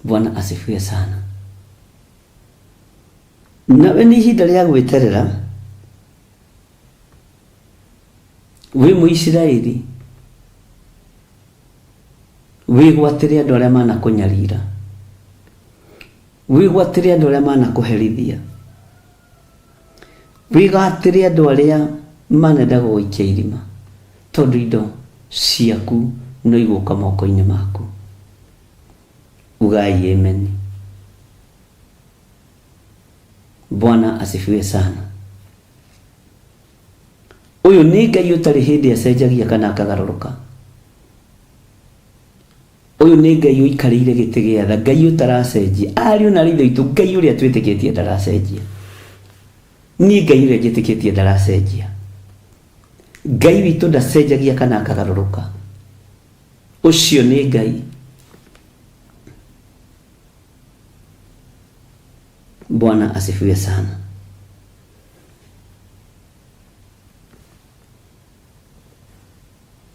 Bwana asifiwe sana. Nawe nĩ ihinda rĩa gwĩterera Wĩ Mũisiraeli, wĩgwatĩre andũ arĩa manakũnyarira, wĩgwatĩre andũ arĩa manakũherithia, wĩgatĩre andũ arĩa manenda gũgũikia irima, tondũ indo ciaku no igũka moko-inĩ maku. Ugai amen. Bwana asifiwe sana. Ũyũ nĩ Ngai ũtarĩ hĩndĩ acenjagia kana akagarũrũka. Ũyũ nĩ Ngai ũikarĩire gĩtĩ gĩa tha, Ngai ũtaracenjia. Ariũ na aarĩ a Ithe witũ, Ngai ũrĩa twĩtĩkĩtie ndaracenjia. Niĩ Ngai ũrĩa njĩtĩkĩtie ndaracenjia. Ngai witũ ndacenjagia kana akagarũrũka. Ũcio nĩ Ngai. Bwana asifiwe sana.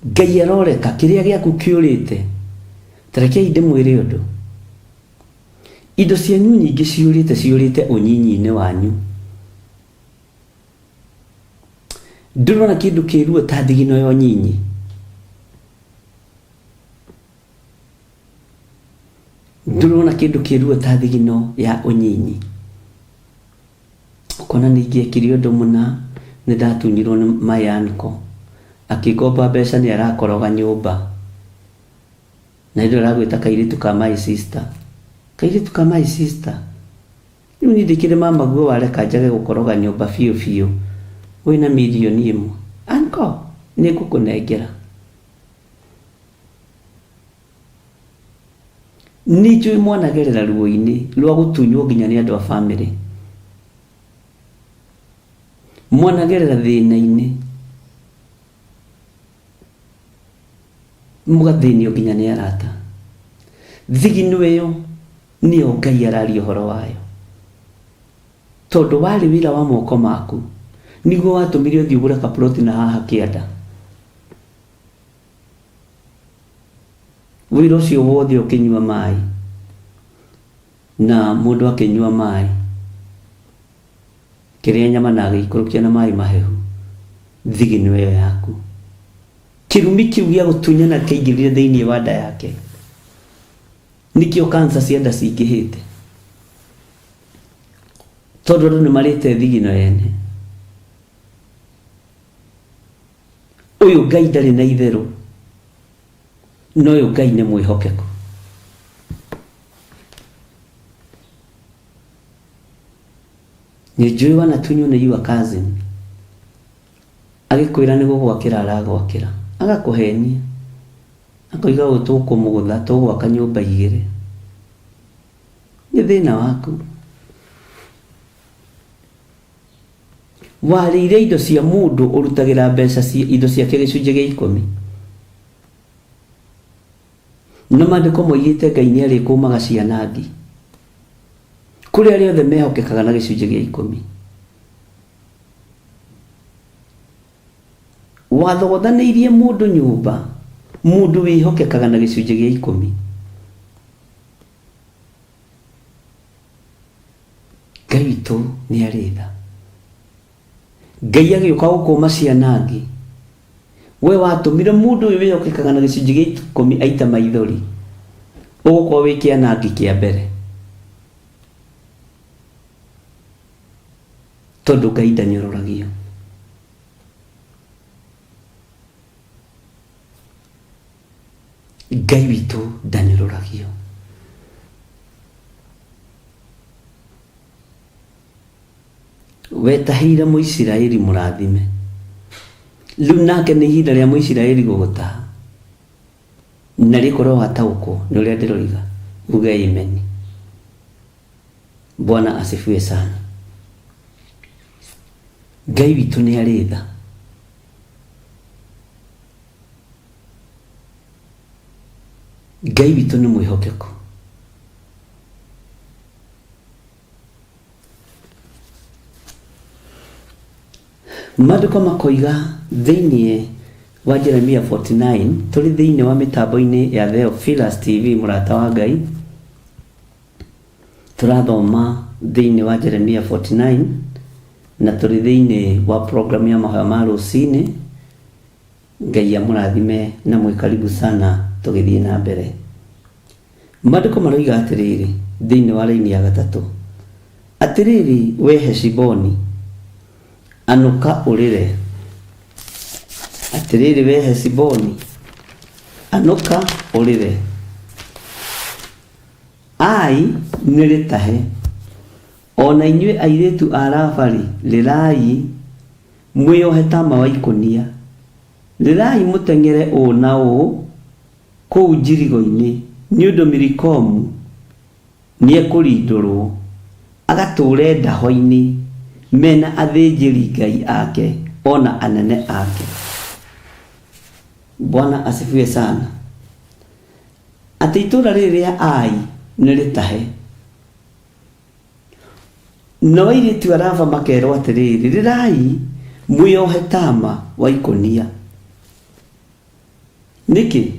Ngai aroreka kĩrĩa gĩaku kĩũrĩte. Ta rekei ndĩmwĩre ũndũ. Indo cianyu nyingĩ ciũrĩte ciũrĩte ũnyinyi-inĩ wanyu. Ndũrona kĩndũ kĩruo ta thigino ya ũnyinyi. Ndũrona kĩndũ kĩruo ta thigino ya ũnyinyi. Ũkona nĩ ingĩekire ũndũ mũna, nĩ ndatunyirwo nĩ my uncle. Akĩngomba mbeca nĩ arakoroga nyũmba. Na hĩndĩ ĩyo aragwĩta kairĩtu ka my sister. Kairĩtu ka my sister? Rĩu niĩ ndĩkĩrĩ mamaguo wareka njage gũkoroga nyũmba biũ biũ wĩna mirioni ĩmwe. Uncle, nĩ ngũkũnengera. Nĩ njũĩ mwanagerera ruo-inĩ rwa gũtunywo nginya nĩ andũ a famĩlĩ. Mwanagerera thĩna-inĩ mũgathĩnio nginya nĩ arata. Thigino ĩyo nĩyo Ngai araria ũhoro wayo. Tondũ warĩ wĩra wa moko maku, nĩguo watũmire ũthiĩ ũgũre kaploti na haha kĩanda. Wĩra ũcio wothe ũkĩnyua maĩ, na mũndũ akĩnyua maĩ, kĩrĩa nyama na agĩikũrũkia na maĩ mahehu, thigino ĩyo yaku. Kĩrumi kĩu gĩa gũtunyana kĩaingĩrire thĩinĩ wa nda yake. Nĩkĩo kansa cia nda cingĩhĩte. Tondũ andũ nĩ marĩte thigino yene. Ũyũ Ngai ndarĩ na itherũ, na ũyũ Ngai nĩ mwĩhokeku. Nĩnjũĩ wanatunywo nĩ your cousin, agĩkwĩra nĩ gũgwakĩra aragwakĩra, agakũhenia, akoiga ũũ tũkũmũgũtha tũgwaka nyũmba igĩrĩ. Nĩ thĩna waku. Warĩire indo cia mũndũ ũrutagĩra mbeca cia indo ciake gĩcunjĩ gĩa ikũmi. Na maandĩko moigĩte Ngai nĩ arĩkũmaga cianangi kũrĩ arĩa othe mehokekaga na gĩcunjĩ gĩa ikũmi. Wathogothanĩirie mũndũ nyũmba, mũndũ wĩhokekaga na gĩcunjĩ gĩa ikũmi. Ngai witũ nĩ arĩ tha. Ngai agĩũka gũkũma cianangi. We watũmire mũndũ ũyũ wĩhokekaga na gĩcunjĩ gĩa ikũmi aita maithori. Ũgũkorwo wĩ kĩanangi kĩa mbere. Tondũ Ngai ndanyũrũragio. Ngai witũ ndanyũrũragio. Wetahĩire Mũisiraeli mũrathime. Rĩu nake nĩ ihinda rĩa Mũisiraeli gũgũtaha. Na rĩkorwo wataũkwo nĩ ũrĩa ndĩroiga, uge amen. Bwana asifiwe sana. Ngai witũ nĩ arĩ tha. Ngai witũ nĩ mwĩhokeku. Maandĩko makoiga thĩinĩ wa Jeremia 49 tũrĩ thĩinĩ wa mĩtambo-inĩ ya Theophilus TV mũrata wa Ngai tũrathoma thĩinĩ wa Jeremia 49 na tũrĩ thĩinĩ wa program ya mahoya ma rũcinĩ. Ngai amũrathime na mwĩ karibu sana tũgĩthiĩ na mbere. Maandĩko maroiga atĩrĩrĩ thĩinĩ wa raini ya gatatũ, Atĩrĩrĩ wee Heshiboni, anũka ũrĩre. Atĩrĩrĩ wee Heshiboni, anũka ũrĩre. Ai nĩ rĩtahe, o na inyuĩ airĩtu a Raba-rĩ, rĩrai, mwĩohe taama wa ikũnia. Rĩrai mũteng'ere ũũ na ũũ kũu njirigo-inĩ, nĩ ũndũ Milikomu nĩekũrindũrwo, agatũũre ndaho-inĩ, me na athĩnjĩri-ngai ake o na anene ake. Bwana asifiwe sana. Atĩ itũũra rĩrĩ rĩa Ai nĩ rĩtahe. Nao airĩtu a Raba makerwo atĩrĩrĩ, Rĩrai mwĩohe tama wa ikũnia. Nĩkĩ?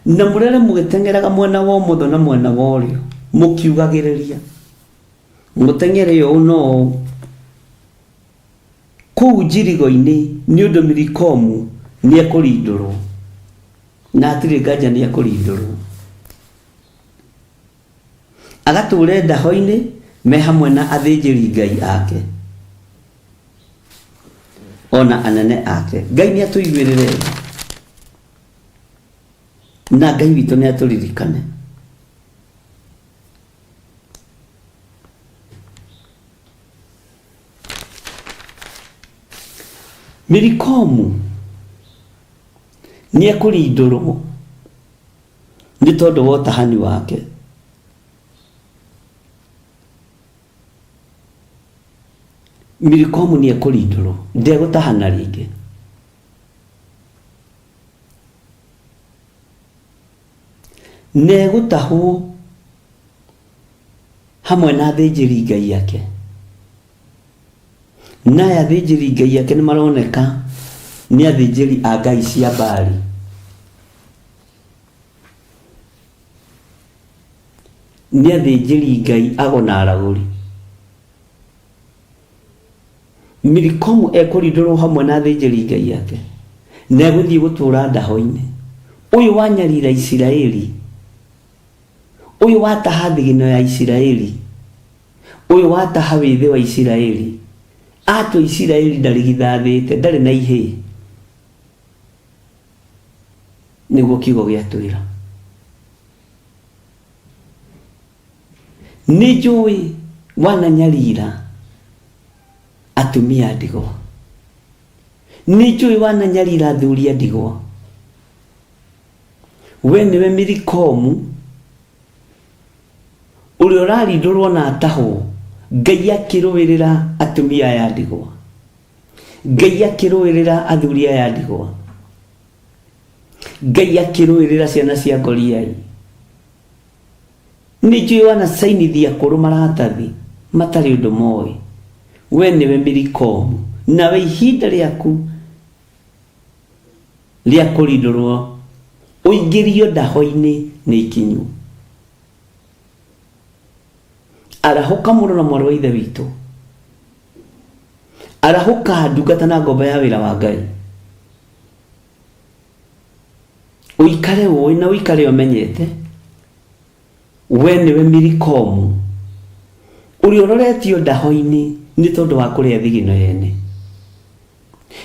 Na mũrere mũgĩteng'eraga mwena wa ũmotho na mwena wa ũrĩo mũkiugagĩrĩria. Mũteng'ere ũũ na ũũ kũu njirigo-inĩ nĩ ũndũ Milikomu nĩekũrindũrwo. Na hatirĩ nganja nĩekũrindũrwo. Agatũũre ndaho-inĩ me hamwe na athĩnjĩri Ngai ake o na anene ake. Ngai nĩatũiguĩrĩre tha na Ngai witũ nĩatũririkane. Milikomu nĩekũrindũrwo nĩ tondũ wa ũtahani wake. Milikomu nĩekũrindũrwo, ndegũtahana rĩngĩ. Na egũtahwo hamwe na athĩnjĩri Ngai ake. Na aya athĩnjĩri Ngai ake nĩ maroneka nĩ athĩnjĩri a ngai cia Baali. Nĩ athĩnjĩri Ngai ago na aragũri. Milikomu ekũrindũrwo hamwe na athĩnjĩri Ngai ake, na egũthiĩ gũtũũra ndaho-inĩ. Ũyũ wanyarira Isiraeli, ũyũ wataha thigino ya Isiraeli, ũyũ wataha wĩthĩ wa Isiraeli, atua Isiraeli ndarigithathĩte, ndarĩ na ihĩĩ. Nĩguo kiugo gĩatwĩra. Nĩ njũĩ wananyarira atumia a ndigwa. Nĩ njũĩ wananyarira athuri a ndigwa. We nĩwe Milikomu ũrĩa ũrarindũrwo na atahwo, Ngai akĩrũĩrĩra atumia aya a ndigwa. Ngai akĩrũĩrĩra athuri aya a ndigwa. Ngai akĩrũĩrĩra ciana cia Goliai. Nĩ njũĩ wanacainithia akũrũ maratathi matarĩ ũndũ moĩ. We nĩwe Milikomu, nawe ihinda rĩaku rĩa kũrindũrwo ũingĩrio ndaho-inĩ nĩ ikinyu. Arahũka mũrũ na mwarĩ wa Ithe witũ. Arahũka ndungata na ngombo ya wĩra wa Ngai. Ũikare ũĩ na ũikare ũmenyete we nĩwe Milikomu ũrĩa ũroretio ndaho-inĩ nĩ tondũ wa kũrĩa thigino yene,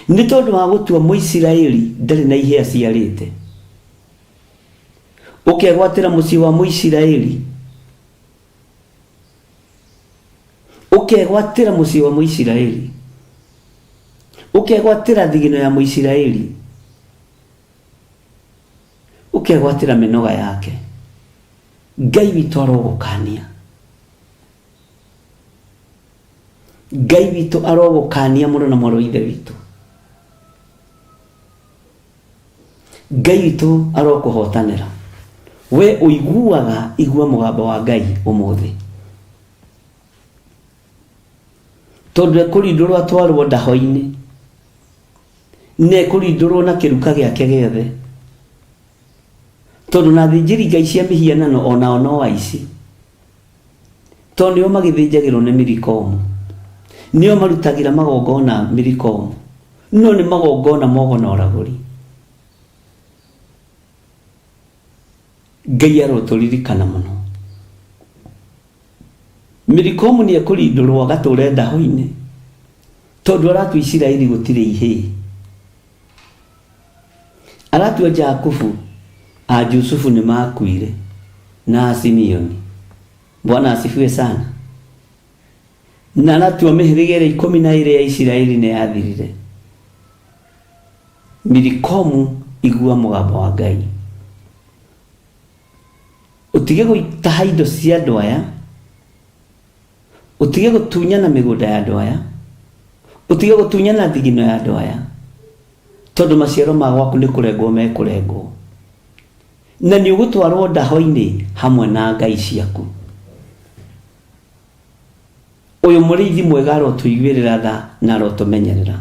nĩ tondũ wa gũtua Mũisiraeli ndarĩ na ihĩa aciarĩte, ũkegwatĩra mũciĩ wa Mũisiraeli, ũkegwatĩra mũciĩ wa Mũisiraeli, ũkegwatĩra thigino ya Mũisiraeli, ũkegwatĩra mĩnoga yake. Ngai witũ arogũkania. Ngai witũ arogũkania mũno na mwarĩ wa Ithe witũ. Ngai witũ arokũhotanĩra. We ũiguaga igua mũgambo wa Ngai ũmũthĩ. Tondũ ekũrindũrwo atwarwo ndaho-inĩ. Na ekũrindũrwo na kĩruka gĩake gĩothe. Tondũ na athĩnjĩri Ngai cia mĩhianano onao no aici. Tondũ nĩo magĩthĩnjagĩrwo nĩ Milikomu. Nĩo marutagĩra magongona Milikomu. No nĩ magongona mogo na ũragũri. Ngai arotũririkana mũno. Milikomu nĩ ekũrindũrwo agatũre ndaho-inĩ. Tondũ aratua Isiraeli gũtirĩ ihĩĩ. Aratua Jakubu a Jusufu nĩ makuire na a Simeoni. Bwana asifiwe sana. Na aratua mĩhĩrĩga ĩrĩa ikũmi na ĩrĩ ya Isiraeli nĩ yathirire. Milikomu igua mũgambo wa Ngai. Ũtige gũtaha indo cia andũ aya, ũtige gũtunyana mĩgũnda ya andũ aya, ũtige gũtunyana thigino ya andũ aya, tondũ maciaro ma gwaku nĩ kũrengwo mekũrengwo. Na nĩ ũgũtwarwo ndaho-inĩ hamwe na ngai ciaku. Ũyũ mũrĩithi mwega arotũiguĩrĩra tha na arotũmenyerera.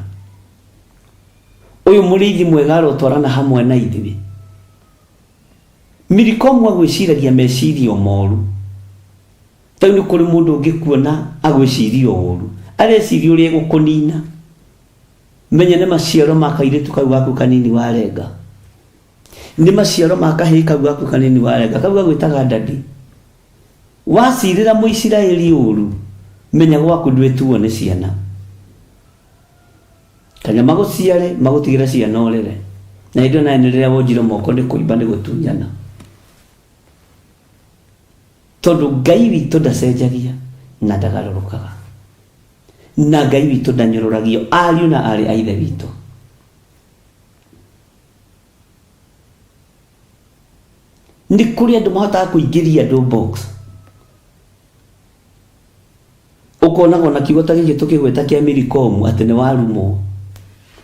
Ũyũ mũrĩithi mwega arotwarana hamwe na ithuĩ. Milikomu agwĩciragia meciria moru. Ta rĩu nĩ kũrĩ mũndũ ũngĩkuona agwĩciria ũru. Areciria ũrĩa egũkũnina. Menya nĩ maciaro ma kairĩtu kau gaku kanini warenga. Nĩ maciaro ma kahĩĩ kau gaku kanini warenga. Kau gagwĩtaga daddy. Wacirĩra Mũisiraeli ũru, menya gwaku ndwĩtuo nĩ ciana. Kana magũciare, magũtigĩre ciana ũrere. Na hĩndĩ ĩyo nawe nĩ rĩrĩa wonjire moko nĩ kũimba nĩ gũtunyana. Tondũ Ngai witũ ndacenjagia na ndagarũrũkaga. Na Ngai witũ ndanyũrũragio ariũ na aarĩ a Ithe witũ. Nĩ kũrĩ andũ mahotaga kũingĩria andũ box. Ũkonaga ona kiugo ta gĩkĩ tũkĩgweta kĩa Milikomu atĩ nĩ warumwo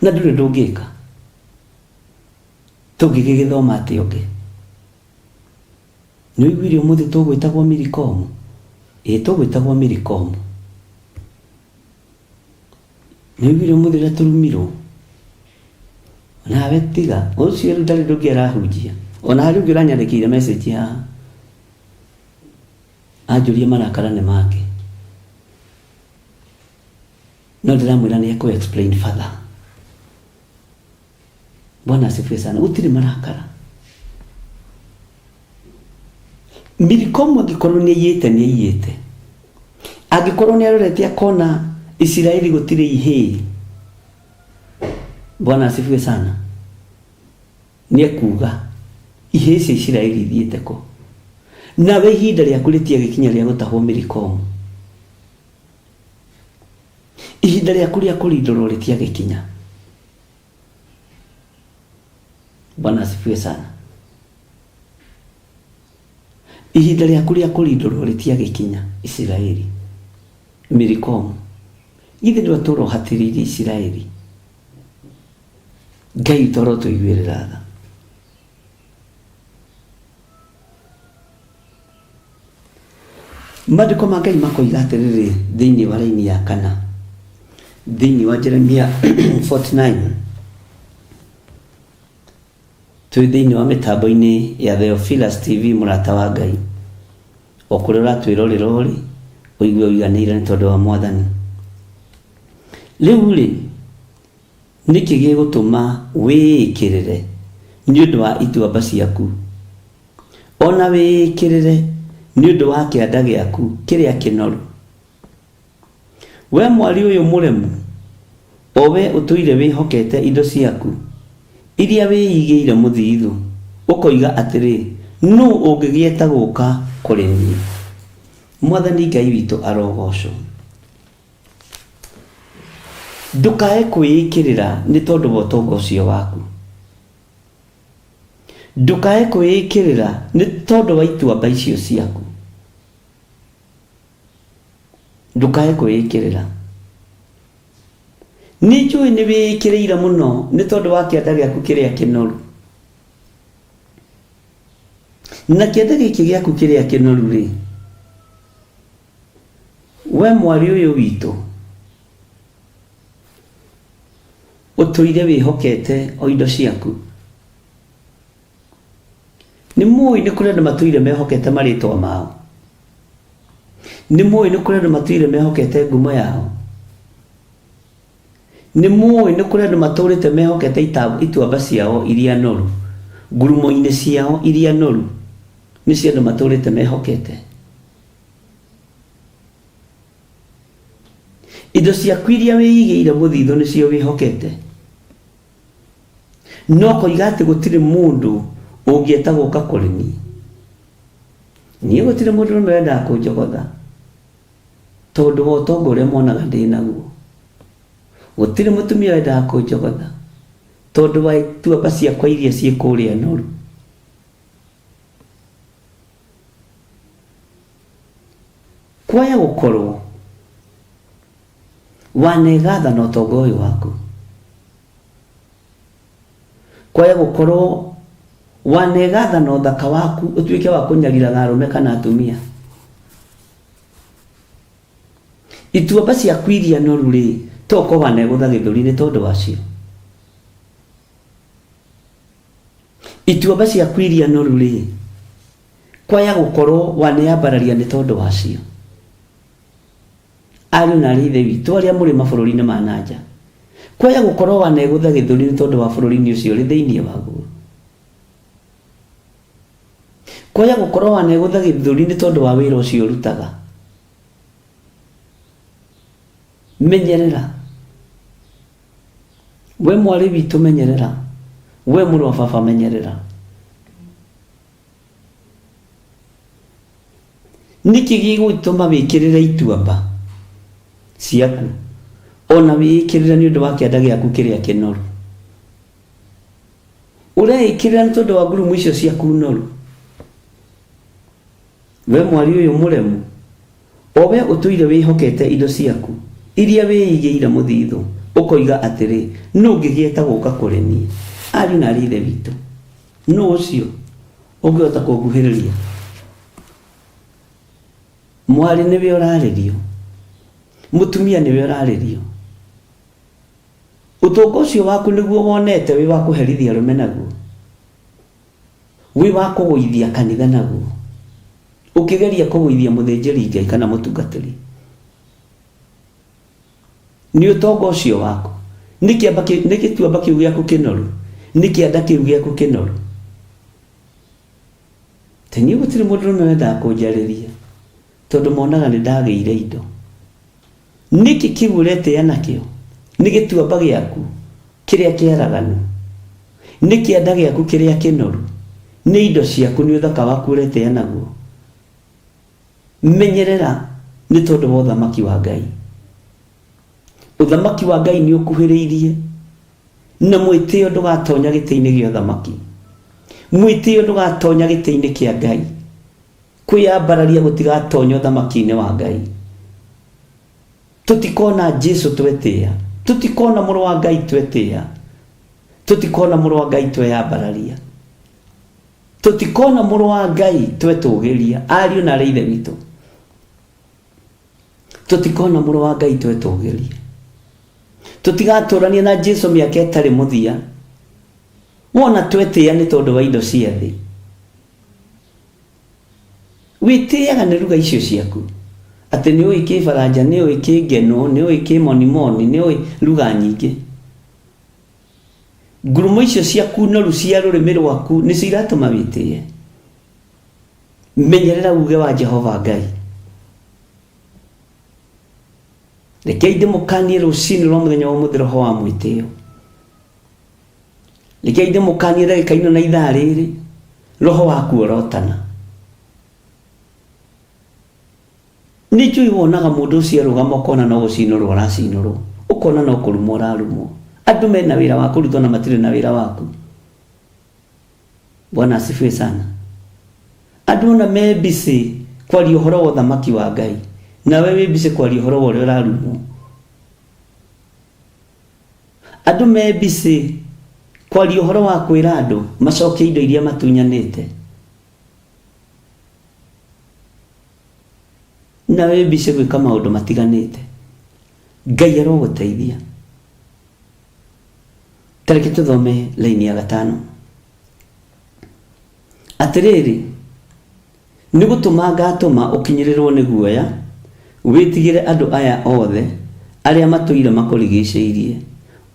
na ndũrĩ ũndũ ũngĩka. Tũngĩgĩgĩthoma atĩa ũngĩ? Nĩ ũiguire ũmũthĩ tũgwĩtagwo Milikomu? Ĩĩ tũgwĩtagwo Milikomu. Nĩ ũiguire ũmũthĩ ũrĩa tũrumirwo? Nawe tiga, ũcio rĩu ndarĩ ũndũ ũngĩ arahunjia. Ona harĩ ũngĩ ũranyandĩkĩire message haha. Anjũria marakara nĩ make. No ndĩramwĩra nĩ ekũ explain further. Bwana asifiwe sana. Gũtirĩ marakara. Milikomu angĩkorwo nĩ aiyĩte nĩ aiyĩte. Angĩkorwo nĩ arorete akona Isiraeli gũtirĩ ihĩĩ. Bwana asifiwe sana. Nĩ ekuga ihĩĩ cia Isiraeli ithiĩte kũ. Nawe ihinda rĩaku rĩtiagĩkinya rĩa gũtahwo Milikomu. Ihinda rĩaku rĩa kũrindũrwo rĩtiagĩkinya. Bwana asifiwe sana. Ihinda rĩaku rĩa kũrindũrwo rĩtiagĩkinya Isiraeli. Milikomu. Githĩ ndwatũra ũhatĩrĩirie Isiraeli? Ngai witũ arotũiguĩrĩra tha. Maandĩko ma Ngai makoiga atĩrĩrĩ thĩinĩ wa raini ya kana thĩinĩ wa Jeremia 49 twĩ thĩinĩ wa mĩtambo-inĩ ya Theophilus TV mũrata wa Ngai o kũrĩa ũratwĩrorera ũrĩ ũigue ũiganĩire nĩ tondũ wa Mwathani. Rĩu rĩ nĩkĩ gĩgũtũma wĩĩkĩrĩre nĩ ũndũ wa ituamba ciaku O na wĩĩkĩrĩre nĩ ũndũ wa kĩanda gĩaku kĩrĩa kĩnoru. Wee mwarĩ ũyũ mũremu, o wee ũtũire wĩhokete indo ciaku, iria wĩigĩire mũthithũ, ũkoiga atĩrĩ, 'Nũũ ũngĩgĩeta gũũka kũrĩ niĩ? Mwathani Ngai witũ arogoocwo! Ndũkae kwĩĩkĩrĩra nĩ tondũ wa ũtonga ũcio waku. Ndũkae kwĩĩkĩrĩra nĩ tondũ wa ituamba icio ciaku. Ndũkae kwĩĩkĩrĩra. Nĩ njũĩ nĩ wĩĩkĩrĩire mũno nĩ tondũ wa kĩanda gĩaku kĩrĩa kĩnoru. Na kĩanda gĩkĩ gĩaku kĩrĩa kĩnoru rĩ, we mwarĩ ũyũ witũ, Ũtũire wĩhokete o indo ciaku. Nĩ mũĩ nĩ kũrĩ andũ matũire mehokete marĩtwa mao? Nĩ mũĩ nĩ kũrĩ andũ matũire mehokete ngumo yao? Nĩ mũĩ nĩ kũrĩ andũ matũrĩte mehokete ituamba ciao iria noru, ngurumo-inĩ ciao iria noru, nĩcio andũ matũrĩte mehokete? Indo ciaku iria wĩigĩire mũthithũ nĩcio wĩhokete. No ũkoiga atĩ gũtirĩ mũndũ ũngĩeta gũka kũrĩ niĩ. Niĩ gũtirĩ mũndũrũme wendaga kũnjogotha tondũ wa ũtonga ũrĩa monaga ndĩ naguo. Gũtirĩ mũtumia wendaga kũnjogotha tondũ wa ituamba ciakwa iria ciĩ kũrĩa noru. Kwaya gũkorwo wanegatha na ũtonga ũyũ waku. Kwaya gũkorwo wanegatha na ũthaka waku ũtuĩke wa kũnyariraga arũme kana atumia. Ituamba ciaku iria noru rĩ, to ũkorwo wanegũtha gĩthũri nĩ tondũ wacio. Ituamba ciaku iria noru rĩ, kwaya gũkorwo wanĩambararia nĩ tondũ wacio. Ariũ na aarĩ a Ithe witũ arĩa mũrĩ mabũrũri-inĩ ma na nja, kwaya gũkorwo wanegũtha gĩthũri nĩ tondũ wa bũrũri-inĩ ũcio ũrĩ thĩinĩ waguo. Kwaya gũkorwo wanegũtha gĩthũri nĩ tondũ wa wĩra ũcio ũrutaga. Menyerera. We mwarĩ witũ menyerera. We mũrũ wa baba menyerera. Nĩkĩ gĩgũtũma wĩkĩrĩre ituamba ciaku ona wĩĩkĩrĩre nĩ ũndũ wa kĩanda gĩaku kĩrĩa kĩnoru? Ũreĩkĩrĩra nĩ tondũ wa ngurumo icio ciaku noru? We mwarĩ ũyũ mũremu, o we ũtũire wĩhokete indo ciaku iria wĩigĩire mũthithũ, ũkoiga atĩrĩ, Nũ ũngĩgĩeta gũũka kũrĩ niĩ? Ariũ na aarĩ a Ithe witũ, nũ ũcio ũngĩhota kũnguhĩrĩria? Mwarĩ nĩwe ũrarĩrio, mũtumia nĩwe ũrarĩrio. Ũtonga ũcio waku nĩguo wonete wĩ wa kũherithia arũme naguo, wĩ wa kũgũithia kanitha naguo, ũkĩgeria kũgũithia mũthĩnjĩri Ngai kana mũtungatĩri. Nĩ ũtonga ũcio waku, nĩ kĩamba kĩ- nĩ gĩtuamba kĩu gĩaku kĩnoru, nĩ kĩanda kĩu gĩaku kĩnoru. Te niĩ gũtirĩ mũndũrũme wendaga kũnjarĩria tondũ monaga nĩ ndagĩire indo. Nĩkĩ kĩu ũretĩĩa nakĩo? Nĩ gĩtuamba gĩaku kĩrĩa kĩaraganu, nĩ kĩanda gĩaku kĩrĩa kĩnoru, nĩ indo ciaku, nĩ ũthaka waku ũretĩĩa naguo. Menyerera nĩ tondũ wa ũthamaki wa Ngai. Ũthamaki wa Ngai nĩ ũkuhĩrĩirie, na mwĩtĩo ndũgatonya gĩtĩ-inĩ gĩa ũthamaki. Mwĩtĩo ndũgatonya gĩtĩ-inĩ kĩa Ngai. Kwĩyambararia gũtigatonya ũthamaki-inĩ wa Ngai. Tũtikona Jesu twetĩĩa, tũtikona Mũrũ wa Ngai twetĩĩa, tũtikona Mũrũ wa Ngai tweyambararia. Tũtikona Mũrũ wa Ngai twetũgĩria, ariũ na aarĩ a Ithe witũ. Tũtikona Mũrũ wa Ngai twetũgĩria. Tũtigatũrania na Jesu mĩaka ĩtarĩ mũthia. Wona twetĩĩa nĩ tondũ wa indo cia thĩ. Wĩtĩaga nĩ ruga icio ciaku. Atĩ nĩ ũĩ kĩbaranja, nĩ ũĩ kĩngenũ, nĩ ũĩ kĩmonimoni, nĩ ũĩ ruga nyingĩ. Ngurumo icio ciaku noru cia rũrĩmĩ rwaku nĩcio iratũma wĩtĩe. Menyerera uuge wa Jehova Ngai. Rekei ndĩmũkanie rũcinĩ rwa mũthenya wa ũmũthĩ roho wa mwĩtĩo. Rekei ndĩmũkanie ndagĩka ino na ithaa rĩrĩ roho wa kuorotana. Nĩ njũĩ wonaga mũndũ ũcio arũgama ũkona no gũcinũrwo aracinũrwo, ũkona no kũrumwo ũrarumwo. Andũ mena wĩra wa kũrutwo na matirĩ na wĩra waku. Bwana asifiwe sana. Andũ ona me busy kwaria ũhoro wa ũthamaki wa Ngai, nawe wĩ busy kwaria ũhoro wa ũrĩa ũrarumwo. Andũ me busy kwaria ũhoro wa kwĩra andũ macokie indo iria matunyanĩte. Na wĩ busy gwĩka maũndũ matiganĩte. Ngai arogũteithia. Ta reke tũthome laini ya gatano. Atĩrĩrĩ, nĩ gũtũma ngatũma ũkinyĩrĩrũo nĩ guoya, wĩtigĩre andũ aya othe arĩa matũire makũrigicĩirie.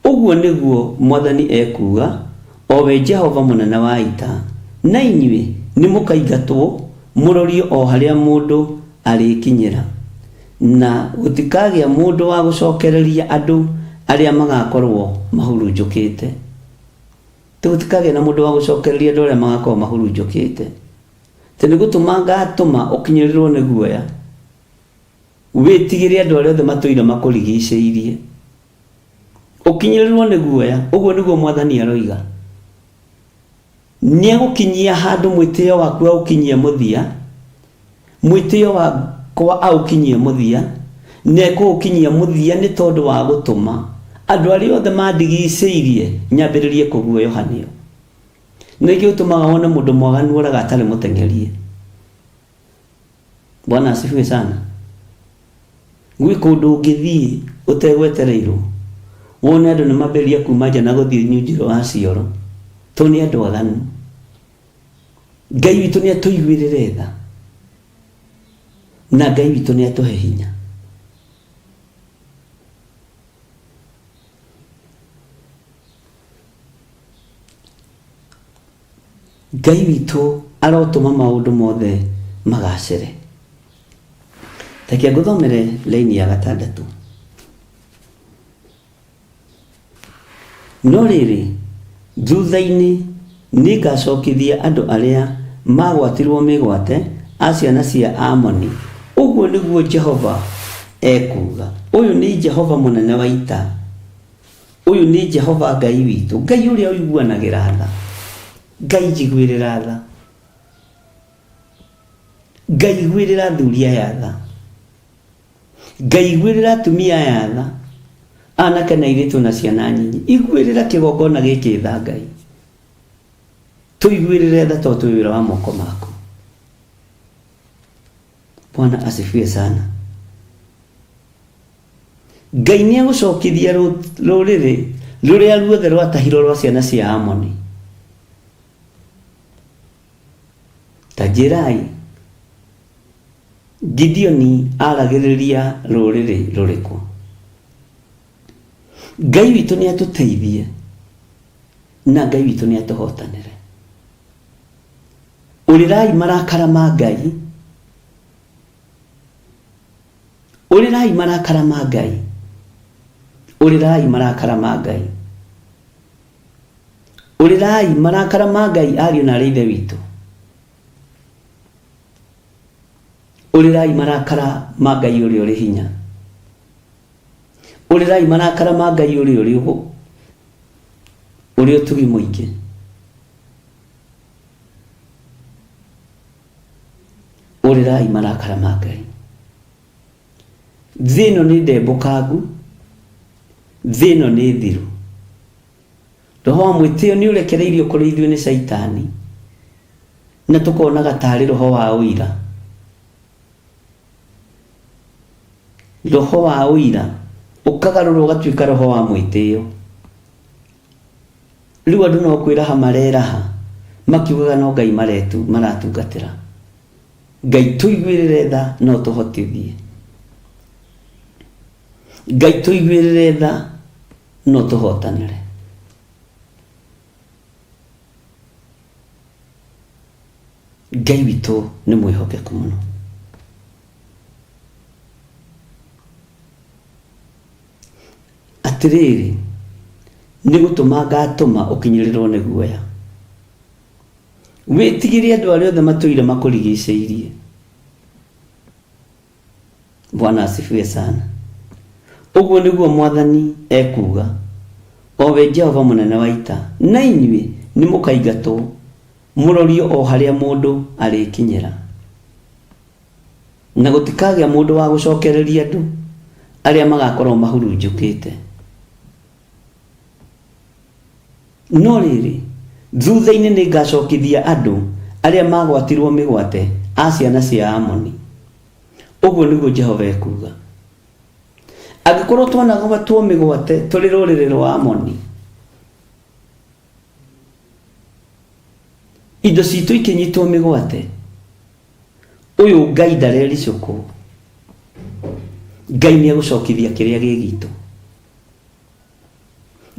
Ũguo nĩguo Mwathani ekuuga, o we Jehova Mũnene wa Ita, na inyuĩ nĩmũkaingatwo mũrorio o harĩa mũndũ arĩkinyĩra, na gũtikagĩa mũndũ wa gũcokereria andũ arĩa magakorũo mahurunjũkĩte. Atĩ gũtikagĩa na mũndũ wa gũcokereria andũ arĩa magakorũo mahurunjũkĩte. Atĩ nĩ gũtũma ngatũma ũkinyĩrĩrũo nĩ guoya, wĩtigĩre andũ arĩa othe matũire makũrigicĩirie. Ũkinyĩrĩrũo nĩ guoya, ũguo nĩguo Mwathani aroiga. Nĩegũkinyia handũ mwĩtĩo waku aũkinyie mũthia, mwĩtĩo wakwa aũkinyie mũthia, na ekũũkinyia mũthia nĩ tondũ wa gũtũma andũ arĩa othe mandigicĩirie nyambĩrĩrie kũguoyohanio. Nĩkĩo ũtũmaga wone mũndũ mwaganu oraga atarĩ mũteng'erie. Bwana asifiwe sana. Gwĩ kũndũ ũngĩthiĩ ũtegwetereirwo wone andũ nĩ mambĩrĩria kuma nja na gũthiĩ nyunjĩro wa cioro tondũ nĩ andũ aganu. Ngai witũ nĩ atũiguĩrĩre tha na Ngai witũ nĩ atũhe hinya. Ngai witũ arotũma maũndũ mothe magacĩre. Reke ngũthomere laini ya gatandatũ. No rĩrĩ, thutha-inĩ nĩngacokithia andũ arĩa maagwatirũo mĩgwate a ciana cia Amoni, ũguo nĩguo Jehova ekuuga. Ũyũ nĩ Jehova mũnene wa ita, ũyũ nĩ Jehova Ngai witũ, Ngai ũrĩa ũiguanagĩra tha. Ngai njiguĩrĩra tha. Ngai iguĩrĩra athuri aya tha. Ngai iguĩrĩra atumia aya tha, anake na airĩtu na ciana nyinyi. Iguĩrĩra kĩgongona gĩkĩ tha Ngai. Tũiguĩrĩre tha tondũ twĩ wĩra wa moko maku. Bwana asifiwe sana. Ngai nĩ egũcokithia rũrĩrĩ rũrĩa ruothe rwatahirwo rwa ciana cia Amoni. Ta njĩrai, Gideoni aragĩrĩria rũrĩrĩ rũrĩkũ? Ngai witũ nĩ atũteithie na Ngai witũ nĩ atũhotanĩre. Ũrĩrai marakara ma Ngai, ũrĩrai marakara ma Ngai, ũrĩrai marakara ma Ngai, ũrĩrai marakara ma Ngai ariũ na arĩ ithe witũ. Ũrĩrai marakara ma Ngai ũrĩa ũrĩ hinya. Ũrĩrai marakara ma Ngai ũrĩa ũrĩ ũrĩ ũtugi mũingĩ. Ũrĩrai marakara ma Ngai. Thĩ ĩno nĩ ndembũkangu, thĩ ĩno nĩ thiru. Roho wa mwĩtĩo nĩ ũrekereirio kũrĩ ithuĩ nĩ Caitani, na tũkonaga tarĩ roho wa ũira. Roho wa ũira ũkagarũrwo ũgatuĩka roho wa mwĩtĩo. Rĩu andũ no kwĩraha mareraha makiugaga no Ngai maretu maratungatĩra. Ngai tũiguĩrĩre tha no tũhotithie. Ngai tũiguĩrĩre tha no tũhotanĩre. Ngai witũ nĩ mwĩhokeku mũno. Atĩrĩrĩ, nĩ gũtũma ngatũma ũkinyĩrĩrwo nĩ guoya, wĩtigĩre andũ arĩa othe matũire makũrigicĩirie. Bwana asifiwe sana. Ũguo nĩguo Mwathani ekuuga, o we Jehova mũnene wa ita, na inyuĩ nĩmũkaingatwo mũrorio o harĩa mũndũ arĩkinyĩra, na gũtikagĩa mũndũ wa gũcokereria andũ arĩa magakorwo mahurunjũkĩte. No rĩrĩ, thutha-inĩ nĩngacokithia andũ arĩa maagwatirũo mĩgwate a ciana cia Amoni, ũguo nĩguo Jehova ekuuga. Angĩkorũo twanagwatwo mĩgwate tũrĩ rũrĩrĩ rwa Amoni, indo citũ ikĩnyitwo mĩgwate, ũyũ Ngai ndarericũkwo. Ngai nĩ egũcokithia kĩrĩa gĩ gitũ.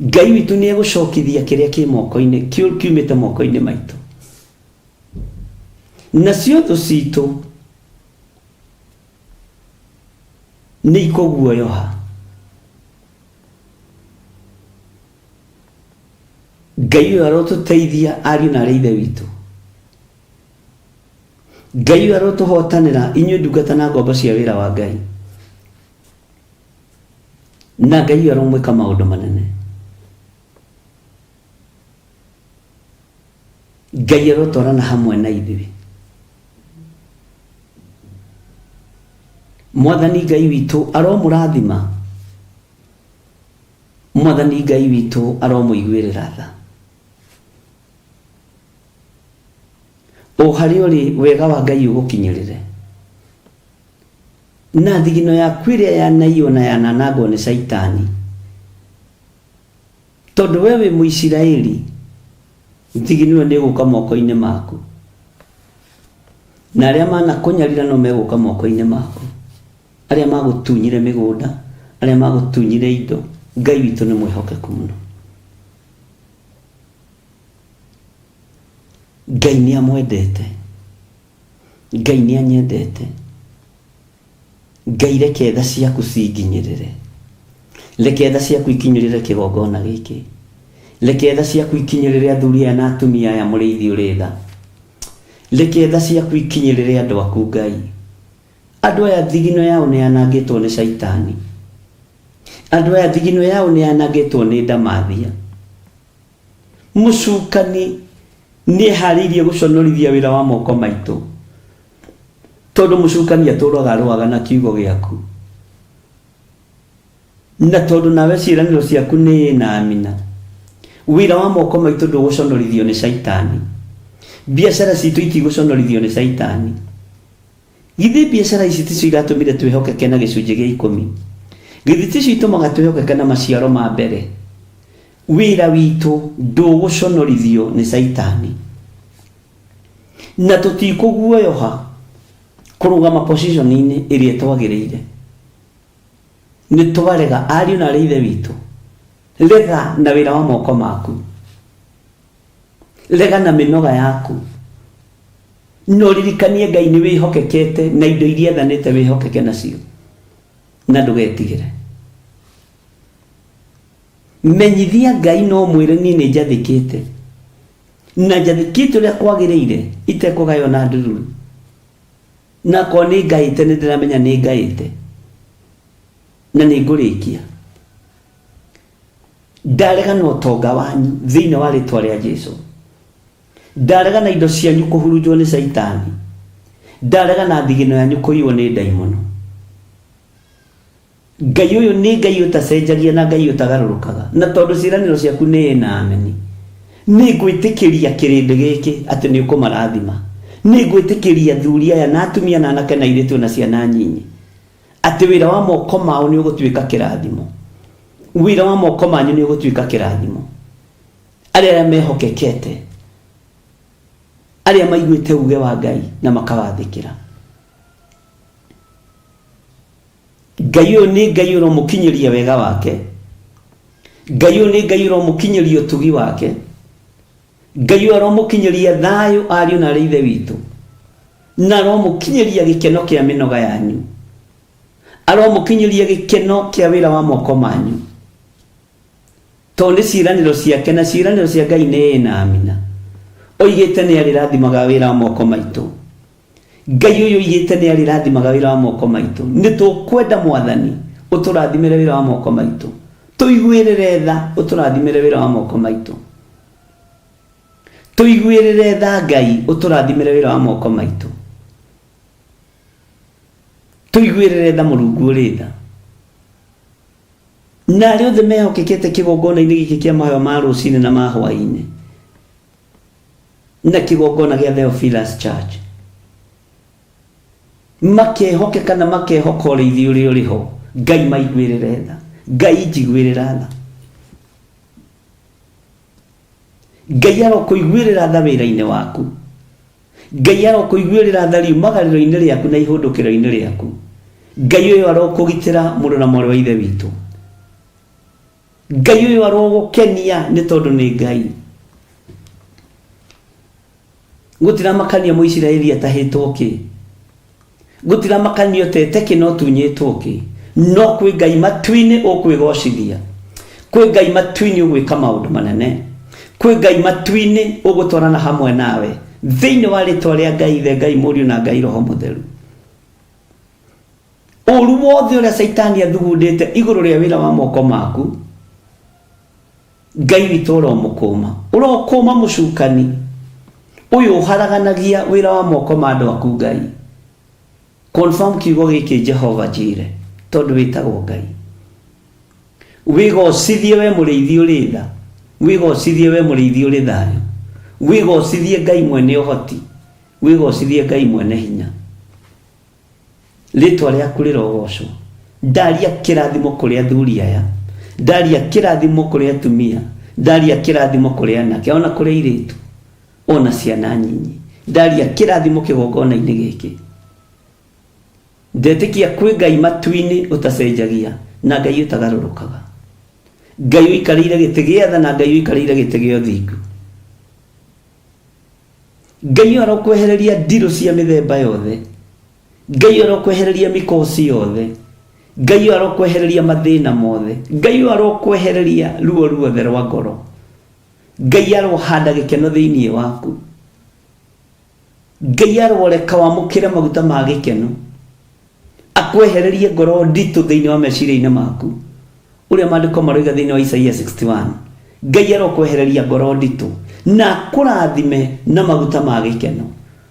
Ngai witũ nĩ egũcokithia kĩrĩa kĩ moko-inĩ kiumĩte moko-inĩ maitũ. Nacio thũ citũ nĩ ikũguoyoha. Ngai ũyũ arotũteithia ariũ na arĩ ithe witũ. Ngai ũyũ arotũhotanĩra inyuĩ ndungata na ngombo cia wĩra wa Ngai. Na Ngai ũyũ aromwĩka maũndũ manene. Ngai arotwarana hamwe na ithuĩ. Mwathani Ngai witũ aromũrathima. Mwathani Ngai witũ aromũiguĩrĩra tha. O harĩa ũrĩ wega wa Ngai ũgũkinyĩrĩre. Na thigino yaku ĩrĩa yanaiywo na yananangwo nĩ Caitani. Tondũ we wĩ Mũisiraeli, thigino ĩyo nĩ ĩgũka moko-inĩ maku. Na arĩa manakũnyarira no megũka moko-inĩ maku. Arĩa magũtunyire mĩgũnda, arĩa magũtunyire indo, Ngai witũ nĩ mwĩhokeku mũno. Ngai nĩ amwendete. Ngai nĩ anyendete. Ngai reke tha ciaku cinginyĩrĩre. Reke tha ciaku ikinyĩrĩre kĩgongona gĩkĩ. Reke tha ciaku ikinyĩrĩre athuri aya na atumia aya mũrĩithi ũrĩ tha. Reke tha ciaku ikinyĩrĩre andũ aku Ngai. Andũ aya thigino yao nĩ yanangĩtwo nĩ caitani. Andũ aya thigino yao nĩ yanangĩtwo nĩ ndamathia. Mũcukani nĩ eharĩirie gũconorithia wĩra wa moko maitũ. Tondũ mũcukani atũraga arũaga na kiugo gĩaku. Na tondũ nawe ciĩranĩro ciaku nĩ ĩĩ na amina. Wĩra wa moko maitũ ndũgũconorithio nĩ caitani. Biacara citũ itigũconorithio nĩ caitani. Githĩ biacara ici ticio iratũmire twĩhokeke na gĩcunjĩ gĩa ikũmi? Githĩ ticio itũmaga twĩhokeke na maciaro ma mbere? Wĩra witũ ndũgũconorithio nĩ caitani. Na tũtikũguoyoha kũrũgama position-inĩ ĩrĩa ĩtwagĩrĩire. Nĩ twarega ariũ na arĩ ithe witũ. Rega na wĩra wa moko maku. Rega na mĩnoga yaku. Na ũririkanie Ngai nĩ wĩhokekete na indo iria athanĩte wĩhokeke nacio. Na ndũgetigĩre. Menyithia Ngai no mwĩre niĩ nĩ njathĩkĩte. Na njathĩkĩte ũrĩa kwagĩrĩire itekũgaywo na ndururu. Na akorwo nĩ ngaĩte nĩ ndĩramenya nĩ ngaĩte. Na nĩ ngũrĩkia. Ndarega na ũtonga wanyu thĩinĩ wa rĩtwa rĩa Jesu. Ndarega na indo cianyu kũhurunjwo nĩ caitani. Ndarega na thigino yanyu kũiywo nĩ ndaimono. Ngai ũyũ nĩ Ngai ũtacenjagia na Ngai ũtagarũrũkaga. Na tondũ ciĩranĩro ciaku nĩ ĩĩ na ameni. Nĩ ngwĩtĩkĩria kĩrĩndĩ gĩkĩ atĩ nĩ ũkũmarathima. Nĩ ngwĩtĩkĩria athuri aya na atumia na anake na airĩtu na ciana nyinyi. Atĩ wĩra wa moko mao nĩ ũgũtuĩka kĩrathimo. Wĩra wa moko manyu nĩ ũgũtuĩka kĩrathimo. Arĩa arĩa mehokekete. Arĩa maiguĩte uge wa Ngai na makawathĩkĩra. Ngai ũyũ nĩ Ngai ũromũkinyĩria wega wake. Ngai ũyũ nĩ Ngai ũromũkinyĩria ũtugi wake. Ngai ũyũ aromũkinyĩria thayũ ariũ na arĩ ithe witũ. Na aromũkinyĩria gĩkeno kĩa mĩnoga yanyu. Aromũkinyĩria gĩkeno kĩa wĩra wa moko manyu. Tondũ nĩ ciĩranĩro ciake na ciĩranĩro cia Ngai nĩ ĩĩ na amina. Oigĩte nĩ arĩrathimaga wĩra wa moko maitũ. Ngai ũyũ oigĩte nĩ arĩrathimaga wĩra wa moko maitũ. Nĩ tũkwenda Mwathani ũtũrathimĩre wĩra wa moko maitũ. Tũiguĩrĩre tha ũtũrathimĩre wĩra wa moko maitũ. Tũiguĩrĩre tha Ngai ũtũrathimĩre wĩra wa moko maitũ. Tũiguĩrĩre tha Mũrungu ũrĩ tha. Na arĩa othe mehokekete kĩgongona-inĩ gĩkĩ kĩa mahoya ma rũcinĩ na ma hwaĩ-inĩ na kĩgongona gĩa Theophilus Church makehokeka na makehoka ũrĩithi ũrĩa ũrĩ ho Ngai maiguĩrĩre tha Ngai njiguĩrĩra tha Ngai arokũiguĩrĩra tha wĩra-inĩ waku Ngai arokũiguĩrĩra tha riumagarĩro-inĩ rĩaku na ihũndũkĩro-inĩ rĩaku. Ngai ũyũ arokũgitĩra mũrũ na mwarĩ wa ithe witũ. Ngai ũyũ arogũkenia nĩ tondũ nĩ Ngai. Gũtiramakania Mũisiraeli atahĩtwo kĩ. Gũtiramakania ũtete kĩ na ũtunyĩtwo kĩ. No kwĩ Ngai matu-inĩ ũkwĩgocithia. Kwĩ Ngai matu-inĩ ũgwĩka maũndũ manene. Kwĩ Ngai matu-inĩ ũgũtwarana hamwe nawe. Thĩinĩ wa rĩtwa rĩa Ngai Ithe, Ngai Mũriũ na Ngai Roho Mũtheru. Ũru wothe ũrĩa Caitani athugundĩte igũrũ rĩa wĩra wa moko maku, Ngai witũ ũromũkũma. Ũrokũma mũcukani ũyũ ũharaganagia wĩra wa moko ma andũ aku Ngai. Confirm kiugo gĩkĩ Jehova Jire tondũ wĩtagwo Ngai. Wĩgocithie we mũrĩithi ũrĩ tha. Wĩgocithie we mũrĩithi ũrĩ thayũ. Wĩgocithie Ngai mwene ũhoti. Wĩgocithie Ngai mwene hinya. Rĩtwa rĩaku rĩrogocwo. Ndaria kĩrathimo kũrĩ athuri aya. Ndaria kĩrathimo kũrĩ atumia. Ndaria kĩrathimo kũrĩ anake ona kũrĩ airĩtu. Ona ciana nyinyi. Ndaria kĩrathimo kĩgongona-inĩ gĩkĩ. Ndetĩkia kwĩ Ngai matu-inĩ ũtacenjagia na Ngai ũtagarũrũkaga. Ngai ũikarĩire gĩtĩ gĩa tha na Ngai ũikarĩire gĩtĩ gĩa ũthingu. Ngai ũyũ arokwehereria ndirũ cia mĩthemba yothe. Ngai ũyũ arokwehereria mĩkosi yothe. Ngai ũyũ arokwehereria mathĩna mothe. Ngai ũyũ arokwehereria ruo ruothe rwa ngoro. Ngai arohanda gĩkeno thĩinĩ waku. Ngai aroreka wamũkĩre maguta ma gĩkeno. Akwehererie ngoro nditũ thĩinĩ wa meciria-inĩ maku. Ũrĩa maandĩko maroiga thĩinĩ wa Isaia 61. Ngai arokwehereria ngoro nditũ na akũrathime na maguta ma gĩkeno.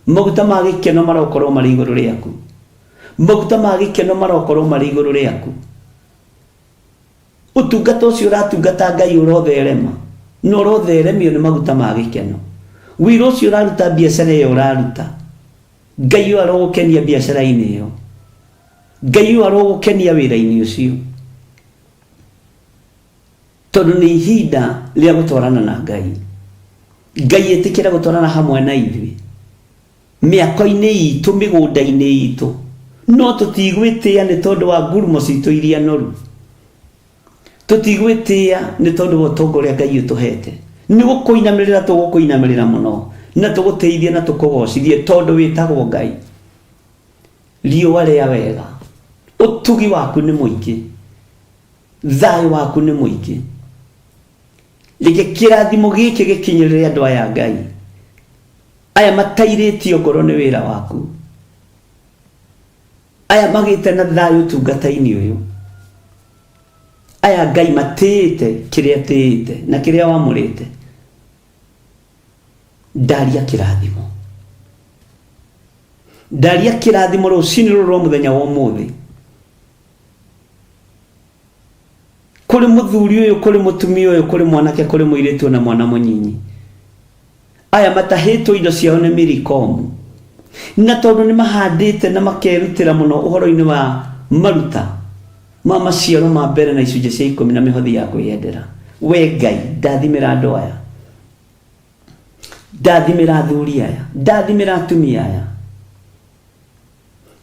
Maguta ma gĩkeno marokorwo marĩ igũrũ rĩaku. Maguta ma gĩkeno marokorwo marĩ igũrũ rĩaku. Ũtungata ũcio ũratungata Ngai ũrotherema na ũrotheremio nĩ maguta ma gĩkeno. Wĩra ũcio ũraruta biacara ĩyo ũraruta Ngai ũyũ arogũkenia biacara-inĩ ĩyo. Ngai ũyũ arogũkenia wĩra-inĩ ũcio. Tondũ nĩ ihinda rĩa gũtwarana na Ngai. Ngai ĩtĩkĩra gũtwarana hamwe na ithuĩ. Mĩako-inĩ itũ, mĩgũnda-inĩ itũ. No tũtigwĩtĩa nĩ tondũ wa ngurumo citũ iria noru. Tũtigwĩtĩa nĩ tondũ wa ũtonga ũrĩa Ngai ũtũhete. Nĩ gũkũinamĩrĩra tũgũkũinamĩrĩra mũno na tũgũtĩithie na tũkũgocithie tondũ wĩtagwo Ngai. Riũa rĩa wega. Ũtugi waku nĩ mũingĩ. Thayũ waku nĩ mũingĩ. Reke kĩrathimo gĩkĩ gĩkinyĩrĩre andũ aya Ngai. Aya matairĩtio ngoro nĩ wĩra waku. Aya magĩte na thayũ ũtungata-inĩ ũyũ. Aya Ngai matĩĩte kĩrĩa tĩĩte na kĩrĩa wamũrĩte. Ndaria kĩrathimo. Ndaria kĩrathimo rũcinĩ rũrũ rwa mũthenya wa ũmũthĩ. Kũrĩ mũthuri ũyũ, kũrĩ mũtumia ũyũ, kũrĩ mwanake, kũrĩ mũirĩtu na mwana mũnyinyi. Aya matahĩtwo indo ciao nĩ Milikomu. Na tondũ nĩ mahandĩte na makerutĩra mũno ũhoro-inĩ wa maruta ma maciaro ma mbere na icunjĩ cia ikũmi na mĩhothi ya kwĩyendera. We Ngai, ndathimĩra andũ aya. Ndathimĩra athuri aya. Ndathimĩra atumia aya.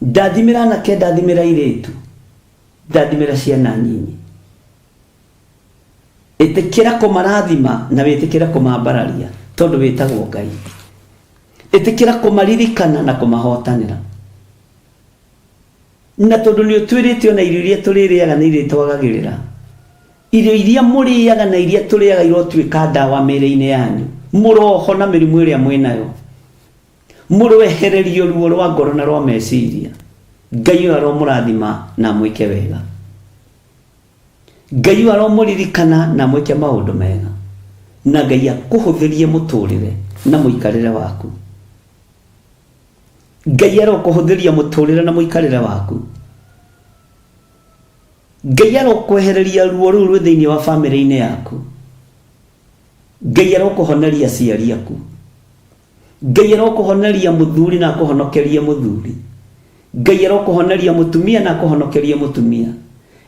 Ndathimĩra anake, ndathimĩra airĩtu. Ndathimĩra ciana nyinyi. Ĩtĩkĩra kũmarathima na wĩtĩkĩre kũmambararia tondũ wĩtagwo Ngai. Ĩtĩkĩra kũmaririkana na kũmahotanĩra. Na tondũ nĩ ũtwĩrĩte ona irio iria tũrĩrĩaga nĩ irĩtwagagĩrĩra. Irio iria mũrĩaga na iria tũrĩaga irotuĩka ndawa mĩĩrĩ-inĩ yanyu. Mũrohona mĩrimũ ĩrĩa mwĩnayo. Mũroehererio ruo rwa ngoro na rwa meciria. Ngai ũyũ aromũrathima na amwĩke wega. Ngai ũyũ aromũririkana na amwĩke maũndũ mega. Na Ngai akũhũthĩrie mũtũrĩre na mũikarĩre waku. Ngai arokũhũthĩria mũtũrĩre na mũikarĩre waku. Ngai arokwehereria ruo rũu rwĩ thĩinĩ wa bamĩrĩ-inĩ yaku. Ngai arokũhoneria aciari aku. Ngai arokũhoneria mũthuri na akũhonokerie mũthuri. Ngai arokũhoneria mũtumia na akũhonokerie mũtumia.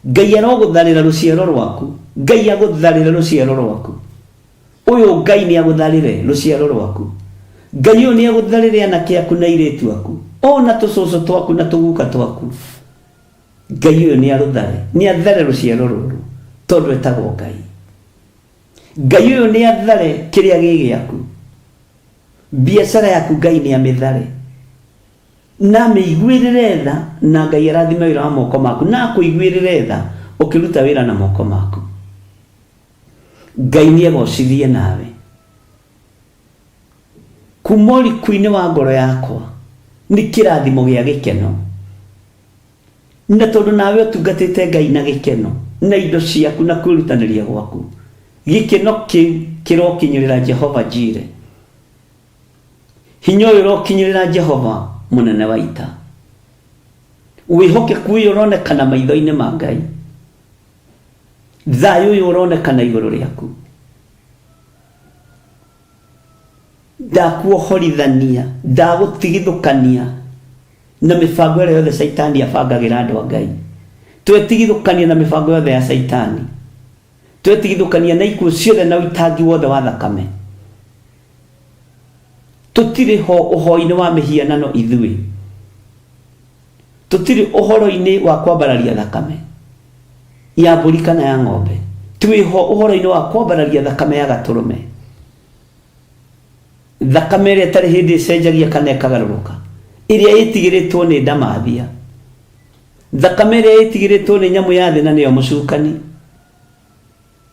Ngai arogũtharĩra rũciaro rwaku. Ngai agũtharĩre rũciaro rwaku. Ũyũ Ngai nĩ agũtharĩre rũciaro rwaku. Ngai ũyũ nĩ agũtharĩre anake aku na airĩtu aku. Ona tũcũcũ twaku na tũguka twaku. Ngai ũyũ nĩ arũthare, nĩ athare rũciaro rũrũ tondũ etagwo Ngai. Ngai ũyũ nĩ athare kĩrĩa gĩ gĩaku. Biacara yaku Ngai nĩ amĩthare. Na amĩiguĩrĩre tha na Ngai arathime wĩra wa moko maku na akũiguĩrĩre tha ũkĩruta wĩra na moko maku. Ngai nĩ egocithie nawe. Kuma ũriku-inĩ wa ngoro yakwa nĩ kĩrathimo gĩa gĩkeno. Na tondũ nawe ũtungatĩte Ngai na gĩkeno na indo ciaku na kwĩrutanĩria gwaku, gĩkeno kĩu kĩrokinyĩrĩra Jehova Jire. Hinya ũyũ ũrokinyĩrĩra Jehova mũnene wa ita. Wĩhokeku ũyũ ũronekana maitho-inĩ ma Ngai. Thayũ ũyũ ũronekana igũrũ rĩaku. Ndakuohorithania, ndagũtigithũkania na mĩbango ĩrĩa yothe Caitani abangagĩra andũ a Ngai. Twetigithũkania na mĩbango yothe ya Caitani. Twetigithũkania na ikuũ ciothe na ũitangi wothe wa thakame. Tũtirĩ ho ũhoi-inĩ wa mĩhianano ithuĩ. Tũtirĩ ũhoro-inĩ wa kwambararia thakame ya mbũri kana ya ng'ombe. Twĩ ho ũhoro-inĩ wa kwambararia thakame ya gatũrũme. Thakame ĩrĩa ĩtarĩ hĩndĩ ĩcenjagia kana ĩkagarũrũka. Ĩrĩa ĩtigĩrĩtwo nĩ ndamathia. Thakame ĩrĩa ĩtigĩrĩtwo nĩ nyamũ ya thĩ na nĩyo mũcukani.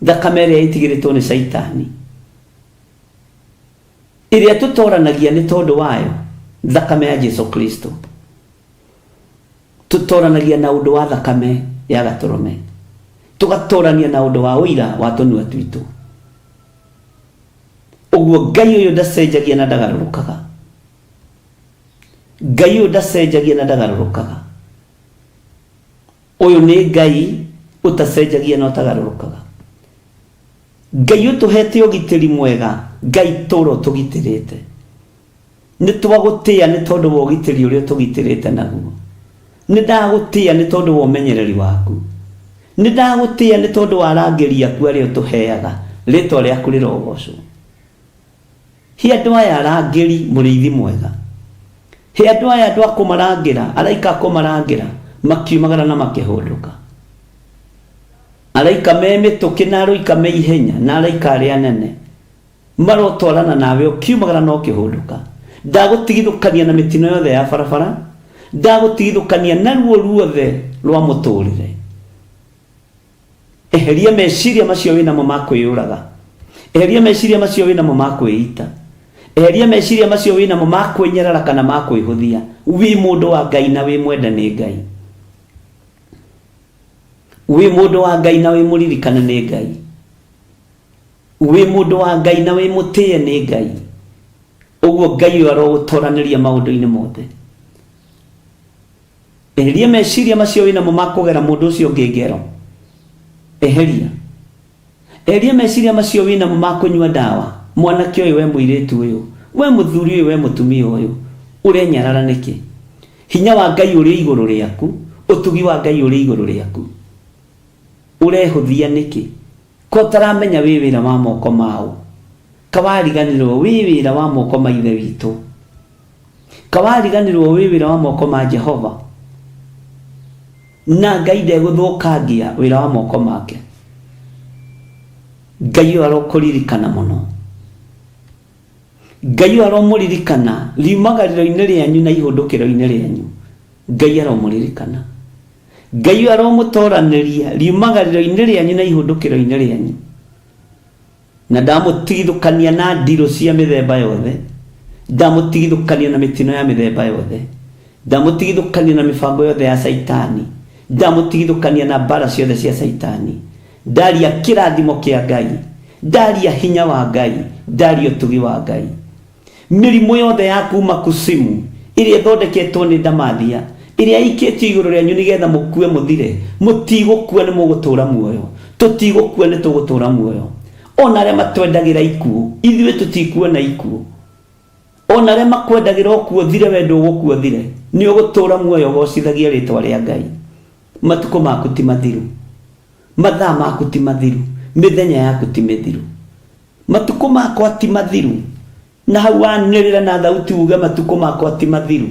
Thakame ĩrĩa ĩtigĩrĩtwo nĩ caitani. Ĩrĩa tũtoranagia nĩ tondũ wayo, thakame ya Jesu Kristo. Tũtoranagia na ũndũ wa thakame ya gatũrũme. Tũgatorania na ũndũ wa ũira wa tũnua twitũ. Ũguo Ngai ũyũ ndacenjagia na ndagarũrũkaga. Ngai ũyũ ndacenjagia na ndagarũrũkaga. Ũyũ nĩ Ngai ũtacenjagia na ũtagarũrũkaga. Ngai ũtũhete ũgitĩri mwega, Ngai tũra ũtũgitĩrĩte. Nĩ twagũtĩa nĩ tondũ wa ũgitĩri ũrĩa ũtũgitĩrĩte naguo. Nĩ ndagũtĩa nĩ tondũ wa ũmenyereri waku. Nĩ ndagũtĩa nĩ tondũ wa arangĩri aku arĩa ũtũheaga. Rĩtwa rĩaku rĩrogocwo. He andũ aya arangĩri mũrĩithi mwega. He andũ aya andũ a kũmarangĩra, araika a kũmarangĩra, makiumagara na makĩhũndũka. Araika me mĩtũkĩ na araika me ihenya na araika arĩa anene marotwarana nawe ũkiumagara na ũkĩhũndũka. Ndagũtigithũkania na mĩtino yothe ya barabara, ndagũtigithũkania na ruo ruothe rwa mũtũrĩre. Eheria meciria macio wĩnamo ma kwĩyũraga. Eheria meciria macio wĩnamo ma kwĩita. Eheria meciria macio wĩnamo ma kwĩnyarara kana ma kwĩhũthia. Wĩ mũndũ wa Ngai na wĩ mwende nĩ Ngai. Wĩ mũndũ wa Ngai na wĩ mũririkane nĩ Ngai. Wĩ mũndũ wa Ngai na wĩ mũtĩe nĩ Ngai. Ũguo Ngai ũyũ arogũtoranĩria maũndũ-inĩ mothe. Eheria meciria macio wĩnamo ma kũgera mũndũ ũcio ũngĩ ngero. Eheria. Eheria meciria macio wĩnamo ma kũnyua ndawa. Mwanake ũyũ, we mũirĩtu ũyũ, we mũthuri ũyũ, we mũtumia ũyũ, ũrenyarara nĩkĩ? Hinya wa Ngai ũrĩ igũrũ rĩaku, ũtugi wa Ngai ũrĩ igũrũ rĩaku. Ũrehũthia nĩkĩ? Ko ũtaramenya wĩ wĩra wa moko maũ? Kawariganĩrwo wĩ wĩra wa moko ma Ithe witũ? Kawariganĩrwo wĩ wĩra wa moko ma Jehova? Na Ngai ndegũthũkangia wĩra wa moko make. Ngai ũyũ arokũririkana mũno. Ngai ũyũ aromũririkana riumagarĩro-inĩ rĩanyu na ihũndũkĩro-inĩ rĩanyu. Ngai aromũririkana. Ngai ũyũ aromũtoranĩria riumagarĩro-inĩ rĩanyu na ihũndũkĩro-inĩ rĩanyu. Na ndamũtigithũkania na ndirũ cia mĩthemba yothe, ndamũtigithũkania na mĩtino ya mĩthemba yothe, ndamũtigithũkania na mĩbango yothe ya Caitani, ndamũtigithũkania na mbara ciothe cia Caitani. Ndaria kĩrathimo kĩa Ngai, ndaria hinya wa Ngai, ndaria ũtugi wa Ngai. Mĩrimũ yothe ya kuuma Kusimu, ĩrĩa ĩthondeketwo nĩ ndamathia, ĩrĩa ĩikĩtio igũrũ rĩanyu nĩgeetha mũkue mũthire, mũtigũkua nĩ mũgũtũũra muoyo. Tũtigũkua nĩ tũgũtũũra muoyo. O na arĩa matwendagĩra ikuũ, ithuĩ tũtikuona ikuũ. O na arĩa makwendagĩra ũkue ũthire, we ndũgũkua ũthire. Nĩ ũgũtũũra muoyo ũgoocithagie rĩĩtwa rĩa Ngai. Matukũ maku ti mathiru. Mathaa maku ti mathiru. Mĩthenya yaku ti mĩthiru. Matukũ makwa ti mathiru. Na hau wanĩrĩra na thauti uge matukũ makwa ti mathiru.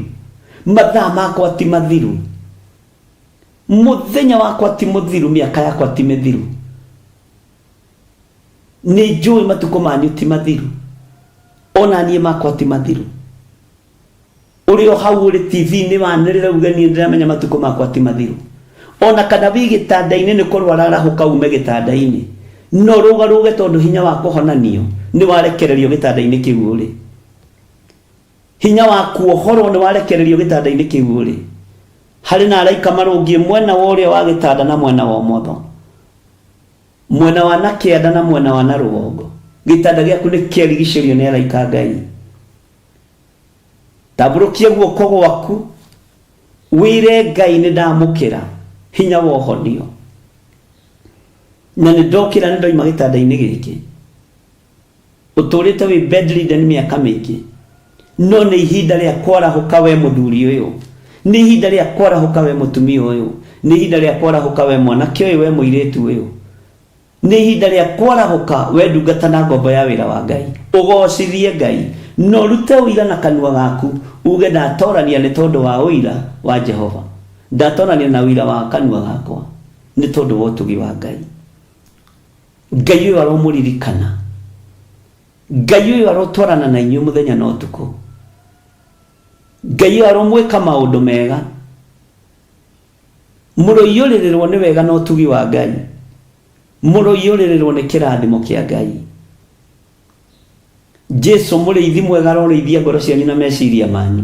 Mathaa makwa ti mathiru. Mũthenya wakwa ti mũthiru, mĩaka yakwa ti mĩthiru. Nĩ njũĩ matukũ manyu ti mathiru. Ona niĩ makwa ti mathiru. Ũrĩ o hau ũrĩ TV-inĩ wanĩrĩre uge niĩ ndĩramenya matukũ makwa ti mathiru. Ona kana wĩ gĩtanda-inĩ nĩ kũrwara arahũka ume gĩtanda-inĩ. No rũgarũge tondũ hinya wa kũhonanio nĩ warekererio gĩtanda-inĩ kĩu ũrĩ. Hinya wa kuohorwo nĩ warekererio gĩtanda-inĩ kĩu ũrĩ. Harĩ na araika marũngiĩ mwena wa ũrĩo wa gĩtanda na mwena wa ũmotho. Mwena wa na kĩanda na mwena wa na rũgongo. Gĩtanda gĩaku nĩ kĩarigicĩrio nĩ araika a Ngai. Tambũrũkia guoko gwaku wĩre Ngai nĩ ndamũkĩra hinya wa ũhonio na nĩ ndokĩra nĩ ndoima gĩtanda-inĩ gĩkĩ. Ũtũrĩte wĩ bedridden mĩaka mĩingĩ no nĩ ihinda rĩa kwarahũka we mũthuri ũyũ, nĩ ihinda rĩa kwarahũka we mũtumia ũyũ, nĩ ihinda rĩa kwarahũka we mwanake ũyũ, we mũirĩtu ũyũ. Nĩ ihinda rĩa kwarahũka we ndungata na ngombo ya wĩra wa Ngai, ũgoocithie Ngai. Na ũrute ũira na kanua gaku uge ndatorania nĩ tondũ wa ũira wa Jehova. Ndatorania na ũira wa kanua gakwa nĩ tondũ wa ũtugi wa Ngai. Ngai ũyũ aromũririkana. Ngai ũyũ arotwarana na inyuĩ mũthenya na ũtukũ. Ngai ũyũ aromwĩka maũndũ mega. Mũroiyũrĩrĩrwo nĩ wega na ũtugi wa Ngai. Mũroiyũrĩrĩrwo nĩ kĩrathimo kĩa Ngai. Jesu mũrĩithi mwega arorĩithia ngoro cianyu na meciria manyu.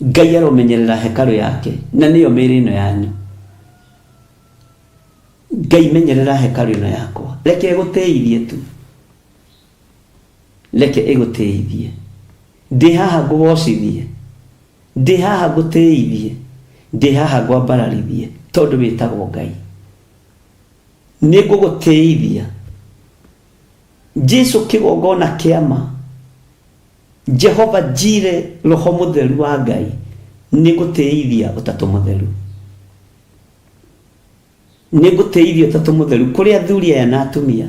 Ngai aromenyerera hekarũ yake na nĩyo mĩĩrĩ ĩno yanyu. Ngai menyerera hekarũ ĩno yakwa. Reke ĩgũtĩithie tu. Reke ĩgũtĩithie. Ndĩ haha ngũgocithie. Ndĩ haha ngũtĩithie. Ndĩ haha ngwambararithie tondũ wĩtagwo Ngai. Nĩ ngũgũtĩithia. Jesu kĩgongona kĩa ma. Jehova Jire roho mũtheru wa Ngai. Nĩ ngũtĩithia ũtatũ mũtheru. Nĩ ngũtĩithia ũtatũ mũtheru kũrĩ athuri aya na atumia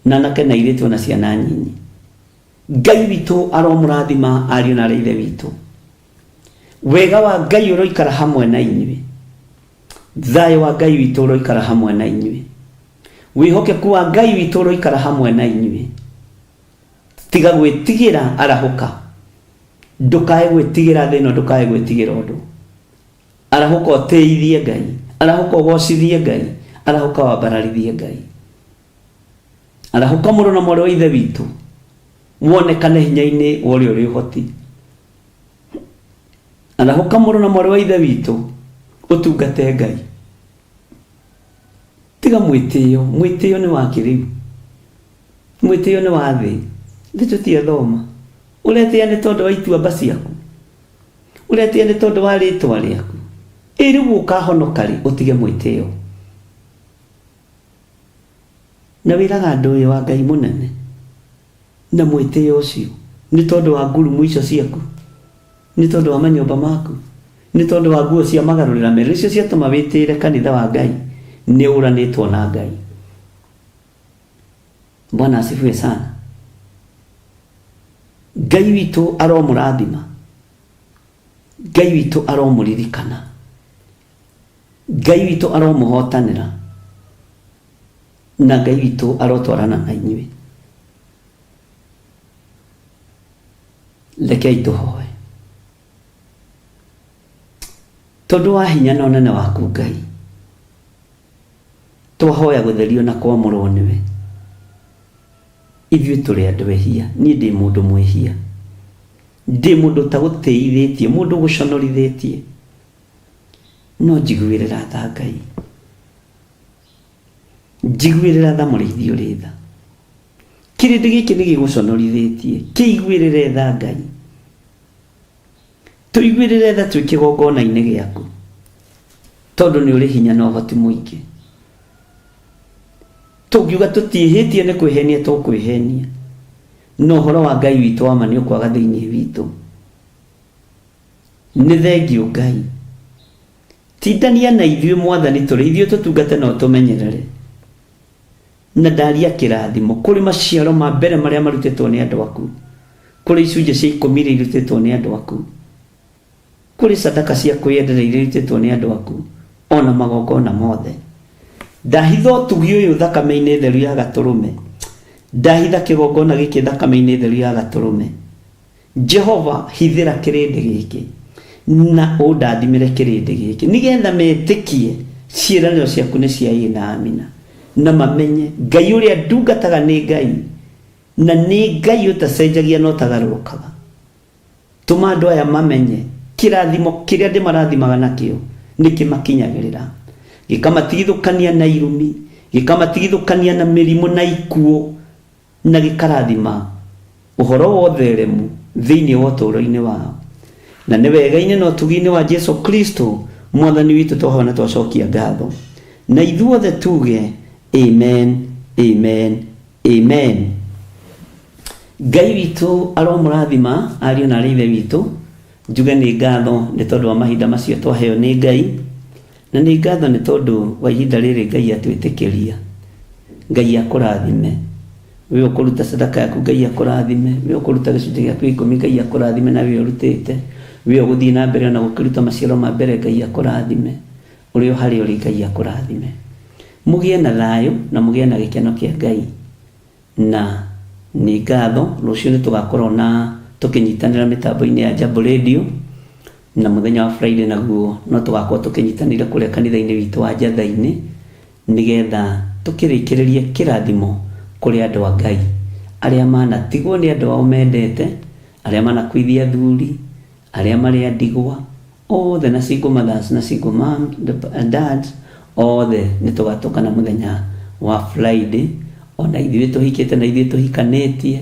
na anake na airĩtu na ciana nyinyi. Ngai witũ aromũrathima ariũ na arĩ ithe witũ. Wega wa Ngai ũroikara hamwe na inyuĩ. Thayũ wa Ngai witũ ũroikara hamwe na inyuĩ. Wĩhokeku wa Ngai witũ ũroikara hamwe na inyuĩ. Tiga gwĩtigĩra arahũka. Ndũkae gwĩtigĩra thĩ ĩno, ndũkae gwĩtigĩra ũndũ. Arahũka ũtĩithie Ngai. Arahũka ũgocithie Ngai. Arahũka wambararithie Ngai. Arahũka mũrũ na mwarĩ wa ithe witũ. Wonekane hinya-inĩ wa ũrĩa ũrĩ ũhoti. Arahũka mũrũ na mwarĩ wa ithe witũ. Ũtungate Ngai. Tiga mwĩtĩo. Mwĩtĩo nĩ wa kĩrĩu. Mwĩtĩo nĩ wa thĩ. Thĩ tũtiathoma. Ũretĩĩa nĩ tondũ wa ituamba ciaku. Ũretĩĩa nĩ tondũ wa rĩtwa rĩaku. Ĩ rĩu ũkahonoka rĩ ũtige mwĩtĩo. Na wĩraga andũ ũyũ wa Ngai mũnene na mwĩtĩo ũcio nĩ tondũ wa ngurumu icio ciaku, nĩ tondũ wa manyũmba maku, nĩ tondũ wa nguo cia magarũrĩra merũ icio ciatũma wĩtĩĩre kanitha wa Ngai nĩ ũranĩtwo na Ngai. Bwana asifiwe sana. Ngai witũ aromũrathima. Ngai witũ aromũririkana. Ngai witũ aromũhotanĩra. Na Ngai witũ arotwarana na inyuĩ. Rekei tũhoe. Tondũ wa hinya na ũnene waku Ngai, twahoya gũtherio na kwamũrwo nĩwe. Ithuĩ tũrĩ andũ ehia, niĩ ndĩ mũndũ mwĩhia. Ndĩ mũndũ ũtagũtĩithĩtie, mũndũ ũgũconorithĩtie. No njiguĩrĩra tha Ngai. Njiguĩrĩra tha mũrĩithi ũrĩ tha. Kĩrĩndĩ gĩkĩ nĩ gĩgũconorithĩtie, kĩiguĩrĩre tha Ngai. Tũiguĩrĩre tha twĩ kĩgongona-inĩ gĩaku, tondũ nĩ ũrĩ hinya na ũhoti mũingĩ. Tũngiuga tũtiĩhĩtie nĩ kwĩhenia tũkwĩhenia, na ũhoro wa Ngai witũ wa ma nĩ ũkwaga thĩinĩ witũ. Nĩ thengiũ Ngai. Tindania na ithuĩ Mwathani tũrĩ ithuĩ tũtungate na ũtũmenyerere. Na ndaria kĩrathimo kũrĩ maciaro ma mbere marĩa marutĩtwo nĩ andũ aku, kũrĩ icunjĩ cia ikũmi iria irutĩtwo nĩ andũ aku, kũrĩ sadaka cia kwĩyendera iria irutĩtwo nĩ andũ aku, o na magongona mothe. Ndahitha ũtugi ũyũ thakame-inĩ theru ya Gatũrũme. Ndahitha kĩgongona gĩkĩ thakame-inĩ theru ya Gatũrũme. Jehova, hithĩra kĩrĩndĩ gĩkĩ na ũndathimĩre kĩrĩndĩ gĩkĩ, nĩgetha metĩkie ciĩranĩro ciaku nĩ cia ĩĩ na amina, na mamenye Ngai ũrĩa ndungataga nĩ Ngai, na nĩ Ngai ũtacenjagia na ũtagarũrũkaga. Tũma andũ aya mamenye kĩrathimo kĩrĩa ndĩmarathimaga nakĩo nĩ kĩmakinyagĩrĩra, gĩkamatigithũkania na irumi, gĩkamatigithũkania na mĩrimũ na ikuũ, na gĩkarathima ũhoro wa ũtheremu thĩinĩ wa ũtũũro-inĩ wao. Na nĩ wega-inĩ na ũtugi-inĩ wa Jesu Kristo Mwathani witũ twahoya na twacokia ngatho. Na ithuothe tuge amen, amen, amen. Ngai witũ aromũrathima ariũ na arĩ ithe witũ. Njuge nĩ ngatho nĩ tondũ wa mahinda macio twaheo nĩ Ngai. Na nĩ ngatho nĩ tondũ wa ihinda rĩrĩ Ngai atwĩtĩkĩria. Ngai akũrathime. We ũkũruta sadaka yaku Ngai akũrathime. We ũkũruta gĩcunjĩ gĩaku gĩa ikũmi Ngai akũrathime na we ũrutĩte. We ũgũthiĩ na mbere ona gũkĩruta maciaro ma mbere Ngai akũrathime. Ũrĩ o harĩa ũrĩ Ngai akũrathime. Mũgĩe na thayũ na mũgĩe na gĩkeno kĩa Ngai. Na nĩ ngatho, rũciũ nĩ tũgakorwo na tũkĩnyitanĩra mĩtambo-inĩ ya Jambo Radio, na mũthenya wa Friday naguo no tũgakorwo tũkĩnyitanĩire kũrĩa kanitha-inĩ witũ wa Njatha-inĩ, nĩgetha tũkĩrĩkĩrĩrie kĩrathimo kũrĩ andũ a Ngai, arĩa manatigwo nĩ andũ ao mendete, arĩa manakuithia athuri, arĩa marĩ a ndigwa, othe na single mothers na single mom and dads, othe nĩ tũgatũngana mũthenya wa Friday, ona ithuĩ tũhikĩte na ithuĩ tũhikanĩtie,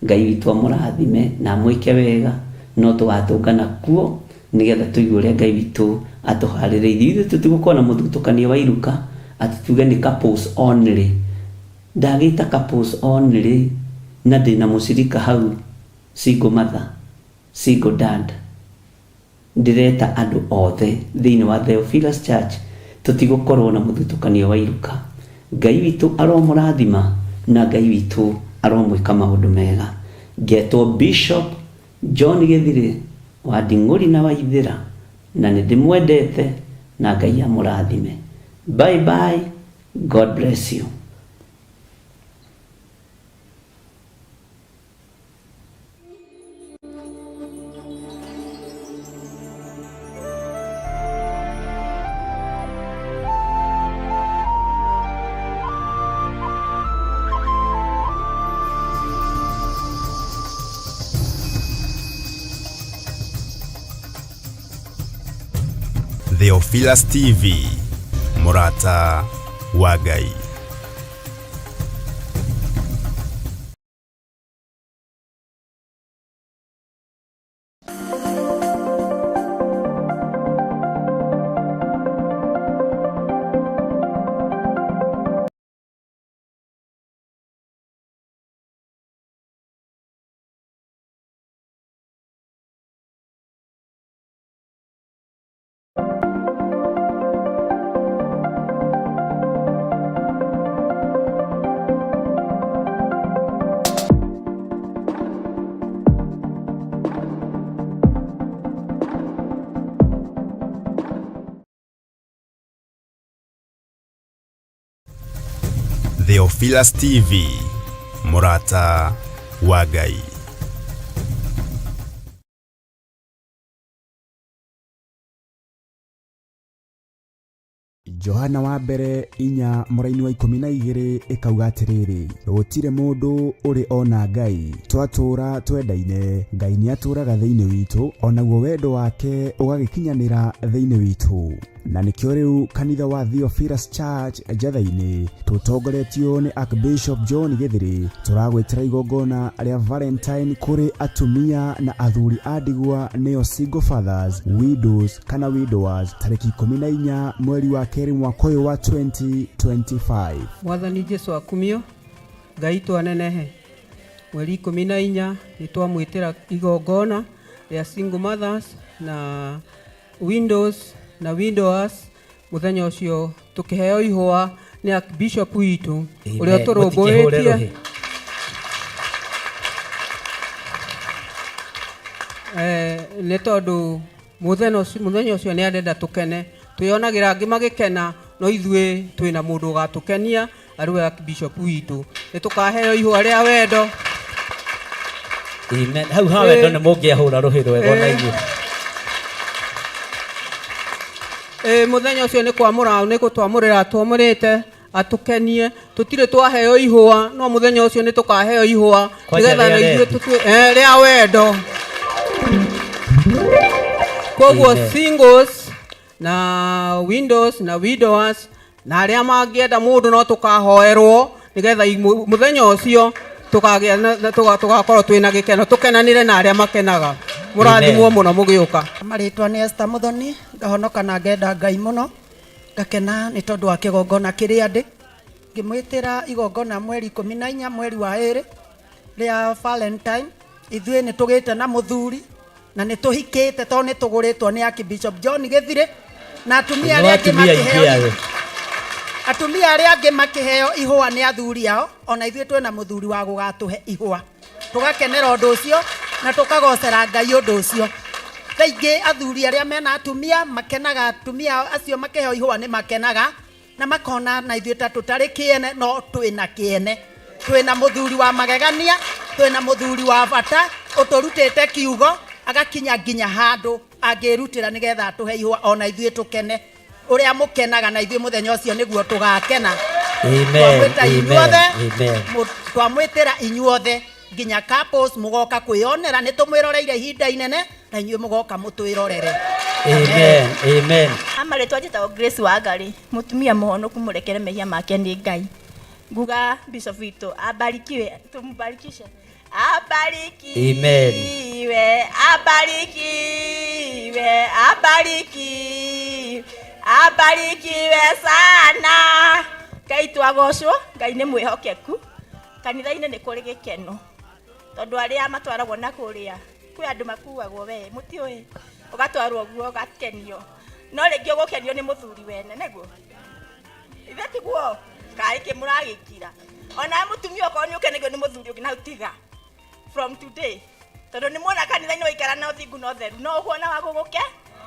Ngai witũ amũrathime na amwĩke wega, no tũgatũngana kuo nĩgetha tũigue ũrĩa Ngai witũ atũharĩrĩirie. Ithuĩ tũtigũkorwo na mũthutũkanio wa iruka atĩ tuge nĩ couples only. Ndagĩta couples only na ndĩna mũcirika hau single mother, single dad. Ndĩreta andũ othe thĩinĩ wa Theophilus Church tũtigũkorwo na mũthutũkanio wa iruka. Ngai witũ aromũrathima na Ngai witũ aromwĩka maũndũ mega. Ngetwo Bishop John Gĩthirĩ wa Nding'ũri na Waithĩra na nĩndĩmwendete na Ngai amũrathime. Bye bye, God bless you. Theophilus TV, mũrata wa Ngai. Theophilus TV, mũrata wa Ngai. Johana wa mbere inya mũraini wa 12 ĩkauga atĩrĩrĩ, gũtirĩ mũndũ ũrĩ ona Ngai, twatũũra twendaine, Ngai nĩatũũraga thĩinĩ witũ, onaguo wendo wake ũgagĩkinyanĩra thĩinĩ witũ. Na nĩkĩo rĩu kanitha wa Theophilus Church Njatha-inĩ tũtongoretio nĩ Archbishop John Gĩthĩrĩ tũragwĩtĩra igongona rĩa Valentine kũrĩ atumia na athuri a ndigwa nĩo single fathers, widows kana widowers tarĩki 14 mweri wa kerĩ mwaka ũyũ wa 2025. Mwathani Jesu akumio, Ngai twanenehe. Mweri 14 nĩ twamwĩtĩra igongona rĩa single mothers na windows na widowers. Mũthenya ũcio tũkĩheo ihũa nĩ Archbishop witũ ũrĩa Amen. Mũtikĩhũre ũtũrũmbũĩtie. rũhĩ. Nĩ tondũ mũthenya ũcio nĩ arenda tũkene, twĩonagĩra angĩ magĩkena, no ithuĩ twĩna mũndũ ũgatũkenia arĩ we Archbishop witũ. Nĩ tũkaheo ihũa rĩa wendo. Amen. Hau ha wendo nĩ mũngĩahũra rũhĩ rwega ona inyuĩ. Mũthenya ũcio nĩ kwamũra, nĩ gũtwamũrĩra twamũrĩte atũkenie. Tũtirĩ twaheo ihũa, no mũthenya ũcio nĩ tũkaheo ihũa Kwanja nĩgetha rĩa na ithuĩ rendi. rĩa wendo. Koguo Amen. singles na windows na widowers na arĩa mangĩenda mũndũ no tũkahoerwo nĩgetha mũthenya ũcio tũgakorwo twĩna gĩkeno, tũkenanĩre na arĩa makenaga. Mũrathimwo Amen. mũno mũgĩũka. Marĩtwa nĩ Esther Muthoni, ngahonoka na ngenda Ngai mũno, ngakena nĩ tondũ wa kĩgongona kĩrĩa ndĩ. Ngĩmwĩtĩra igongona mweri 14 mweri wa ĩrĩ rĩa Valentine. Ithuĩ nĩ tũgĩte na mũthuri na nĩ tũhikĩte tondũ nĩ tũgũrĩtwo nĩ Archbishop John Gĩthirĩ na atumia Nĩ arĩa angĩ atumia aingĩ makĩheo ayo. Atumia arĩa angĩ makĩheo ihũa nĩ athuri ao, ona ithuĩ twĩna mũthuri wa gũgatũhe ihũa. Tũgakenera ũndũ ũcio na tũkagocera Ngai ũndũ ũcio. Thaa ingĩ athuri arĩa mena atumia makenaga, atumia acio makĩheo ihũa nĩ makenaga na makona na ithuĩ ta tũtarĩ kĩene, no twĩna kĩene. Twĩna mũthuri wa magegania, twĩna mũthuri wa bata ũtũrutĩte kiugo agakinya nginya handũ angĩrutĩra nĩgetha atũhe ihũa ona ithuĩ tũkene. Ũrĩa mũkenaga na ithuĩ mũthenya ũcio nĩguo tũgakena. Amen, Twamwĩta amen, inyuothe, amen. twamwĩtĩra inyuothe nginya couples mũgoka kwĩyonera, nĩ tũmwĩroreire ihinda inene na inyuĩ mũgoka mũtwĩrorere. Amen, amen. Ama rĩtwa njĩtagwo Grace Wangari, mũtumia mũhonoku mũrekere mehia make nĩ Ngai. Nguga Bishop witũ abarikiwe, tumubarikishe. Abarikiwe, Amen. abarikiwe, abarikiwe, abarikiwe sana. Ngai twagocwo, Ngai nĩ mwĩhokeku. Kanitha-inĩ nĩ kũrĩ gĩkeno tondũ arĩa matwaragwo na kũrĩa kwĩ andũ makuagwo we mũtiũĩ, ũgatwarwo ũguo ũgakenio, no rĩngĩ ũgũkenio nĩ mũthuri wene, nĩguo ithe tiguo kaĩ kĩ mũragĩkira. Ona mũtumia okorwo nĩ ũkenagio nĩ mũthuri ũngĩ na tiga from today, tondũ nĩ muona kanitha-inĩ waikara na ũthingu na ũtheru, no ũkuona wa gũgũke.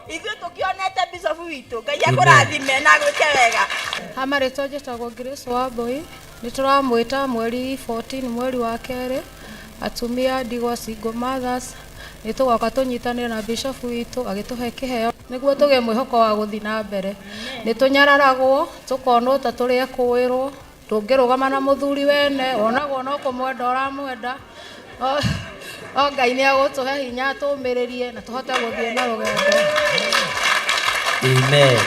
Ithuĩ tũkĩonete Bishop witũ, Ngai akũrathime na agwĩke wega. Ama rĩtwa njĩtagwo Grace Wambui, nĩ tũramwĩta mweri 14 mweri wa kerĩ, atumia ndigwa single mothers, nĩ tũgoka tũnyitanĩre na Bishop witũ agĩtũhe kĩheo nĩguo tũgĩe mwĩhoko wa gũthiĩ na mbere. Nĩ tũnyararagwo tũkonwo ta tũrĩ ekũĩrwo, ndũngĩrũgama na mũthuri wene, wonagwo no kũmwenda ũramwenda. O Ngai nĩ agũtũhe hinya tũmĩrĩrie na tũhote gũthiĩ na rũgendo. Amen.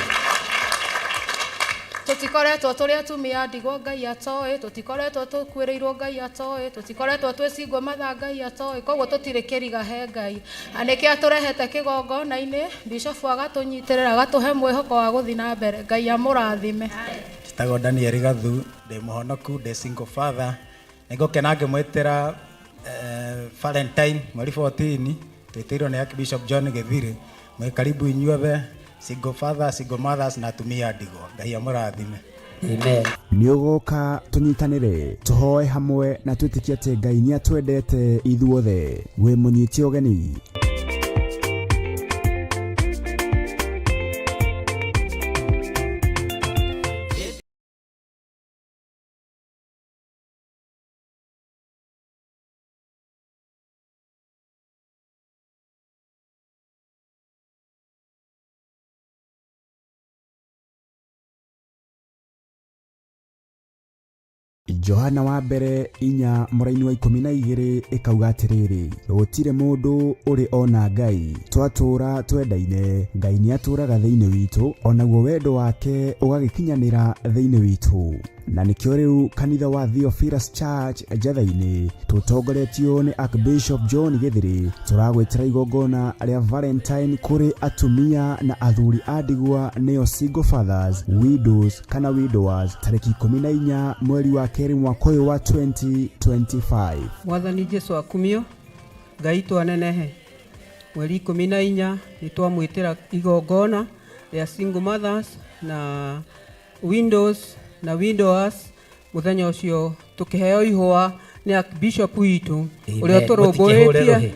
Tũtikoretwo tũrĩ atumia ndigwa Ngai atoĩ, tũtikoretwo tũkuĩrĩirwo Ngai atoĩ, tũtikoretwo twĩ single mother Ngai atoĩ, koguo tũtirĩ kĩriga he Ngai. Na nĩkĩo atũrehete kĩgongona-inĩ, Bishop agatũnyitĩrĩra, agatũhe mwĩhoko wa gũthiĩ na mbere. Ngai amũrathime. Njĩtagwo Daniel Gathu, ndĩ mũhonoku, ndĩ single father. Nĩngũkena ngĩmwĩtĩra Valentine mweri 14, twĩtĩirwo nĩ Archbishop John Gĩthirĩ. Mwĩ karibu inyuothe, single father, single mothers na atumia ndigwa. Ngai amũrathime. Amen. Nĩ ũgoka tũnyitanĩre, tũhoe hamwe na twĩtĩkie atĩ Ngai nĩ atwendete ithuothe. Wĩ mũnyite ũgeni. Johana wa mbere inya mũraini wa ikũmi na igĩrĩ ĩkauga atĩrĩrĩ, gũtirĩ mũndũ ũrĩ ona Ngai, twatũũra twendaine, Ngai nĩatũũraga thĩinĩ witũ, onaguo wendo wake ũgagĩkinyanĩra thĩinĩ witũ. Na nĩkĩo rĩu kanitha wa Theophilus Church Njatha-inĩ tũtongoretio nĩ Archbishop John Gĩthirĩ, tũragwĩtĩra igongona rĩa Valentine kũrĩ atumia na athuri a ndigwa nĩo single fathers, widows kana widowers, tarĩki ikũmi na inya mweri wa kerĩ mwaka ũyũ wa 2025. Mwathani Jesu akumio, Ngai twanenehe. Mweri ikũmi na inya nĩ twamwĩtĩra igongona rĩa single mothers na windows na widowers. Mũthenya ũcio tũkĩheo ihũa nĩ Archbishop witũ ũrĩa Amen. Mũtikĩhũre ũtũrũmbũĩtie. rũhĩ.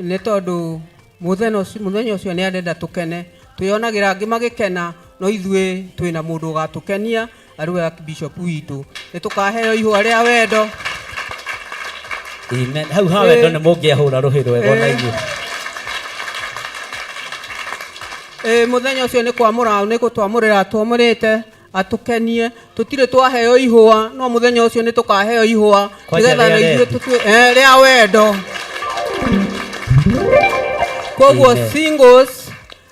Nĩ tondũ mũthenya ũcio nĩ arenda tũkene, twĩonagĩra angĩ magĩkena, no ithuĩ twĩna mũndũ ũgatũkenia arĩ we Archbishop witũ. Nĩ tũkaheo ihũa rĩa wendo. Amen. Hau ha wendo nĩ mũngĩahũra rũhĩ rwega ona inyuĩ. Mũthenya ũcio nĩ kwamũra, nĩ gũtwamũrĩra twamũrĩte atũkenie. Tũtirĩ twaheo ihũa, no mũthenya ũcio nĩ tũkaheo ihũa Kwanja nĩgetha rĩa na ithuĩ rendi. tũtue, rĩa wendo. Koguo Amen. singles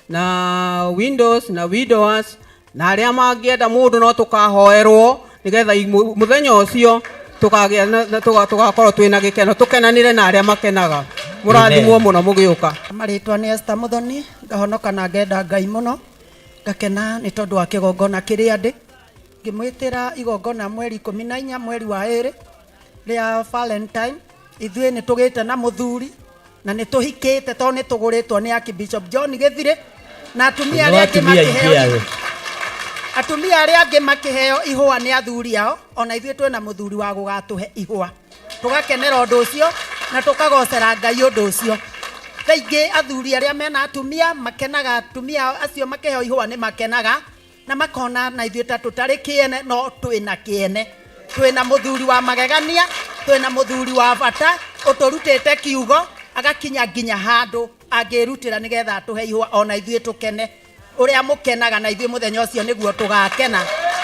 na windows na widowers na arĩa mangĩenda mũndũ no tũkahoerwo nĩgetha mũthenya ũcio tũkagĩa na tũgakorwo twĩna gĩkeno, tũkenanĩre na arĩa makenaga. Mũrathimwo Amen. mũno mũgĩũka. Marĩtwa nĩ Esther Muthoni, ngahonoka na ngenda Ngai mũno, ngakena nĩ tondũ wa kĩgongona kĩrĩa ndĩ. Ngĩmwĩtĩra igongona mweri ikũmi na inya mweri wa ĩrĩ rĩa Valentine. Ithuĩ nĩ tũgĩte na mũthuri na nĩ tũhikĩte tondũ nĩ tũgũrĩtwo nĩ Archbishop John Gĩthirĩ. Na atumia No arĩa angĩ atumia aingĩ makĩheo ayo. Atumia arĩa angĩ makĩheo ihũa nĩ athuri ao, ona ithuĩ twĩna mũthuri wa gũgatũhe ihũa, tũgakenera ũndũ ũcio na tũkagocera Ngai ũndũ ũcio. Thaa ingĩ athuri arĩa mena atumia makenaga, atumia acio makĩheo ihũa nĩ makenaga na makona na ithuĩ ta tũtarĩ kĩene, no twĩna kĩene, twĩna mũthuri wa magegania, twĩna mũthuri wa bata ũtũrutĩte kiugo agakinya nginya handũ angĩrutĩra nĩgetha atũhe ihũa ona ithuĩ tũkene. Ũrĩa mũkenaga na ithuĩ mũthenya ũcio nĩguo tũgakena.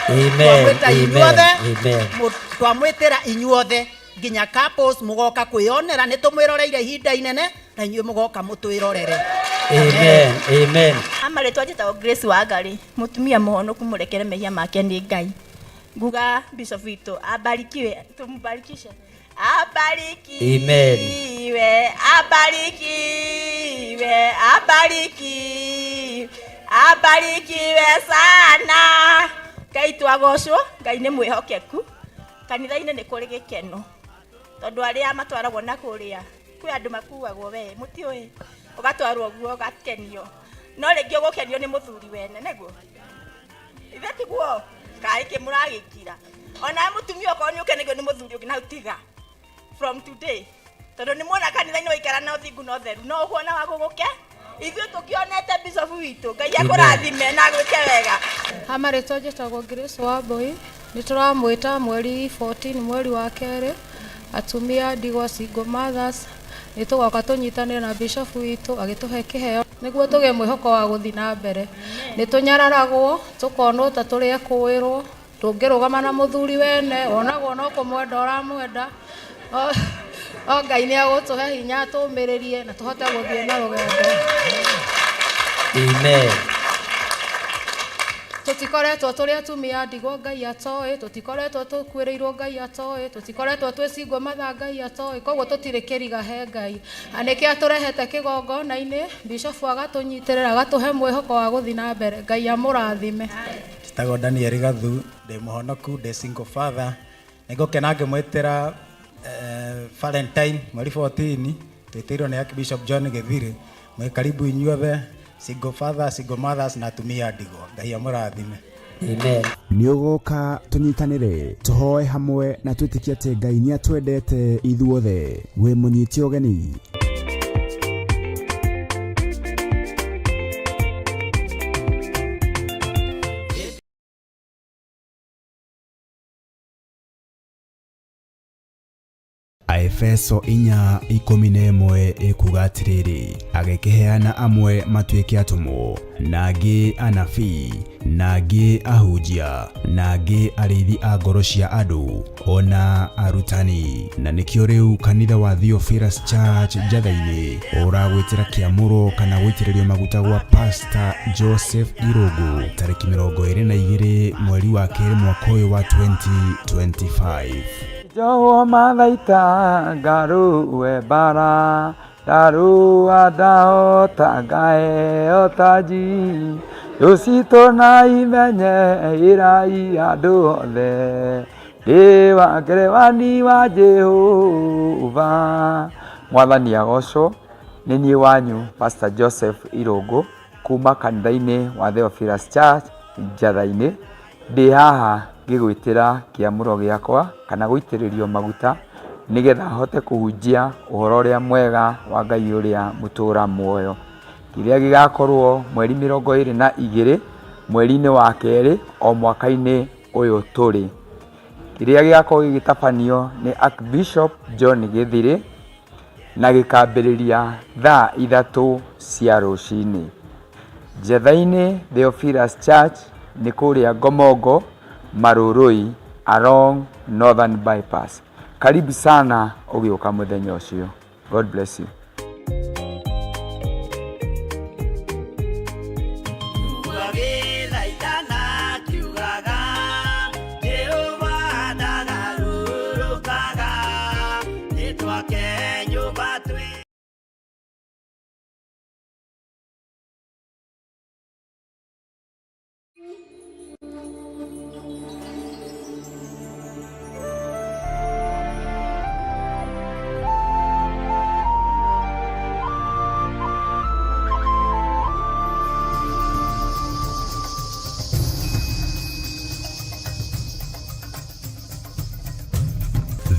Amen. Twamwĩta Amen. inyuothe, Amen. twamwĩtĩra inyuothe nginya couples mũgoka kwĩyonera, nĩ tũmwĩroreire ihinda inene na inyuĩ mũgoka mũtwĩrorere. Amen. Amen. Amarĩtwa njĩtagwo Grace Wangari, mũtumia mũhonoku mũrekere mehia make nĩ Ngai. Nguga bishop witũ abarikiwe, tumubarikishe. Abarikiwe, Amen. abarikiwe, abarikiwe, abarikiwe sana. Ngai twagocwo, Ngai nĩ mwĩhokeku. Kanitha-inĩ nĩ kũrĩ gĩkeno, tondũ arĩa matwaragwo na kũrĩa, kwĩ andũ makuagwo we, mũtiũĩ, ũgatwarwo ũguo ũgakenio. No rĩngĩ ũgũkenio nĩ mũthuri wene, nĩguo? Ithe tiguo? Kaĩ kĩ mũragĩkira? Ona mũtumia okorwo nĩ ũkenagio nĩ mũthuri ũngĩ na tiga. From today. Tondũ nĩ muona kanitha-inĩ waikara na ũthingu na ũtheru, no ũkuona wa gũgũke? Ithuĩ tũkĩonete bishop witũ, Ngai akũrathime na agwĩke wega. Amarĩtwa njĩtagwo Grace Wambui, nĩ tũramwĩta mweri 14 mweri wa kerĩ, atumia ndigwa single mothers, nĩ tũgoka tũnyitanĩre na bishop witũ agĩtũhe kĩheo nĩguo tũgĩe mwĩhoko wa gũthiĩ na mbere. Nĩ tũnyararagwo, tũkonwo ta tũrĩ ekũĩrwo, tũngĩrũgama na mũthuri wene, wonagwo no kũmwenda ũramwenda. O Ngai nĩ agũtũhe hinya tũmĩrĩrie na tũhote gũthiĩ na rũgendo. Amen. Tũtikoretwo tũrĩ atumia ndigwa Ngai atoĩ, tũtikoretwo tũkuĩrĩirwo Ngai atoĩ, tũtikoretwo twĩ single mother Ngai atoĩ, koguo tũtirĩ kĩriga he Ngai. Na nĩkĩo atũrehete kĩgongona-inĩ, bishop agatũnyitĩrĩra, agatũhe mwĩhoko wa gũthiĩ na mbere. Ngai amũrathime. Njĩtagwo Daniel Gathu, ndĩ mũhonoku, ndĩ single father. Nĩngũkena ngĩmwĩtĩra Valentine mweri 14, twĩtĩirwo nĩ Archbishop John Gĩthirĩ. Mwĩ karibu inyuothe, single father, single mothers na atumia ndigwa. Ngai amũrathime. Amen. Nĩ ũgoka tũnyitanĩre, tũhoe hamwe na twĩtĩkie atĩ Ngai nĩ atwendete ithuothe. Wĩ mũnyite ũgeni. Aefeso 4:11 ĩkuga atĩrĩrĩ, agĩkĩheana amwe matuĩke atũmwo, na angĩ anabii, na angĩ ahunjia, na angĩ arĩithi a ngoro cia andũ, ona arutani. Na nĩkĩo rĩu kanitha wa Theophilus Church Njatha-inĩ ũragwĩtĩra kĩamũro kana gũitĩrĩrio maguta gwa Pastor Joseph Irũngũ tarĩki 22 mweri wa kerĩ mwaka ũyũ wa 2025. Njohwo mathaita ngarũe mbara, ndarũa ndahota ngaheo taji, rũcitũ na imenye ĩrai andũ othe, ndĩ wa ngerewani wa Jehova. Mwathani agocwo, nĩ niĩ wanyu Pastor Joseph Irũngũ kuma kanitha-inĩ wa Theophilus Church Njatha-inĩ. Ndĩ haha ngĩgwĩtĩra kĩamũro gĩakwa kana gũitĩrĩrio maguta nĩgetha hote kũhunjia ũhoro ũrĩa mwega wa Ngai ũrĩa mũtũra muoyo. Kĩrĩa gĩgakorwo mweri 22 mweri-inĩ wa kerĩ o mwaka-inĩ ũyũ tũrĩ. Kĩrĩa gĩgakorwo gĩgĩtabanio nĩ Archbishop John Gĩthirĩ na gĩkambĩrĩria thaa 3 cia rũcinĩ. Njatha-inĩ Theophilus Church nĩ kũrĩa Ngomongo Marurui along Northern Bypass. Karibu sana ũgĩũka mũthenya ũcio. God bless you.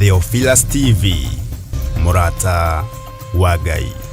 Theophilus TV, mũrata wa Ngai.